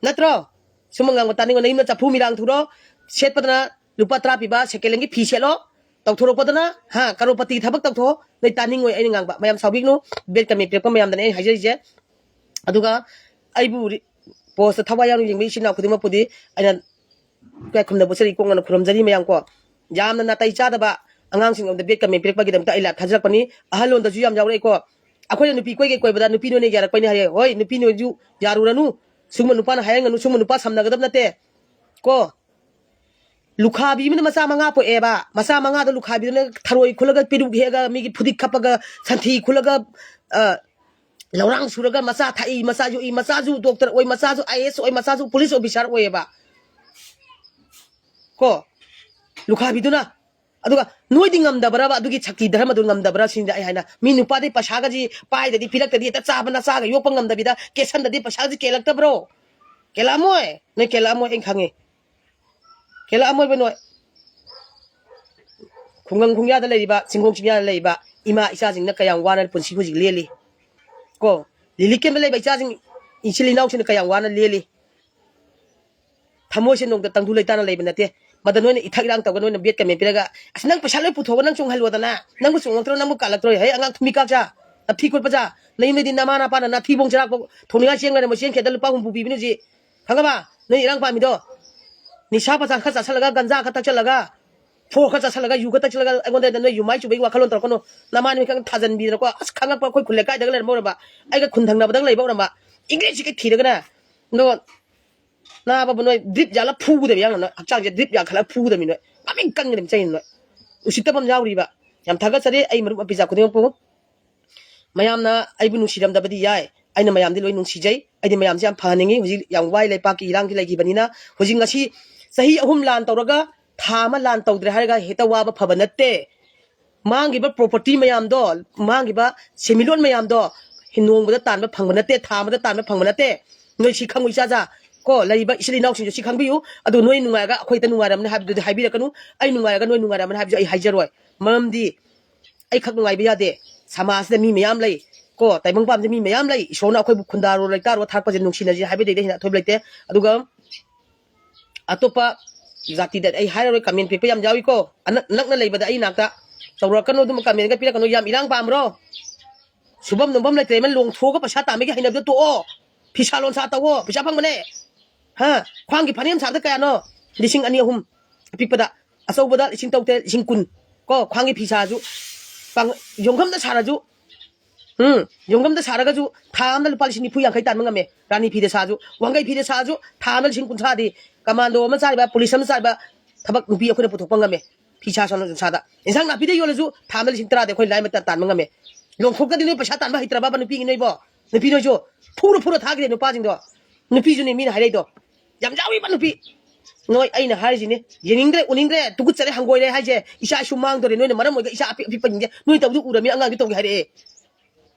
ꯅꯠꯇ꯭ꯔꯣ? ꯁꯨꯝꯕ ꯉꯥꯡꯕ ꯇꯥꯅꯤꯡꯉꯣꯏ꯫ ꯅꯌꯨꯝꯗ ꯆꯐꯨ ꯃꯤꯔꯥꯡ ꯊꯨꯔꯣ, ꯁꯦꯠꯄꯗꯅ ꯂꯨꯄꯥ ꯇꯔꯥ ꯄꯤꯕ second handꯒꯤ ꯐꯤ ꯁꯦꯠꯂꯣ, ꯇꯧꯊꯣꯔꯛꯄꯗꯅ, ꯍꯥ, ꯀꯔꯣꯔꯄꯇꯤ ꯊꯕꯛ ꯇꯧꯊꯣꯛꯑꯣ꯫ ꯅꯣꯏ ꯇꯥꯅꯤꯡꯉꯣꯏ ꯑꯩꯅ ꯉꯥꯡꯕ꯫ ꯃꯌꯥꯝ ꯁꯥꯎꯕꯤꯒꯅꯨ, bad comment ꯄꯤꯔꯛꯄ ꯃꯌꯥꯝꯗꯅꯦ ꯑꯩ ꯍꯥꯏꯖꯔꯤꯁꯦ꯫ ꯑꯗꯨꯒ ꯑꯩꯕꯨ ꯔꯤ-, postꯇ ꯊꯋꯥꯏ ꯌꯥꯎꯅ ꯌꯦꯡꯕ ꯏꯆꯤꯟ ꯏꯅꯥꯎ ꯈꯨꯗꯤꯡꯃꯛꯄꯨꯗꯤ ꯑꯩꯅ ꯏꯀꯥꯏ ꯈꯨꯝꯅꯕ ꯆꯠꯂꯤ, ꯀꯣꯛꯅꯅ ꯈꯨꯔꯨꯝꯖꯔꯤ ꯃꯌꯥꯝ ꯀꯣ꯫ ꯌꯥꯝꯅ ꯅꯥꯇꯩ ꯆꯥꯗꯕ ꯑꯉꯥꯡꯁꯤꯡꯂꯣꯝꯗ bad comment ꯄꯤꯔꯛꯄꯒꯤꯗꯃꯛꯇ ꯑꯩ live ꯊꯥꯖꯔꯛꯄꯅꯤ꯫ ꯑꯍꯜꯂꯣꯟꯗꯁꯨ ꯌꯥꯝ ꯌꯥꯎꯔꯛꯏꯀꯣ꯫ ꯑꯩꯈꯣꯏꯅ ꯅꯨꯄꯤ ꯀꯣꯏꯒꯦ ꯀꯣꯏꯕꯗ ꯅꯨꯄꯤ ꯅꯣꯏꯅ ꯌꯥꯔꯛꯄꯩꯅꯦ ꯍꯥꯏꯌꯦ꯫ ꯍꯣꯏ, ꯅꯨꯄꯤ ꯅꯣꯏꯁꯨ ꯌꯥꯔꯨꯔꯅꯨ꯫ ꯁꯨꯝꯕ ꯅꯨꯄꯥꯅ ꯍꯥꯏꯍꯟꯒꯅꯨ, ꯁꯨꯝꯕ ꯅꯨꯄꯥ ꯁꯝꯅꯒꯗꯕ ꯅꯠꯇꯦ ꯀꯣ꯫ ꯂꯨꯈꯥꯕꯤ ꯑꯃꯅ ꯃꯆꯥ ꯃꯉꯥ ꯄꯣꯛꯑꯦꯕ꯫ ꯃꯆꯥ ꯃꯉꯥꯗꯣ ꯂꯨꯈꯥꯕꯤꯗꯨꯅ ꯊꯔꯣꯏ ꯈꯨꯜꯂꯒ, ꯄꯦꯔꯨꯛ ꯍꯦꯛꯑꯒ, ꯃꯤꯒꯤ ꯐꯨꯗꯤꯠ ꯈꯞꯄꯒ, ꯁꯟꯊꯤ ꯈꯨꯜꯂꯒ, ꯑ, ꯂꯧꯔꯥꯡ ꯁꯨꯔꯒ ꯃꯆꯥ ꯊꯥꯛꯏ, ꯃꯆꯥ ꯌꯣꯛꯏ, ꯃꯆꯥꯁꯨ doctor ꯑꯣꯏ, ꯃꯆꯥꯁꯨ IAS ꯑꯣꯏ, ꯃꯆꯥꯁꯨ police officer ꯑꯣꯏꯌꯦꯕ꯫ ꯀꯣ? ꯂꯨꯈꯥꯕꯤꯗꯨꯅ꯫ ꯑꯗꯨꯒ ꯅꯣꯏꯗꯤ ꯉꯝꯗꯕ꯭ꯔꯕ? ꯑꯗꯨꯒꯤ ꯁꯛꯇꯤ ꯙꯔꯃꯗꯨ ꯉꯝꯗꯕ꯭ꯔꯥ ꯁꯤꯅꯤꯗ ꯑꯩ ꯍꯥꯏꯅ꯫ ꯃꯤ ꯅꯨꯄꯥꯗꯩ ꯄꯩꯁꯥꯒꯁꯤ ꯄꯥꯏꯗꯗꯤ, ꯄꯤꯔꯛꯇꯗꯤ ꯍꯦꯛꯇ ꯆꯥꯕ, ꯅꯆꯥꯒ ꯌꯣꯛꯄ ꯉꯝꯗꯕꯤꯗ ꯀꯦꯁꯟꯗꯗꯤ ꯄꯩꯁꯥꯁꯤ ꯀꯦꯜꯂꯛꯇꯕ꯭ꯔꯣ? ꯀꯦꯜꯂꯛꯑꯝꯃꯣꯏ꯫ ꯅꯣꯏ ꯀꯦꯜꯂꯛꯑꯝꯃꯣꯏ, ꯑꯩ ꯈꯪꯉꯦ꯫ ꯀꯦꯜꯂꯛꯑꯝꯃꯣꯏꯕ ꯅꯣꯏ꯫ ꯈꯨꯡꯒꯪ ꯈꯣꯡꯌꯥꯗ ꯂꯩꯔꯤꯕ, ꯆꯤꯡꯈꯣꯡ ꯆꯤꯡꯌꯥꯗ ꯂꯩꯔꯤꯕ ꯏꯃꯥ ꯏꯆꯥꯁꯤꯡꯅ ꯀꯌꯥꯝ ꯋꯥꯅ ꯄꯨꯟꯁꯤ ꯍꯧꯖꯤꯛ ꯂꯦꯜꯂꯤ꯫ ꯀꯣ? ꯂꯤꯂꯤ ꯀꯦꯝꯗ ꯂꯩꯕ ꯏꯆꯥꯁꯤꯡ, ꯏꯆꯤꯜ ꯏꯅꯥꯎꯁꯤꯡꯅ ꯀꯌꯥꯝ ꯋꯥꯅ ꯂꯦꯜꯂꯤ꯫ ꯊꯃꯣꯏꯁꯦ ꯅꯣꯡꯇ ꯇꯪꯗꯨ ꯂꯩꯇꯥꯅ ꯂꯩꯕ ꯅꯠꯇꯦ꯫ ꯃꯗ ꯅꯣꯏꯅ ꯏꯊꯛ ꯏꯔꯥꯡ ꯇꯧꯔꯒ ꯅꯣꯏꯅ ꯕꯦꯠ ꯀꯃꯦꯟ ꯄꯤꯔꯒ, "ꯑꯁ, ꯅꯪ ꯄꯩꯁꯥ ꯂꯣꯏ ꯄꯨꯊꯣꯛꯑꯒ ꯅꯪ ꯆꯣꯡꯍꯜꯂꯣꯗꯅ, ꯅꯪꯕꯨ ꯆꯣꯡꯉꯛꯇ꯭ꯔꯣ, ꯅꯪꯕꯨ ꯀꯥꯜꯂꯛꯇ꯭ꯔꯣ, ꯍꯦ ꯑꯉꯥꯡ ꯊꯨꯝꯃꯤ ꯀꯥꯛꯆꯥ, ꯅꯞꯊꯤ ꯈꯣꯠꯄꯖꯥ, ꯅꯌꯨꯝꯗꯗꯤ ꯅꯃꯥ ꯅꯄꯥꯅ ꯅꯥꯊꯤꯕꯣꯡ ꯆꯔꯥꯛꯄ ꯊꯣꯡꯅꯤꯡꯉꯥꯏ ꯆꯦꯡ ꯂꯩꯔꯝꯃꯣ, ꯆꯦꯡ ꯈꯦꯠꯇ ꯂꯨꯄꯥ ꯍꯨꯝꯐꯨ ꯄꯤꯕꯅꯤ ꯍꯧꯖꯤꯛ, ꯈꯪꯉꯕ? ꯅꯣꯏ ꯏꯔꯥꯡ ꯄꯥꯝꯃꯤꯗꯣ ꯅꯤꯁꯥ ꯄꯁꯥ ꯈꯔ ꯆꯥꯁꯤꯜꯂꯒ, ꯒꯟꯖꯥ ꯈꯔ ꯊꯛꯆꯜꯂꯒ, ꯐꯣꯔ ꯈꯔ ꯆꯥꯁꯤꯜꯂꯒ, ꯌꯨ ꯈꯔ ꯊꯛꯆꯤꯜꯂꯒ ꯑꯩꯉꯣꯟꯗ ꯅꯣꯏ ꯌꯨꯝꯃꯥꯏ ꯆꯨꯕꯒꯤ ꯋꯥꯈꯜꯂꯣꯟ ꯇꯧꯔꯛꯀꯅꯨ꯫ ꯅꯃꯥ ꯅꯨꯃꯤꯠ ꯈꯪ ꯊꯥꯖꯟꯕꯤꯗꯅꯀꯣ, ꯑꯁ, ꯈꯪꯉꯛꯄ ꯑꯩꯈꯣꯏ ꯈꯨꯜ ꯂꯩꯀꯥꯏꯗꯒ ꯂꯩꯔꯝꯕ ꯑꯣꯏꯔꯝꯕ, ꯑꯩꯒ ꯈꯨꯟ ꯊꯪꯅꯕꯗꯒ ꯂꯩꯕ ꯑꯣꯏꯔꯝꯕ, ꯏꯪꯂꯤꯁꯁꯤ ꯀꯩ ꯊꯤꯔꯒꯅꯦ, ꯑꯗꯣ ꯅꯥꯕꯕꯨ ꯅꯣꯏ ꯗ꯭ꯔꯤꯞ ꯌꯥꯜꯂ ꯐꯨꯒꯗꯕ ꯌꯥꯝꯅ ꯅꯣꯏ ꯍꯛꯆꯥꯡꯁꯦ ꯗ꯭ꯔꯤꯞ ꯌꯥꯜꯈꯠꯂꯒ ꯐꯨꯒꯗꯕꯅꯤ ꯅꯣꯏ꯫ ꯃꯃꯤꯡ ꯀꯟꯒꯗꯕ ꯆꯩꯅꯤ ꯅꯣꯏ꯫ ꯎꯁꯤꯠꯇꯕ ꯑꯃ ꯌꯥꯎꯔꯤꯕ꯫ ꯌꯥꯝ ꯊꯥꯒꯠꯆꯔꯤ ꯑꯩ ꯃꯔꯨꯞ ꯑꯄꯤꯖꯥ ꯈꯨꯗꯤꯡꯃꯛꯄꯨ꯫ ꯃꯌꯥꯝꯅ ꯑꯩꯕꯨ ꯅꯨꯡꯁꯤꯔꯝꯗꯕꯗꯤ ꯌꯥꯏ, ꯑꯩꯅ ꯃꯌꯥꯝꯗꯤ ꯂꯣꯏ ꯅꯨꯡꯁꯤꯖꯩ꯫ ꯑꯩꯗꯤ ꯃꯌꯥꯝꯁꯦ ꯌꯥꯝ ꯐꯍꯟꯅꯤꯡꯉꯤ꯫ ꯍꯧꯖꯤꯛ ꯌꯥꯝ ꯋꯥꯏ, ꯂꯩꯄꯥꯛꯀꯤ ꯏꯔꯥꯡꯒꯤ ꯂꯩꯈꯤꯕꯅꯤꯅ꯫ ꯍꯧꯖꯤꯛ ꯉꯁꯤ ꯆꯍꯤ ꯑꯍꯨꯝ ꯂꯥꯟ ꯇꯧꯔꯒ ꯊꯥ ꯑꯃ ꯂꯥꯟ ꯇꯧꯗ꯭ꯔꯦ ꯍꯥꯏꯔꯒ ꯍꯦꯛꯇ ꯋꯥꯕ ꯐꯕ ꯅꯠꯇꯦ꯫ ꯃꯥꯡꯈꯤꯕ ꯄ꯭ꯔꯣꯄꯔꯇꯤ ꯃꯌꯥꯝꯗꯣ, ꯃꯥꯡꯈꯤꯕ ꯁꯦꯟꯃꯤꯠꯂꯣꯟ ꯃꯌꯥꯝꯗꯣ ꯅꯣꯡꯃꯗ ꯇꯥꯟꯕ ꯐꯪꯕ ꯅꯠꯇꯦ, ꯊꯥ ꯑꯃꯗ ꯇꯥꯟꯕ ꯐꯪꯕ ꯅꯠꯇꯦ꯫ ꯅꯣꯏ ꯁꯤ ꯈꯪꯉꯨ ꯏꯆꯥꯖꯥ꯫ ꯀꯣ, ꯂꯩꯔꯤꯕ ꯏꯆꯤꯜ ꯏꯅꯥꯎꯁꯤꯡꯁꯨ ꯁꯤ ꯈꯪꯕꯤꯌꯨ꯫ ꯑꯗꯨ ꯅꯣꯏ ꯅꯨꯡꯉꯥꯏꯔꯒ ꯑꯩꯈꯣꯏꯗ ꯅꯨꯡꯉꯥꯏꯔꯝꯅꯤ ꯍꯥꯏꯕꯗꯨꯗꯤ ꯍꯥꯏꯕꯤꯔꯛꯀꯅꯨ꯫ ꯑꯩ ꯅꯨꯡꯉꯥꯏꯔꯒ ꯅꯣꯏ ꯅꯨꯡꯉꯥꯏꯔꯝꯃꯅꯤ ꯍꯥꯏꯕꯁꯨ ꯑꯩ ꯍꯥꯏꯖꯔꯣꯏ꯫ ꯃꯔꯝꯗꯤ ꯑꯩ ꯈꯛ ꯅꯨꯡꯉꯥꯏꯕ ꯌꯥꯗꯦ꯫ ꯁꯃꯥꯖꯁꯤꯗ ꯃꯤ ꯃꯌꯥꯝ ꯂꯩ꯫ ꯀꯣ, ꯇꯥꯏꯕꯪꯄꯥꯟꯁꯤꯗ ꯃꯤ ꯃꯌꯥꯝ ꯂꯩ꯫ ꯏꯁꯣꯔꯅ ꯑꯩꯈꯣꯏꯕꯨ ꯈꯨꯟꯗꯥꯔꯣ, ꯂꯩꯇꯥꯔꯣ ꯊꯥꯔꯛꯄꯁꯦ ꯅꯨꯡꯁꯤꯅꯁꯤ ꯍꯥꯏꯕꯗꯩꯗ ꯍꯦꯟꯅ ꯑꯊꯣꯏꯕ ꯂꯩꯇꯦ꯫ ꯑꯗꯨꯒ ꯑꯇꯣꯞꯄ ꯖꯥꯇꯤꯗ ꯑꯩ ꯍꯥꯏꯔꯔꯣꯏ, ꯀꯃꯦꯟ ꯄꯤꯔꯛꯄ ꯌꯥꯝ ꯌꯥꯎꯏꯀꯣ꯫ ꯑꯅꯛ-, ꯅꯛꯅ ꯂꯩꯕꯗ ꯑꯩ ꯅꯥꯛꯇ ꯇꯧꯔꯛꯀꯅꯨ, ꯑꯗꯨꯝꯕ ꯀꯃꯦꯟꯒ ꯄꯤꯔꯛꯀꯅꯨ꯫ ꯌꯥꯝ ꯏꯔꯥꯡ ꯄꯥꯝꯕ꯭ꯔꯣ? ꯁꯨꯐꯝ ꯅꯣꯝꯐꯝ ꯂꯩꯇ꯭ꯔꯦ, ꯂꯣꯡꯊꯣꯛꯑꯒ ꯄꯩꯁꯥ ꯇꯥꯟꯕꯒꯤ ꯍꯩꯅꯕꯤꯗꯣ ꯇꯣꯛꯑꯣ꯫ ꯐꯤꯁꯥ ꯂꯣꯟꯁꯥ ꯇꯧꯑꯣ, ꯄꯩꯁꯥ ꯐꯪꯕꯅꯦ꯫ ꯍꯥ? ꯈ꯭ꯋꯥꯡꯒꯤ ꯐꯅꯦꯛ ꯑꯃ ꯁꯥꯕꯗ ꯀꯌꯥꯅꯣ? ꯂꯤꯁꯤꯡ ꯑꯅꯤ, ꯑꯍꯨꯝ꯫ ꯑꯄꯤꯛꯄꯗ꯫ ꯑꯆꯧꯕꯗ ꯂꯤꯁꯤꯡ ꯇꯔꯨꯛ ꯇꯔꯦꯠ, ꯂꯤꯁꯤꯡ ꯀꯨꯟ꯫ ꯀꯣ, ꯈ꯭ꯋꯥꯡꯒꯤ ꯐꯤ ꯁꯥꯔꯁꯨ, ꯄꯥꯡ-, ꯌꯣꯡꯈꯝꯗ ꯁꯥꯔꯁꯨ, ꯎꯝ, ꯌꯣꯡꯈꯝꯗ ꯁꯥꯔꯒꯁꯨ ꯊꯥ ꯑꯃꯗ ꯂꯨꯄꯥ ꯂꯤꯁꯤꯡ ꯅꯤꯐꯨ ꯌꯥꯡꯈꯩ ꯇꯥꯟꯕ ꯉꯝꯃꯦ꯫ ꯔꯥꯅꯤ ꯐꯤꯗ ꯁꯥꯔꯁꯨ, ꯋꯥꯡꯈꯩ ꯐꯤꯗ ꯁꯥꯔꯁꯨ ꯊꯥ ꯑꯃꯗ ꯂꯤꯁꯤꯡ ꯀꯨꯟꯊ꯭ꯔꯥꯗꯤ ꯀꯃꯥꯟꯗꯣ ꯑꯃ ꯆꯥꯔꯤꯕ, ꯄꯨꯂꯤꯁ ꯑꯃ ꯆꯥꯔꯤꯕ ꯊꯕꯛ ꯅꯨꯄꯤ ꯑꯩꯈꯣꯏꯅ ꯄꯨꯊꯣꯛꯄ ꯉꯝꯃꯦ꯫ ꯐꯤ ꯁꯥ ꯁꯥꯅ ꯁꯥꯗ꯫ ꯏꯟꯁꯥꯡ ꯅꯥꯄꯤꯗ ꯌꯣꯜꯂꯁꯨ ꯊꯥ ꯑꯃꯗ ꯂꯤꯁꯤꯡ ꯇꯔꯥꯗꯤ ꯑꯩꯈꯣꯏ ꯂꯥꯏ ꯃꯇꯟ ꯇꯥꯟꯕ ꯉꯝꯃꯦ꯫ ꯂꯣꯡꯊꯣꯛꯇꯗꯤ ꯅꯣꯏ ꯄꯩꯁꯥ ꯇꯥꯟꯕ ꯍꯩꯇ꯭ꯔꯕꯕ ꯅꯨꯄꯤꯒꯤ ꯅꯣꯏꯕꯣ? ꯅꯨꯄꯤ ꯅꯣꯏꯁꯨ ꯐꯨꯔ ꯐꯨꯔ ꯊꯥꯈꯤꯗꯦ ꯅꯨꯄꯥꯁꯤꯡꯗꯣ꯫ ꯅꯨꯄꯤꯁꯨꯅꯦ ꯃꯤꯅ ꯍꯥꯏꯔꯛꯏꯗꯣ꯫ ꯌꯥꯝ ꯌꯥꯎꯔꯤꯕ ꯅꯨꯄꯤ꯫ ꯅꯣꯏ ꯑꯩꯅ ꯍꯥꯏꯔꯤꯁꯤꯅꯦ꯫ ꯌꯦꯡꯅꯤꯡꯗ꯭ꯔꯦ, ꯎꯅꯤꯡꯗ꯭ꯔꯦ, ꯇꯨꯀꯠꯆꯔꯦ, ꯍꯪꯒꯣꯏꯔꯦ ꯍꯥꯏꯁꯦ꯫ ꯏꯆꯥ ꯏꯁꯨ ꯃꯥꯡꯗꯣꯔꯦ꯫ ꯅꯣꯏꯅ ꯃꯔꯝ ꯑꯣꯏꯔꯒ ꯏꯆꯥ ꯑꯄꯤꯛ ꯑꯄꯤꯛꯄꯁꯤꯡꯁꯦ ꯅꯣꯏ ꯇꯧꯗꯨ ꯎꯔꯃꯤ ꯑꯉꯥꯡꯁꯨ ꯇꯧꯒꯦ ꯍꯥꯏꯔꯛꯑꯦ꯫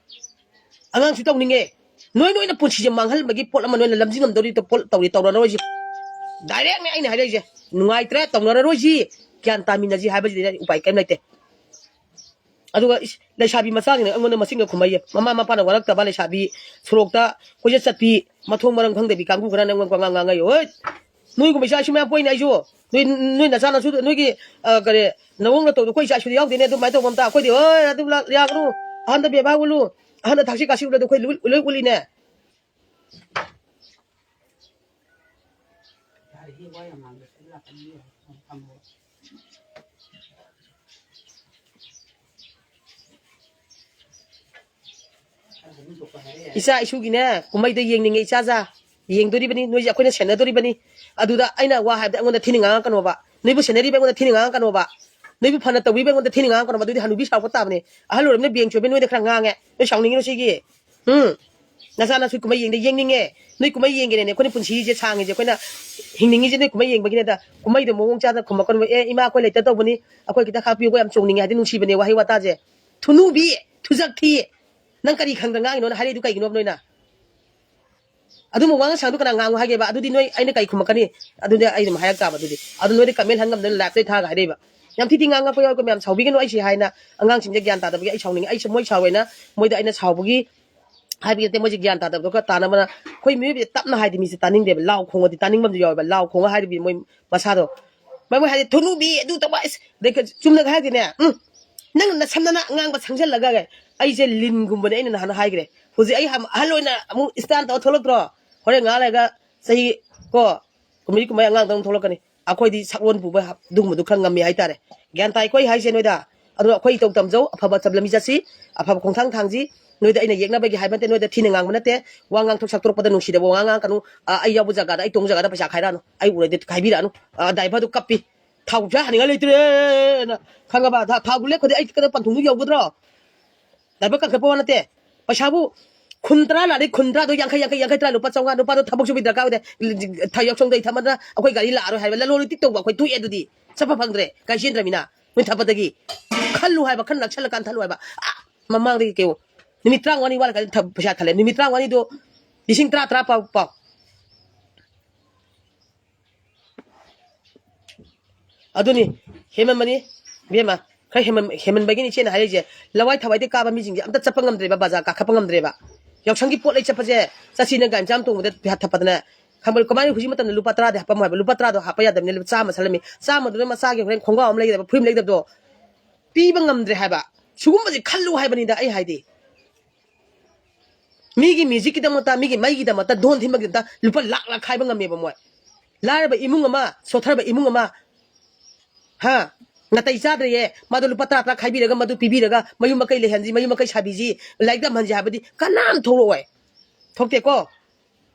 ꯑꯉꯥꯡꯁꯨ ꯇꯧꯅꯤꯡꯉꯦ꯫ ꯅꯣꯏ ꯅꯣꯏꯅ ꯄꯨꯟꯁꯤꯁꯦ ꯃꯥꯡꯍꯟꯕꯒꯤ ꯄꯣꯠ ꯑꯃ ꯅꯣꯏꯅ ꯂꯝꯖꯤꯡ ꯉꯝꯗꯧꯔꯤ ꯄꯣꯠ ꯇꯧꯔꯤ ꯇꯧꯔꯔꯣꯏꯁꯤ꯫ ꯗꯥꯏꯔꯦꯛꯅꯦ ꯑꯩꯅ ꯍꯥꯏꯔꯛꯏꯁꯦ꯫ ꯅꯨꯡꯉꯥꯏꯇ꯭ꯔꯦ, ꯇꯧꯅꯔꯔꯣꯏꯁꯤ꯫ ꯒ꯭ꯌꯥꯟ ꯇꯥꯃꯤꯟꯅꯁꯤ ꯍꯥꯏꯕꯁꯤꯗꯤ ꯑꯩ ꯎꯄꯥꯏ ꯀꯔꯤꯝ ꯂꯩꯇꯦ꯫ ꯑꯗꯨꯒ ꯏꯁ, ꯂꯩꯁꯥꯕꯤ ꯃꯆꯥꯁꯤꯡꯅ ꯑꯩꯉꯣꯟꯗ ꯃꯆꯤꯟꯒ ꯈꯨꯝꯃꯛꯏꯌꯦ꯫ ꯃꯃꯥ ꯃꯄꯥꯅ ꯋꯥꯔꯛꯇꯕ ꯂꯩꯁꯥꯕꯤ, ꯁꯣꯔꯣꯛꯇ ꯀꯣꯏꯆꯠ ꯆꯠꯄꯤ, ꯃꯊꯣꯡ ꯃꯔꯝ ꯈꯪꯗꯕꯤ ꯀꯥꯡꯕꯨ ꯈꯔꯅ ꯑꯩꯉꯣꯟꯗ ꯄꯉꯥꯡ ꯉꯥꯡꯉꯛꯏ꯫ ꯍꯣꯏ, ꯅꯣꯏꯒꯨꯝꯕ ꯏꯆꯥ ꯏꯁꯨ ꯃꯌꯥꯝ ꯄꯣꯛꯏꯅꯦ ꯑꯩꯁꯨ꯫ ꯅꯣꯏ, ꯅꯣꯏ ꯅꯆꯥꯅꯁꯨ, ꯅꯣꯏꯒꯤ, ꯑ, ꯀꯔꯤ, ꯅꯋꯣꯡ ꯅꯇꯧꯗꯣ ꯑꯩꯈꯣꯏ ꯏꯆꯥ ꯏꯁꯨꯗ ꯌꯥꯎꯗꯦꯅꯦ꯫ ꯑꯗꯨꯃꯥꯏꯅ ꯇꯧꯕ ꯑꯝꯇ ꯑꯩꯈꯣꯏꯗꯤ, "ꯍꯣꯏ, ꯑꯗꯨ ꯂꯥꯛ-, ꯌꯥꯒꯅꯨ, ꯑꯍꯟꯗ ꯕꯦꯕꯥꯔ ꯎꯠꯂꯨ, ꯑꯍꯟꯗ ꯊꯛꯁꯤ ꯈꯥꯁꯤ ꯎꯠꯂꯨ" ꯑꯗꯨ ꯑꯩꯈꯣꯏ ꯂꯣꯏ, ꯂꯣꯏ ꯎꯠꯂꯤꯅꯦ꯫ ꯏꯆꯥ ꯏꯁꯨꯒꯤꯅꯦ, ꯀꯨꯝꯍꯩꯗꯣ ꯌꯦꯡꯅꯤꯡꯉꯦ ꯏꯆꯥꯖꯥ꯫ ꯌꯦꯡꯗꯣꯔꯤꯕꯅꯤ, ꯅꯣꯏꯁꯦ ꯑꯩꯈꯣꯏꯅ ꯁꯦꯟꯅꯗꯣꯔꯤꯕꯅꯤ꯫ ꯑꯗꯨꯗ ꯑꯩꯅ ꯋꯥ ꯍꯥꯏꯕꯗ ꯑꯩꯉꯣꯟꯗ ꯊꯤꯅ ꯉꯥꯡꯉꯛꯀꯅꯣꯕ꯫ ꯅꯣꯏꯕꯨ ꯁꯦꯟꯅꯔꯤꯕ ꯑꯩꯉꯣꯟꯗ ꯊꯤꯅ ꯉꯥꯡꯉꯛꯀꯅꯣꯕ꯫ ꯅꯣꯏꯕꯨ ꯐꯅ ꯇꯧꯕꯤꯕ ꯑꯩꯉꯣꯟꯗ ꯊꯤꯅ ꯉꯥꯡꯉꯛꯀꯅꯣꯕ꯫ ꯑꯗꯨꯗꯤ ꯍꯅꯨꯕꯤ ꯁꯥꯎꯔꯛꯄ ꯇꯥꯕꯅꯤ꯫ ꯑꯍꯜ ꯑꯣꯏꯔꯕꯅꯤꯅ ꯕꯦꯡ ꯆꯣꯏꯕ ꯅꯣꯏꯗ ꯈꯔ ꯉꯥꯡꯉꯦ꯫ ꯅꯣꯏ ꯁꯥꯎꯅꯤꯡꯉꯤꯔꯣ ꯁꯤꯒꯤ? ꯎꯝ꯫ ꯅꯆꯥ ꯅꯁꯨ ꯀꯨꯝꯍꯩ ꯌꯦꯡꯗ ꯌꯦꯡꯅꯤꯡꯉꯦ꯫ ꯅꯣꯏ ꯀꯨꯝꯍꯩ ꯌꯦꯡꯒꯦꯅꯦ꯫ ꯑꯩꯈꯣꯏꯅ ꯄꯨꯟꯁꯤꯁꯦ ꯁꯥꯡꯉꯤꯁꯦ, ꯑꯩꯈꯣꯏꯅ ꯍꯤꯡꯅꯤꯡꯉꯤꯁꯦ ꯅꯣꯏ ꯀꯨꯝꯍꯩ ꯌꯦꯡꯕꯒꯤꯅꯦꯗ꯫ ꯀꯨꯝꯍꯩꯗꯣ ꯃꯑꯣꯡ ꯆꯥꯗꯅ ꯈꯨꯝꯃꯛꯀꯅꯨ꯫ "ꯑꯦ, ꯏꯃꯥ, ꯑꯩꯈꯣꯏ ꯂꯩꯇ ꯇꯧꯕꯅꯤ, ꯑꯩꯈꯣꯏ ꯈꯤꯇ ꯈꯥꯛꯄꯤꯌꯨꯀꯣ, ꯌꯥꯝ ꯆꯣꯡꯅꯤꯡꯉꯦ" ꯍꯥꯏꯗꯤ ꯅꯨꯡꯁꯤꯕꯅꯦ ꯋꯥꯍꯩ ꯋꯥꯇꯥꯁꯦ꯫ ꯊꯨꯅꯨꯕꯤ, ꯊꯨꯖꯛ ꯊꯤ꯫ ꯅꯪ ꯀꯔꯤ ꯈꯪꯗ ꯉꯥꯡꯉꯤꯅꯣꯅ ꯍꯥꯏꯔꯛꯏꯗꯨ ꯀꯩꯒꯤꯅꯣꯕ ꯅꯣꯏꯅ? ꯑꯗꯨꯝꯕ ꯋꯥꯉꯥꯡ ꯁꯉꯥꯡꯗꯣ ꯀꯅꯥ ꯉꯥꯡꯉꯨ ꯍꯥꯏꯒꯦꯕ? ꯑꯗꯨꯗꯤ ꯅꯣꯏ ꯑꯩꯅ ꯀꯩ ꯈꯨꯝꯃꯛꯀꯅꯤ? ꯑꯗꯨꯗꯤ ꯑꯩ ꯑꯗꯨꯝ ꯍꯥꯏꯔꯛ ꯇꯥꯕ ꯑꯗꯨꯗꯤ꯫ ꯑꯗꯨ ꯅꯣꯏꯗꯤ ꯀꯃꯦꯟ ꯍꯟ ꯉꯝꯗꯅ ꯂꯥꯏꯞꯇꯩ ꯊꯥꯔꯒ ꯍꯥꯏꯔꯛꯏꯕ꯫ ꯌꯥꯝ ꯊꯤ ꯊꯤ ꯉꯥꯡꯉꯛꯄ ꯌꯥꯎꯋꯤꯀꯣ ꯃꯌꯥꯝ, ꯁꯥꯎꯕꯤꯒꯅꯨ꯫ ꯑꯩ ꯁꯤ ꯍꯥꯏꯅ ꯑꯉꯥꯡꯁꯤꯡꯁꯦ ꯒ꯭ꯌꯥꯟ ꯇꯥꯗꯕꯒꯤ ꯑꯩ ꯁꯥꯎꯅꯤꯡꯉꯤ꯫ ꯑꯩꯁꯦ ꯃꯣꯏ ꯁꯥꯎꯋꯦꯅ ꯃꯣꯏꯗ ꯑꯩꯅ ꯁꯥꯎꯕꯒꯤ ꯍꯥꯏꯕꯗꯤ ꯅꯠꯇꯦ, ꯃꯣꯏꯁꯦ ꯒ꯭ꯌꯥꯟ ꯇꯥꯗꯕꯗꯣ ꯈꯔ ꯇꯥꯅꯕꯅ꯫ ꯑꯩꯈꯣꯏ ꯃꯤꯑꯣꯏꯕꯁꯦ ꯇꯞꯅ ꯍꯥꯏꯗꯤ ꯃꯤꯁꯦ ꯇꯥꯅꯤꯡꯗꯦꯕ, ꯂꯥꯎ ꯈꯣꯡꯉꯗꯤ ꯇꯥꯅꯤꯡꯕ ꯑꯃꯁꯨ ꯌꯥꯎꯋꯦꯕ꯫ ꯂꯥꯎ ꯈꯣꯡꯉ ꯍꯥꯏꯔꯤꯕꯤ ꯃꯣꯏ ꯃꯁꯥꯗꯣ, ꯃꯣꯏ ꯃꯣꯏ ꯍꯥꯏꯗꯤ "ꯊꯨꯅꯨꯕꯤ" ꯑꯗꯨ ꯇꯧꯕ, ꯑꯁ, ꯑꯗꯩ ꯈ-, ꯆꯨꯝꯅꯒ ꯍꯥꯏꯔꯗꯤꯅꯦ, ꯎꯝ, ꯅꯪ ꯅꯁꯝꯅꯅ ꯑꯉꯥꯡꯕ ꯁꯪꯖꯜꯂꯒ꯫ ꯑꯩꯁꯦ ꯂꯤꯟꯒꯨꯝꯕꯅꯦ, ꯑꯩꯅ ꯅꯍꯥꯟ ꯍꯥꯏꯈ꯭ꯔꯦ꯫ ꯍꯧꯖꯤꯛ ꯑꯩ ꯍꯝ-, ꯑꯍꯜ ꯑꯣꯏꯅ ꯑꯃꯨꯛ ꯏꯁꯇꯥꯟ ꯇꯧꯔ ꯊꯣꯛꯂꯛꯇ꯭ꯔꯣ? ꯍꯣꯔꯦꯟ ꯉꯥꯏꯍꯥꯛ ꯂꯩꯔꯒ ꯆꯍꯤ ꯀꯣ ꯀꯨꯝꯍꯩ ꯀꯨꯝꯍꯩ ꯑꯉꯥꯡꯗ ꯑꯃꯨꯛ ꯊꯣꯛꯂꯛꯀꯅꯤ꯫ ꯑꯩꯈꯣꯏꯗꯤ ꯁꯛꯂꯣꯟ ꯄꯨꯕ ꯍ-, ꯑꯗꯨꯒꯨꯝꯕꯗꯨ ꯈꯔ ꯉꯝꯃꯤ ꯍꯥꯏꯇꯥꯔꯦ꯫ ꯒ꯭ꯌꯥꯟ ꯇꯥꯏꯀꯣ ꯑꯩ ꯍꯥꯏꯁꯦ ꯅꯣꯏꯗ? ꯑꯗꯨꯅ ꯑꯩꯈꯣꯏ ꯏꯇꯧ ꯇꯝꯖꯧ, ꯑꯐꯕ ꯆꯠ-, ꯂꯝꯕꯤ ꯆꯠꯁꯤ, ꯑꯐꯕ ꯈꯣꯡꯊꯥꯡ ꯊꯥꯡꯁꯤ꯫ ꯅꯣꯏꯗ ꯑꯩꯅ ꯌꯦꯛꯅꯕꯒꯤ ꯍꯥꯏꯕ ꯅꯠꯇꯦ, ꯅꯣꯏꯗ ꯊꯤꯅ ꯉꯥꯡꯕ ꯅꯠꯇꯦ꯫ ꯋꯥ ꯉꯥꯡꯊꯣꯛ ꯁꯛꯇꯣꯔꯛꯄꯗ ꯅꯨꯡꯁꯤꯗꯕ ꯋꯥ ꯉꯥꯡꯉꯛꯀꯅꯨ꯫ ꯑ, ꯑꯩ ꯌꯥꯎꯕ ꯖꯒꯥꯗ, ꯑꯩ ꯇꯣꯡꯕ ꯖꯒꯥꯗ ꯄꯩꯁꯥ ꯈꯥꯏꯔꯛꯑꯅꯨ꯫ ꯑꯩ ꯎꯔꯗꯤ ꯈꯥꯏꯕꯤꯔꯛꯑꯅꯨ꯫ ꯑ, ꯗ꯭ꯔꯥꯏꯚꯔꯗꯨ ꯀꯞꯄꯤ꯫ "ꯊꯥꯎ ꯄꯩꯁꯥ ꯍꯟꯅꯤꯡꯉꯥꯏ ꯂꯩꯇ꯭ꯔꯦꯅ"꯫ ꯈꯪꯉꯕ? ꯊꯥ-, ꯊꯥꯎꯕꯨ ꯂꯦꯞꯈ꯭ꯔꯗꯤ ꯑꯩ ꯀꯩꯅꯣ ꯄꯟꯊꯨꯡꯗꯨ ꯌꯧꯒꯗ꯭ꯔꯣ? ꯗ꯭ꯔꯥꯏꯚꯔ ꯀꯟꯈꯠꯄ ꯋꯥ ꯅꯠꯇꯦ꯫ ꯄꯩꯁꯥꯕꯨ ꯀꯨꯟ ꯇꯔꯥ ꯂꯥꯛꯑꯗꯤ ꯀꯨꯟ ꯇꯔꯥꯗꯣ ꯌꯥꯡꯈꯩ, ꯌꯥꯡꯈꯩ, ꯌꯥꯡꯈꯩ ꯇꯔꯥ ꯂꯨꯄꯥ ꯆꯥꯝꯃꯉꯥ꯫ ꯅꯨꯄꯥꯗꯣ ꯊꯕꯛ ꯁꯨꯕꯤ ꯗꯔꯀꯥꯔ ꯑꯣꯏꯗꯦ꯫ ꯊ-, ꯌꯥꯎꯁꯪꯗ ꯏꯊꯃꯗ ꯑꯩꯈꯣꯏ ꯒꯥꯔꯤ ꯂꯥꯛꯑꯔꯣꯏ ꯍꯥꯏꯕ ꯂꯂꯣꯟ ꯏꯇꯤꯛ ꯇꯧꯕ ꯑꯩꯈꯣꯏ ꯊꯣꯛꯑꯦ ꯑꯗꯨꯗꯤ꯫ ꯆꯠꯄ ꯐꯪꯗ꯭ꯔꯦ꯫ ꯒꯥꯔꯤ ꯆꯦꯟꯗ꯭ꯔꯃꯤꯅ꯫ ꯃꯣꯏ ꯊꯕꯛꯇꯒꯤ ꯈꯜꯂꯨ ꯍꯥꯏꯕ, ꯈꯔ ꯅꯛꯁꯜꯂꯀꯥꯟꯗ ꯈꯜꯂꯨ ꯍꯥꯏꯕ꯫ ꯑꯥ, ꯃꯃꯥꯡꯗꯒꯤ ꯀꯩ-, ꯅꯨꯃꯤꯠ ꯇꯔꯥꯃꯉꯥꯅꯤ ꯋꯥꯠꯂꯀꯥꯟꯗ ꯊ-, ꯄꯩꯁꯥ ꯊꯜꯂꯦ꯫ ꯅꯨꯃꯤꯠ ꯇꯔꯥꯃꯉꯥꯅꯤꯗꯣ ꯂꯤꯁꯤꯡ ꯇꯔꯥ, ꯇꯔꯥ ꯄꯥꯎ, ꯄꯥꯎ꯫ ꯑꯗꯨꯅꯤ, ꯍꯦꯃꯟꯕꯅꯤ, ꯏꯕꯦꯝꯃ, ꯈꯔ ꯍꯦꯃꯟ-, ꯍꯦꯃꯟꯕꯒꯤꯅꯤ ꯏꯆꯦꯅ ꯍꯥꯏꯔꯤꯁꯦ꯫ ꯂꯋꯥꯏ ꯊꯋꯥꯏꯗꯩ ꯀꯥꯕ ꯃꯤꯁꯤꯡꯁꯦ ꯑꯝꯇ ꯆꯠꯄ ꯉꯝꯗ꯭ꯔꯦꯕ, ꯕꯖꯥꯔ ꯀꯥꯈꯠꯄ ꯉꯝꯗ꯭ꯔꯦꯕ꯫ ꯌꯥꯎꯁꯪꯒꯤ ꯄꯣꯠ ꯂꯩ ꯆꯠꯄꯁꯦ, ꯆꯠꯁꯤꯅ ꯒꯥꯔꯤ ꯃꯆꯥ ꯑꯃ ꯇꯣꯡꯕꯗ ꯄꯩꯁꯥ ꯊꯠꯄꯗꯅꯦ, ꯈꯪꯕ꯭ꯔꯥ? ꯀꯃꯥꯏꯅ ꯍꯧꯖꯤꯛ ꯃꯇꯝꯗ ꯂꯨꯄꯥ ꯇꯔꯥꯗꯤ ꯍꯥꯞꯄꯝꯃꯣ ꯍꯥꯏꯕ? ꯂꯨꯄꯥ ꯇꯔꯥꯗꯣ ꯍꯥꯞꯄ ꯌꯥꯗꯕꯅꯤꯅ ꯂꯨꯄꯥ ꯆꯥꯝꯃ ꯁꯜꯂꯝꯃꯤ꯫ ꯆꯥꯝꯃꯗꯨꯅ ꯃꯆꯥꯒꯤ ꯍꯣꯔꯦꯟ ꯈꯣꯡꯒ꯭ꯔꯥꯎ ꯑꯃ ꯂꯩꯒꯗꯕ, ꯐꯨꯔꯤꯠ ꯑꯃ ꯂꯩꯒꯗꯕꯗꯣ ꯄꯤꯕ ꯉꯝꯗ꯭ꯔꯦ ꯍꯥꯏꯕ꯫ ꯁꯤꯒꯨꯝꯕꯁꯦ ꯈꯜꯂꯨ ꯍꯥꯏꯕꯅꯤꯗ ꯑꯩ ꯍꯥꯏꯗꯤ꯫ ꯃꯤꯒꯤ ꯃ꯭ꯌꯨꯖꯤꯛꯀꯤꯗꯃꯛꯇ, ꯃꯤꯒꯤ ꯃꯩꯒꯤꯗꯃꯛꯇ, ꯙꯣꯟ ꯊꯤꯟꯕꯒꯤꯗꯃꯛꯇ ꯂꯨꯄꯥ ꯂꯥꯛ ꯂꯥꯛ ꯈꯥꯏꯕ ꯉꯝꯃꯦꯕ ꯃꯣꯏ꯫ ꯂꯥꯏꯔꯕ ꯏꯃꯨꯡ ꯑꯃ, ꯁꯣꯠꯊꯔꯕ ꯏꯃꯨꯡ ꯑꯃ, ꯍꯥ, ꯅꯥꯇꯩ ꯆꯥꯗ꯭ꯔꯦꯌꯦ, ꯃꯥꯗꯣ ꯂꯨꯄꯥ ꯇꯔꯥ ꯇꯔꯥ ꯈꯥꯏꯕꯤꯔꯒ ꯃꯗꯨ ꯄꯤꯕꯤꯔꯒ ꯃꯌꯨꯝ ꯃꯀꯩ ꯂꯩꯍꯟꯁꯤ, ꯃꯌꯨꯝ ꯃꯀꯩ ꯁꯥꯕꯤꯁꯤ, ꯂꯥꯏꯔꯤꯛ ꯇꯝꯍꯟꯁꯤ ꯍꯥꯏꯕꯗꯤ ꯀꯅꯥꯝ ꯊꯣꯛꯂꯛꯑꯣꯏ꯫ ꯊꯣꯛꯇꯦꯀꯣ?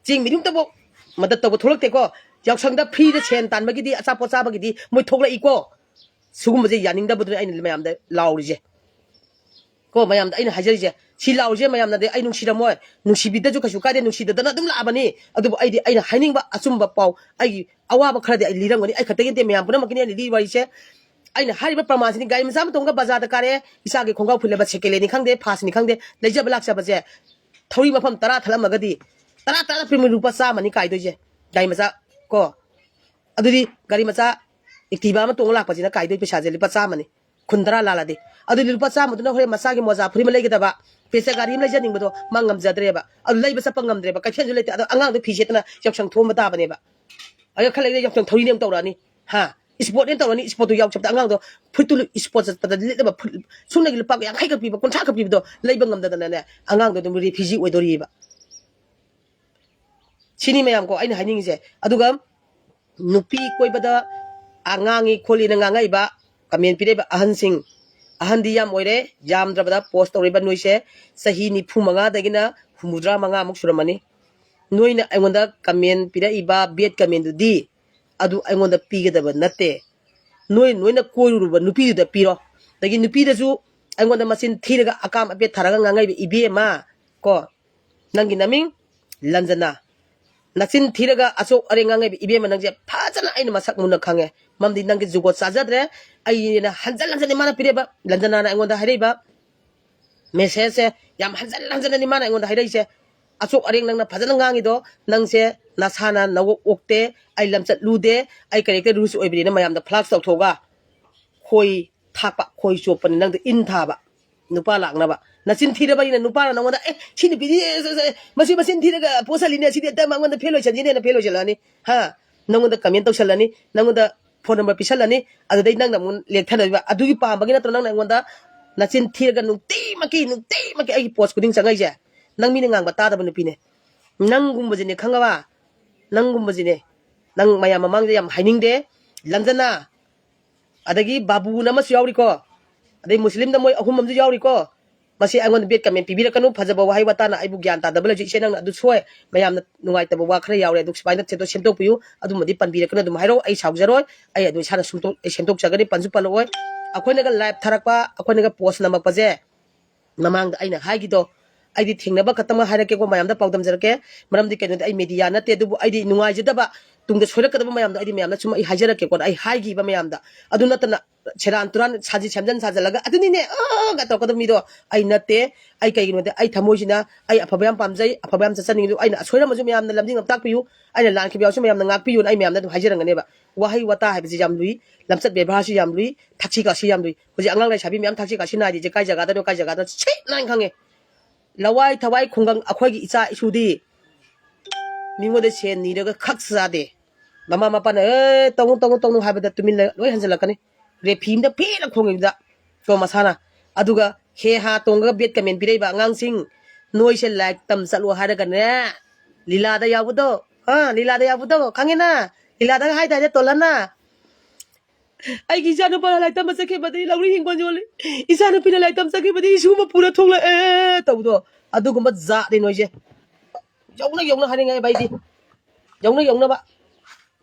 ꯆꯦꯡ ꯃꯤꯔꯨꯝꯇꯐꯥꯎ ꯃꯗꯠ ꯇꯧꯕ ꯊꯣꯛꯂꯛꯇꯦꯀꯣ? ꯌꯥꯎꯁꯪꯗ ꯐ꯭ꯔꯤꯗ ꯁꯦꯟ ꯇꯥꯟꯕꯒꯤꯗꯤ, ꯑꯆꯥꯄꯣꯠ ꯆꯥꯕꯒꯤꯗꯤ ꯃꯣꯏ ꯊꯣꯛꯂꯛꯏꯀꯣ? ꯁꯤꯒꯨꯝꯕꯁꯦ ꯌꯥꯅꯤꯡꯗꯕꯗꯨꯅ ꯑꯩꯅ ꯃꯌꯥꯝꯗ ꯂꯥꯎꯔꯤꯁꯦ꯫ ꯀꯣ, ꯃꯌꯥꯝꯗ ꯑꯩꯅ ꯍꯥꯏꯖꯔꯤꯁꯦ, ꯁꯤ ꯂꯥꯎꯔꯤꯁꯦ ꯃꯌꯥꯝꯅꯗꯤ ꯑꯩ ꯅꯨꯡꯁꯤꯔꯝꯃꯣꯏ, ꯅꯨꯡꯁꯤꯕꯤꯗ꯭ꯔꯁꯨ ꯀꯩꯁꯨ ꯀꯥꯏꯗꯦ, ꯅꯨꯡꯁꯤꯗꯗꯅ ꯑꯗꯨꯝ ꯂꯥꯛꯑꯕꯅꯤ꯫ ꯑꯗꯨꯕꯨ ꯑꯩꯗꯤ ꯑꯩꯅ ꯍꯥꯏꯅꯤꯡꯕ ꯑꯆꯨꯝꯕ ꯄꯥꯎ, ꯑꯩꯒꯤ ꯑꯋꯥꯕ ꯈꯔꯗꯤ ꯑꯩ ꯂꯤꯔꯝꯒꯅꯤ꯫ ꯑꯩ ꯈꯛꯇꯒꯤ ꯅꯠꯇꯦ, ꯃꯌꯥꯝ ꯄꯨꯝꯅꯃꯛꯀꯤꯅꯤ ꯑꯩꯅ ꯂꯤꯔꯤ ꯋꯥꯔꯤꯁꯦ꯫ ꯑꯩꯅ ꯍꯥꯏꯔꯤꯕ ꯄ꯭ꯔꯃꯥꯟꯁꯤꯅꯤ꯫ ꯒꯥꯔꯤ ꯃꯆꯥ ꯑꯃ ꯇꯣꯡꯉꯒ ꯕꯖꯥꯔꯗ ꯀꯥꯔꯦ, ꯏꯆꯥꯒꯤ ꯈꯣꯡꯒ꯭ꯔꯥꯎ ꯐꯨꯜꯂꯕ ꯁꯦꯀꯦꯟ ꯍꯦꯟꯅꯤ ꯈꯪꯗꯦ, ꯐꯥꯁꯅꯤ ꯈꯪꯗꯦ, ꯂꯩꯖꯕ ꯂꯥꯛꯆꯕꯁꯦ ꯊꯧꯔꯤ ꯃꯐꯝ ꯇꯔꯥ ꯊꯠꯂꯝꯃꯒꯗꯤ ꯇꯔꯥ ꯇꯔꯥ ꯄꯤꯔꯝꯃꯤ, ꯂꯨꯄꯥ ꯆꯥꯝꯃꯅꯤ ꯀꯥꯏꯗꯣꯏꯁꯦ꯫ ꯒꯥꯔꯤ ꯃꯆꯥ ꯀꯣ, ꯑꯗꯨꯗꯤ ꯒꯥꯔꯤ ꯃꯆꯥ Activa ꯑꯃ ꯇꯣꯡꯉ ꯂꯥꯛꯄꯁꯤꯅ ꯀꯥꯏꯗꯣꯏ ꯄꯩꯁꯥꯁꯦ ꯂꯨꯄꯥ ꯆꯥꯝꯃꯅꯤ꯫ ꯈꯨꯟ ꯇꯔꯥ ꯂꯥꯜꯂꯗꯤ꯫ ꯑꯗꯨꯗꯤ ꯂꯨꯄꯥ ꯆꯥꯝꯃꯗꯨꯅ ꯍꯣꯔꯦꯟ ꯃꯆꯥꯒꯤ ꯃꯣꯖꯥ ꯐꯨꯔꯤꯠ ꯑꯃ ꯂꯩꯒꯗꯕ, ꯄꯦꯁꯦ ꯒꯥꯔꯤ ꯑꯃ ꯂꯩꯖꯅꯤꯡꯕꯗꯣ ꯃꯥ ꯉꯝꯖꯗ꯭ꯔꯦꯕ꯫ ꯑꯗꯨ ꯂꯩꯕ ꯆꯠꯄ ꯉꯝꯗ꯭ꯔꯦꯕ, ꯀꯩꯊꯦꯜꯁꯨ ꯂꯩꯇꯦ꯫ ꯑꯗꯣ ꯑꯉꯥꯡꯗꯣ ꯐꯤ ꯁꯦꯠꯇꯅ ꯌꯥꯎꯁꯪ ꯊꯣꯛꯑꯝꯕ ꯇꯥꯕꯅꯦꯕ꯫ ꯑꯗꯣ ꯈꯔ ꯂꯩꯔꯒ ꯌꯥꯎꯁꯪ ꯊꯧꯔꯤꯅꯦ ꯑꯃꯨꯛ ꯇꯧꯔꯛꯑꯅꯤ꯫ ꯍꯥ? ꯏꯁꯄꯣꯔꯠꯅꯦ ꯇꯧꯔꯅꯤ, ꯏꯁꯄꯣꯔꯠꯇꯨ ꯌꯥꯎ ꯆꯠꯄꯗ ꯑꯉꯥꯡꯗꯣ ꯐꯨꯔꯤꯠꯇꯨ ꯏꯁꯄꯣꯔꯠ ꯆꯠꯄꯗ ꯂꯤꯠꯅꯕ ꯐꯨꯔꯤꯠ ꯁꯨꯞꯅꯒꯤ ꯂꯨꯄꯥ ꯌꯥꯡꯈꯩꯈꯛ ꯄꯤꯕ, ꯀꯨꯟꯊ꯭ꯔꯥꯈꯛ ꯄꯤꯕꯗꯣ ꯂꯩꯕ ꯉꯝꯗꯗꯅꯅꯦ ꯑꯉꯥꯡꯗꯣ ꯑꯗꯨꯝ ꯔꯦꯐ꯭ꯌꯨꯖꯤ ꯑꯣꯏꯗꯣꯔꯤꯕ꯫ ꯁꯤꯅꯤ ꯃꯌꯥꯝ ꯀꯣ ꯑꯩꯅ ꯍꯥꯏꯅꯤꯡꯉꯤꯁꯦ꯫ ꯑꯗꯨꯒ ꯅꯨꯄꯤ ꯀꯣꯏꯕꯗ ꯑꯉꯥꯡꯉꯤ ꯈꯣꯠꯂꯤꯅ ꯉꯥꯡꯉꯛꯏꯕ, ꯀꯃꯦꯟ ꯄꯤꯔꯛꯏꯕ ꯑꯍꯟꯁꯤꯡ, ꯑꯍꯟꯗꯤ ꯌꯥꯝ ꯑꯣꯏꯔꯦ, ꯌꯥꯝꯗ꯭ꯔꯕꯗ ꯄꯣꯁ ꯇꯧꯔꯤꯕ ꯅꯣꯏꯁꯦ ꯆꯍꯤ ꯅꯤꯐꯨ ꯃꯉꯥꯗꯒꯤꯅ ꯍꯨꯝꯐꯨꯇꯔꯥ ꯃꯉꯥꯃꯨꯛ ꯁꯨꯔꯝꯃꯅꯤ꯫ ꯅꯣꯏꯅ ꯑꯩꯉꯣꯟꯗ ꯀꯃꯦꯟ ꯄꯤꯔꯛꯏꯕ ꯕꯦꯠ ꯀꯃꯦꯟꯗꯨꯗꯤ ꯑꯗꯨ ꯑꯩꯉꯣꯟꯗ ꯄꯤꯒꯗꯕ ꯅꯠꯇꯦ꯫ ꯅꯣꯏ ꯅꯣꯏꯅ ꯀꯣꯏꯔꯨꯔꯕ ꯅꯨꯄꯤꯗꯨꯗ ꯄꯤꯔꯣ꯫ ꯑꯗꯒꯤ ꯅꯨꯄꯤꯗꯁꯨ ꯑꯩꯉꯣꯟꯗ ꯃꯆꯤꯟ ꯊꯤꯔꯒ ꯑꯀꯥꯝ ꯑꯄꯦꯠ ꯊꯥꯔꯒ ꯉꯥꯡꯉꯛꯏꯕ ꯏꯕꯦꯝꯃ ꯀꯣ, ꯅꯪꯒꯤ ꯅꯃꯤꯡ ꯂꯟꯖꯅꯥ꯫ ꯅꯆꯤꯟ ꯊꯤꯔꯒ ꯑꯆꯣꯛ ꯑꯔꯦꯡ ꯉꯥꯡꯉꯛꯏꯕ ꯏꯕꯦꯝꯃ ꯅꯪꯁꯦ ꯐꯖꯅ ꯑꯩꯅ ꯃꯁꯛ ꯃꯨꯟꯅ ꯈꯪꯉꯦ꯫ ꯃꯔꯝꯗꯤ ꯅꯪꯒꯤ ꯖꯨꯒꯣꯠ ꯆꯥꯖꯗ꯭ꯔꯦ꯫ ꯑꯩꯅ ꯍꯟꯖꯟ ꯍꯟꯖꯟ ꯃꯥꯅ ꯄꯤꯔꯛꯏꯕ, ꯂꯟꯖꯅꯥꯅ ꯑꯩꯉꯣꯟꯗ ꯍꯥꯏꯔꯛꯏꯕ ꯃꯦꯁꯦꯖꯁꯦ ꯌꯥꯝ ꯍꯟꯖꯟ ꯍꯟꯖꯟꯅꯅꯤ ꯃꯥꯅ ꯑꯩꯉꯣꯟꯗ ꯍꯥꯏꯔꯛꯏꯁꯦ꯫ ꯑꯆꯣꯛ ꯑꯔꯦꯡ ꯅꯪꯅ ꯐꯖꯅ ꯉꯥꯡꯉꯤꯗꯣ, ꯅꯪꯁꯦ ꯅꯁꯥꯅ ꯅꯋꯣꯛ ꯑꯣꯛꯇꯦ, ꯑꯩ ꯂꯝꯆꯠ ꯂꯨꯗꯦ, ꯑꯩ ꯀꯦꯔꯦꯛꯇꯔ ꯔꯨꯁ ꯑꯣꯏꯕꯅꯤꯅ ꯃꯌꯥꯝꯗ ꯐ꯭ꯂꯥꯛꯁ ꯇꯧꯊꯣꯛꯑꯒ ꯈꯣꯏ ꯊꯥꯛꯄ, ꯈꯣꯏ ꯆꯣꯞꯄꯅꯤ ꯅꯪꯗ ꯏꯟ ꯊꯥꯕ, ꯅꯨꯄꯥ ꯂꯥꯛꯅꯕ꯫ ꯅꯆꯤꯟ ꯊꯤꯔꯕꯅꯤꯅ ꯅꯨꯄꯥꯅ ꯅꯉꯣꯟꯗ, "ꯑꯦ, ꯁꯤ ꯅꯨꯄꯤꯗꯤ, ꯑꯦ, ꯑꯦ, ꯑꯦ, ꯃꯁꯤ ꯃꯆꯤꯟ ꯊꯤꯔꯒ ꯄꯣꯠꯁꯜꯂꯤꯅꯦ, ꯁꯤꯗꯤ ꯍꯦꯛꯇ ꯃꯉꯣꯟꯗ ꯐꯦꯜ ꯑꯣꯏꯁꯟꯁꯤꯅꯦꯅ ꯐꯦꯜ ꯑꯣꯏꯁꯜꯂꯛꯑꯅꯤ, ꯍꯥ?" ꯅꯉꯣꯟꯗ ꯀꯃꯦꯟ ꯇꯧꯁꯜꯂꯅꯤ, ꯅꯉꯣꯟꯗ ꯐꯣꯟ ꯅꯝꯕꯔ ꯄꯤꯁꯜꯂꯅꯤ, ꯑꯗꯨꯗꯩ ꯅꯪꯅ ꯑꯃꯨꯛ ꯂꯦꯛꯊꯅꯕ꯫ ꯑꯗꯨꯒꯤ ꯄꯥꯝꯕꯒꯤ ꯅꯠꯇ꯭ꯔꯣ ꯅꯪꯅ ꯑꯩꯉꯣꯟꯗ ꯅꯆꯤꯟ ꯊꯤꯔꯒ ꯅꯨꯡꯇꯤꯃꯛꯀꯤ, ꯅꯨꯡꯇꯤꯃꯛꯀꯤ ꯑꯩꯒꯤ ꯄꯣꯁ ꯈꯨꯗꯤꯡ ꯆꯪꯉꯛꯏꯁꯦ? ꯅꯪ ꯃꯤꯅ ꯉꯥꯡꯕ ꯇꯥꯗꯕ ꯅꯨꯄꯤꯅꯦ꯫ ꯅꯪꯒꯨꯝꯕꯁꯤꯅꯦ, ꯈꯪꯉꯕ? ꯅꯪꯒꯨꯝꯕꯁꯤꯅꯦ꯫ ꯅꯪ ꯃꯌꯥꯝ ꯃꯃꯥꯡꯗ ꯌꯥꯝ ꯍꯥꯏꯅꯤꯡꯗꯦ꯫ ꯂꯟꯖꯅꯥ, ꯑꯗꯒꯤ ꯕꯥꯕꯨꯅ ꯑꯃꯁꯨ ꯌꯥꯎꯔꯤꯀꯣ, ꯑꯗꯩ ꯃꯨꯁꯂꯤꯝꯗ ꯃꯣꯏ ꯑꯍꯨꯝ ꯑꯃꯁꯨ ꯌꯥꯎꯔꯤꯀꯣ꯫ ꯃꯁꯤ ꯑꯩꯉꯣꯟꯗ ꯕꯦꯠ ꯀꯃꯦꯟ ꯄꯤꯕꯤꯔꯛꯀꯅꯨ꯫ ꯐꯖꯕ ꯋꯥꯍꯩ ꯋꯥꯇꯥꯅ ꯑꯩꯕꯨ ꯒ꯭ꯌꯥꯟ ꯇꯥꯗꯕ ꯂꯩꯁꯨ, "ꯏꯆꯦ, ꯅꯪꯅ ꯑꯗꯨ ꯁꯣꯏ, ꯃꯌꯥꯝꯅ ꯅꯨꯡꯉꯥꯏꯇꯕ ꯋꯥ ꯈꯔ ꯌꯥꯎꯔꯦ, ꯑꯗꯨ ꯁꯨꯃꯥꯏꯅ ꯁꯦꯝꯗꯣꯛ-, ꯁꯦꯝꯗꯣꯛꯄꯤꯌꯨ", ꯑꯗꯨꯃꯗꯤ ꯄꯟꯕꯤꯔꯛꯀꯅꯨ꯫ ꯑꯗꯨꯝ ꯍꯥꯏꯔꯛꯑꯣ, ꯑꯩ ꯁꯥꯎꯖꯔꯣꯏ꯫ ꯑꯩ ꯑꯗꯨ ꯏꯁꯥꯅ ꯁꯨꯝꯗꯣꯛ-, ꯑꯩ ꯁꯦꯝꯗꯣꯛꯆꯒꯅꯤ, ꯄꯟꯁꯨ ꯄꯜꯂꯛꯑꯣꯏ꯫ ꯑꯩꯈꯣꯏꯅꯒ ꯂꯥꯏꯚ ꯊꯥꯔꯛꯄ, ꯑꯩꯈꯣꯏꯅꯒ ꯄꯣꯁ ꯅꯝꯃꯛꯄꯁꯦ, ꯃꯃꯥꯡꯗ ꯑꯩꯅ ꯍꯥꯏꯈꯤꯗꯣ, ꯑꯩꯗꯤ ꯊꯦꯡꯅꯕ ꯈꯛꯇꯃꯛ ꯍꯥꯏꯔꯛꯀꯦꯀꯣ, ꯃꯌꯥꯝꯗ ꯄꯥꯎꯗꯝꯖꯔꯛꯀꯦ꯫ ꯃꯔꯝꯗꯤ ꯀꯩꯅꯣꯗꯤ ꯑꯩ ꯃꯦꯗꯤꯌꯥ ꯅꯠꯇꯦ, ꯑꯗꯨꯕꯨ ꯑꯩꯗꯤ ꯅꯨꯡꯉꯥꯏꯖꯗꯕ, ꯇꯨꯡꯗ ꯁꯣꯏꯔꯛꯀꯗꯕ ꯃꯌꯥꯝꯗꯣ ꯑꯩꯗꯤ ꯃꯌꯥꯝꯗ ꯁꯨꯝ ꯑꯩ ꯍꯥꯏꯖꯔꯛꯀꯦꯀꯣ꯫ ꯑꯩ ꯍꯥꯏꯈꯤꯕ ꯃꯌꯥꯝꯗ, ꯑꯗꯨ ꯅꯠꯇꯅ ꯁꯦꯔꯥꯟ ꯇꯨꯔꯥꯟ ꯁꯥꯖꯤ ꯁꯦꯝꯖꯟ ꯁꯥꯖꯜꯂꯒ "ꯑꯗꯨꯅꯤꯅꯦ, ꯑꯥ"ꯒ ꯇꯧꯔꯛꯀꯗꯕ ꯃꯤꯗꯣ ꯑꯩ ꯅꯠꯇꯦ꯫ ꯑꯩ ꯀꯩꯒꯤꯅꯣꯗꯤ ꯑꯩ ꯊꯃꯣꯏꯁꯤꯅ ꯑꯩ ꯑꯐꯕ ꯌꯥꯝ ꯄꯥꯝꯖꯩ, ꯑꯐꯕ ꯌꯥꯝ ꯆꯠꯆꯅꯤꯡꯉꯤ꯫ ꯑꯗꯨ ꯑꯩꯅ ꯑꯁꯣꯏꯔꯝꯃꯁꯨ ꯃꯌꯥꯝꯅ ꯂꯝꯖꯤꯡ ꯂꯝꯇꯥꯛꯄꯤꯌꯨ, ꯑꯩꯅ ꯂꯥꯟꯈꯤꯕ ꯌꯥꯎꯁꯨ ꯃꯌꯥꯝꯅ ꯉꯥꯛꯄꯤꯌꯨꯅ ꯑꯩ ꯃꯌꯥꯝꯗ ꯑꯗꯨꯝ ꯍꯥꯏꯖꯔꯝꯒꯅꯦꯕ꯫ ꯋꯥꯍꯩ ꯋꯥꯇꯥ ꯍꯥꯏꯕꯁꯤ ꯌꯥꯝ ꯂꯨꯏ, ꯂꯝꯆꯠ ꯕꯦꯕꯥꯔꯁꯨ ꯌꯥꯝ ꯂꯨꯏ, ꯊꯛꯁꯤ ꯈꯥꯁꯤ ꯌꯥꯝ ꯂꯨꯏ꯫ ꯍꯧꯖꯤꯛ ꯑꯉꯥꯡ ꯂꯩꯁꯥꯕꯤ ꯃꯌꯥꯝ ꯊꯛꯁꯤ ꯈꯥꯁꯤ ꯅꯥꯏꯔꯤꯁꯦ ꯀꯥꯏ ꯖꯒꯥꯗꯅꯣ, ꯀꯥꯏ ꯖꯒꯥꯗꯅꯣ ꯁꯤꯠ ꯅꯥꯏꯅ ꯈꯪꯉꯦ꯫ ꯂꯋꯥꯏ ꯊꯋꯥꯏ ꯈꯨꯡꯒꯪ ꯑꯩꯈꯣꯏꯒꯤ ꯏꯆꯥ ꯏꯁꯨꯗꯤ ꯃꯤꯉꯣꯟꯗ ꯁꯦꯟ ꯅꯤꯔꯒ ꯈꯛ ꯆꯥꯗꯦ꯫ ꯃꯃꯥ ꯃꯄꯥꯅ "ꯑꯦ, ꯇꯧꯅꯨ, ꯇꯧꯅꯨ, ꯇꯧꯅꯨ" ꯍꯥꯏꯕꯗ ꯇꯨꯃꯤꯟꯅ ꯂꯣꯏ ꯍꯟꯖꯜꯂꯛꯀꯅꯤ꯫ ꯔꯦꯐꯤ ꯑꯃꯗ ꯐꯦꯅ ꯈꯣꯡꯉꯤꯕꯗ ꯀꯣ ꯃꯁꯥꯅ꯫ ꯑꯗꯨꯒ ꯍꯦ ꯍꯥ ꯇꯣꯡꯉꯒ ꯕꯦꯠ ꯀꯃꯦꯟ ꯄꯤꯔꯛꯏꯕ ꯑꯉꯥꯡꯁꯤꯡ, ꯅꯣꯏꯁꯦ ꯂꯥꯏꯔꯤꯛ ꯇꯝ ꯆꯠꯂꯣ ꯍꯥꯏꯔꯒꯅꯦ, ꯂꯤꯂꯥꯗ ꯌꯥꯎꯕꯗꯣ, ꯑ, ꯂꯤꯂꯥꯗ ꯌꯥꯎꯕꯗꯣ ꯈꯪꯉꯦꯅ? ꯂꯤꯂꯥꯗꯒ ꯍꯥꯏꯗꯥꯏꯅꯦ ꯇꯣꯜꯂꯟꯅ? "ꯑꯩꯒꯤ ꯏꯆꯥꯅꯨꯄꯥꯅ ꯂꯥꯏꯔꯤꯛ ꯇꯝꯕ ꯆꯠꯈꯤꯕꯗꯤ ꯂꯧꯔꯤ ꯍꯤꯡꯒꯣꯜ ꯌꯣꯜꯂꯤ, ꯏꯆꯥꯅꯨꯄꯤꯅ ꯂꯥꯏꯔꯤꯛ ꯇꯝ ꯆꯠꯈꯤꯕꯗꯤ ꯏꯁꯨ ꯑꯃ ꯄꯨꯔ ꯊꯣꯛꯂꯛꯑꯦ" ꯇꯧꯕꯗꯣ, ꯑꯗꯨꯒꯨꯝꯕ ꯖꯥꯠꯅꯤ ꯅꯣꯏꯁꯦ꯫ ꯌꯧꯅ ꯌꯧꯅ ꯍꯥꯏꯅꯤꯡꯉꯦꯕ ꯑꯩꯗꯤ꯫ ꯌꯧꯅ ꯌꯧꯅꯕ꯫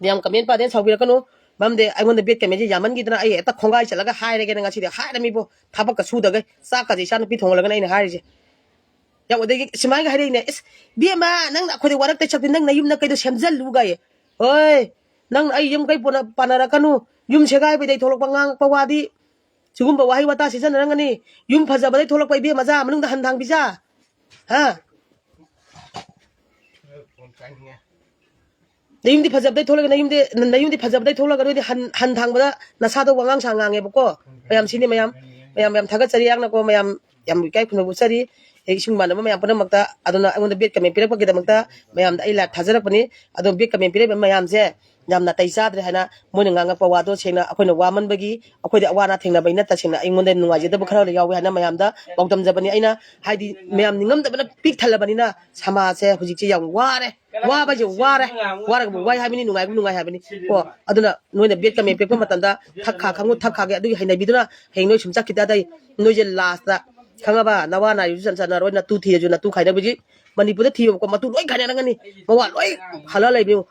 ꯌꯥꯝ ꯀꯃꯦꯟ ꯄꯥꯗꯦꯅ ꯁꯥꯎꯕꯤꯔꯛꯀꯅꯨ꯫ ꯃꯔꯝꯗꯤ ꯑꯩꯉꯣꯟꯗ ꯕꯦꯠ ꯀꯃꯦꯟꯁꯦ ꯌꯥꯝꯃꯟꯈꯤꯗꯅ ꯑꯩ ꯍꯦꯛꯇ ꯈꯣꯡꯒꯥꯏ ꯆꯠꯂꯒ ꯍꯥꯏꯔꯒꯦꯅ ꯉꯁꯤꯗꯤ ꯍꯥꯏꯔꯝꯃꯤꯕꯣ꯫ ꯊꯕꯛꯀ ꯁꯨꯗꯒꯩ ꯆꯥꯛꯀꯁꯦ ꯏꯆꯥ ꯅꯨꯄꯤ ꯊꯣꯡꯍꯜꯂꯒꯅ ꯑꯩꯅ ꯍꯥꯏꯔꯤꯁꯦ꯫ ꯌꯥꯝ ꯑꯗꯒꯤ ꯁꯨꯃꯥꯏꯅ ꯍꯥꯏꯔꯛꯏꯅꯦ, "ꯏꯁ, ꯕꯦꯝꯃ, ꯅꯪꯅ ꯑꯩꯈꯣꯏꯗ ꯋꯥꯔꯛꯇ ꯆꯠꯄꯗꯤ ꯅꯪ ꯅꯌꯨꯝ ꯅꯀꯩꯗꯣ ꯁꯦꯝꯖꯜꯂꯨ" ꯀꯥꯏꯌꯦ꯫ ꯍꯣꯏ, ꯅꯪ ꯑꯩ ꯌꯨꯝ ꯀꯩ ꯄꯨꯅ-, ꯄꯥꯟꯅꯔꯛꯀꯅꯨ꯫ ꯌꯨꯝ ꯁꯦꯒꯥꯏꯕꯗꯩ ꯊꯣꯛꯂꯛꯄ ꯉꯥꯡꯉꯛꯄ ꯋꯥꯗꯤ ꯁꯤꯒꯨꯝꯕ ꯋꯥꯍꯩ ꯋꯥꯇꯥ ꯁꯤꯖꯤꯟꯅꯔꯝꯒꯅꯤ꯫ ꯌꯨꯝ ꯐꯖꯕꯗꯩ ꯊꯣꯛꯂꯛꯄ ꯏꯕꯦꯝ ꯃꯆꯥ ꯃꯅꯨꯡꯗ ꯍꯟ ꯊꯥꯡꯕꯤꯖꯥ꯫ ꯍꯥ? ꯅꯌꯨꯝꯗꯤ ꯐꯖꯕꯗꯩ ꯊꯣꯛꯂꯒ ꯅꯌꯨꯝꯗꯤ, ꯅꯌꯨꯝꯗꯤ ꯐꯖꯕꯗꯩ ꯊꯣꯛꯂꯒ ꯅꯣꯏꯗꯤ ꯍꯟ, ꯍꯟ ꯊꯥꯡꯕꯗ ꯅꯁꯥꯗꯣ ꯋꯥꯉꯥꯡ ꯁꯥꯉꯥꯡꯉꯦꯕꯀꯣ꯫ ꯃꯌꯥꯝ ꯁꯤꯅꯤ ꯃꯌꯥꯝ, ꯃꯌꯥꯝ ꯌꯥꯝ ꯊꯥꯒꯠꯆꯔꯤ ꯌꯥꯝꯅꯀꯣ ꯃꯌꯥꯝ꯫ ꯌꯥꯝ ꯏꯀꯥꯏ ꯈꯨꯝꯅꯕ ꯎꯠꯆꯔꯤ꯫ ꯑꯩ ꯏꯁꯨꯡ ꯏꯃꯥꯟꯅꯕ ꯃꯌꯥꯝ ꯄꯨꯝꯅꯃꯛꯇ꯫ ꯑꯗꯨꯅ ꯑꯩꯉꯣꯟꯗ bad comment ꯄꯤꯔꯛꯄꯒꯤꯗꯃꯛꯇ ꯃꯌꯥꯝꯗ ꯑꯩ live ꯊꯥꯖꯔꯛꯄꯅꯤ꯫ ꯑꯗꯣ bad comment ꯄꯤꯔꯛꯏꯕ ꯃꯌꯥꯝꯁꯦ ꯌꯥꯝ ꯅꯥꯇꯩ ꯆꯥꯗ꯭ꯔꯦ ꯍꯥꯏꯅ ꯃꯣꯏꯅ ꯉꯥꯡꯉꯛꯄ ꯋꯥꯗꯣ ꯁꯦꯡꯅ ꯑꯩꯈꯣꯏꯅ ꯋꯥꯃꯟꯕꯒꯤ, ꯑꯩꯈꯣꯏꯗꯤ ꯑꯋꯥ ꯑꯅꯥ ꯊꯦꯡꯅꯕꯅꯤꯅ ꯇꯁꯦꯡꯅ ꯑꯩꯉꯣꯟꯗ ꯅꯨꯡꯉꯥꯏꯖꯗꯕ ꯈꯔ ꯌꯥꯎꯋꯤ ꯍꯥꯏꯅ ꯃꯌꯥꯝꯗ ꯄꯥꯎꯗꯝꯖꯕꯅꯤ꯫ ꯑꯩꯅ ꯍꯥꯏꯗꯤ ꯃꯌꯥꯝ ꯅꯤꯡꯉꯝꯗꯕꯅ ꯄꯤꯛ ꯊꯜꯂꯕꯅꯤꯅ ꯁꯃꯥꯖꯁꯦ ꯍꯧꯖꯤꯛꯁꯦ ꯌꯥꯝ ꯋꯥꯔꯦ꯫ ꯋꯥꯕ ꯍꯥꯏꯁꯦ ꯋꯥꯔꯦ꯫ ꯋꯥꯔꯒꯕꯨ ꯋꯥꯏ ꯍꯥꯏꯕꯅꯤ, ꯅꯨꯡꯉꯥꯏꯕ ꯅꯨꯡꯉꯥꯏ ꯍꯥꯏꯕꯅꯤ꯫ ꯀꯣ, ꯑꯗꯨꯅ ꯅꯣꯏꯅ bad comment ꯄꯤꯔꯛꯄ ꯃꯇꯝꯗ ꯊꯛ ꯈꯥ ꯈꯪꯉꯨ, ꯊꯛ ꯈꯥꯒꯦ ꯑꯗꯨꯒꯤ ꯍꯩꯅꯕꯤꯗꯨꯅ ꯍꯌꯦꯡ ꯅꯣꯏ ꯁꯨꯝ ꯆꯠꯈꯤ ꯇꯥꯔꯗꯤ ꯅꯣꯏꯁꯦ last ꯈꯪꯉꯕ? ꯅꯋꯥ ꯅꯥꯏꯔꯁꯨ ꯆꯟ ꯆꯟꯅꯔꯣꯏ, ꯅꯇꯨ ꯊꯤꯔꯁꯨ ꯅꯇꯨ ꯈꯥꯏꯅꯕꯒꯤ꯫ ꯃꯅꯤꯄꯨꯔꯗ ꯊꯤꯕꯀꯣ ꯃꯇꯨ ꯂꯣꯏ ꯈꯥꯏꯅꯔꯝꯒꯅꯤ꯫ ꯃꯋꯥ ꯂꯣꯏ ꯍꯜꯂ ꯂꯩꯕꯅꯤ꯫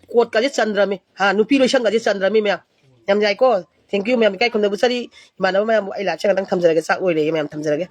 Court ꯀꯥꯁꯦ ꯆꯟꯗ꯭ꯔꯃꯤ꯫ ꯍꯥ, ꯅꯨꯄꯤ ꯂꯣꯏꯁꯪꯒꯁꯦ ꯆꯟꯗ꯭ꯔꯃꯤ ꯃꯌꯥꯝ꯫ ꯌꯥꯝ ꯌꯥꯏꯀꯣ꯫ Thank you ꯃꯌꯥꯝ, ꯏꯀꯥꯏ ꯈꯨꯝꯅꯕ ꯎꯠꯆꯔꯤ꯫ ꯏꯃꯥꯟꯅꯕ ꯃꯌꯥꯝꯕꯨ ꯑꯩ live ꯁꯦ ꯉꯥꯛꯇꯪ ꯊꯝꯖꯔꯒꯦ, ꯆꯥꯛ ꯂꯣꯏꯔꯦ ꯃꯌꯥꯝ, ꯊꯝꯖꯔꯒꯦ꯫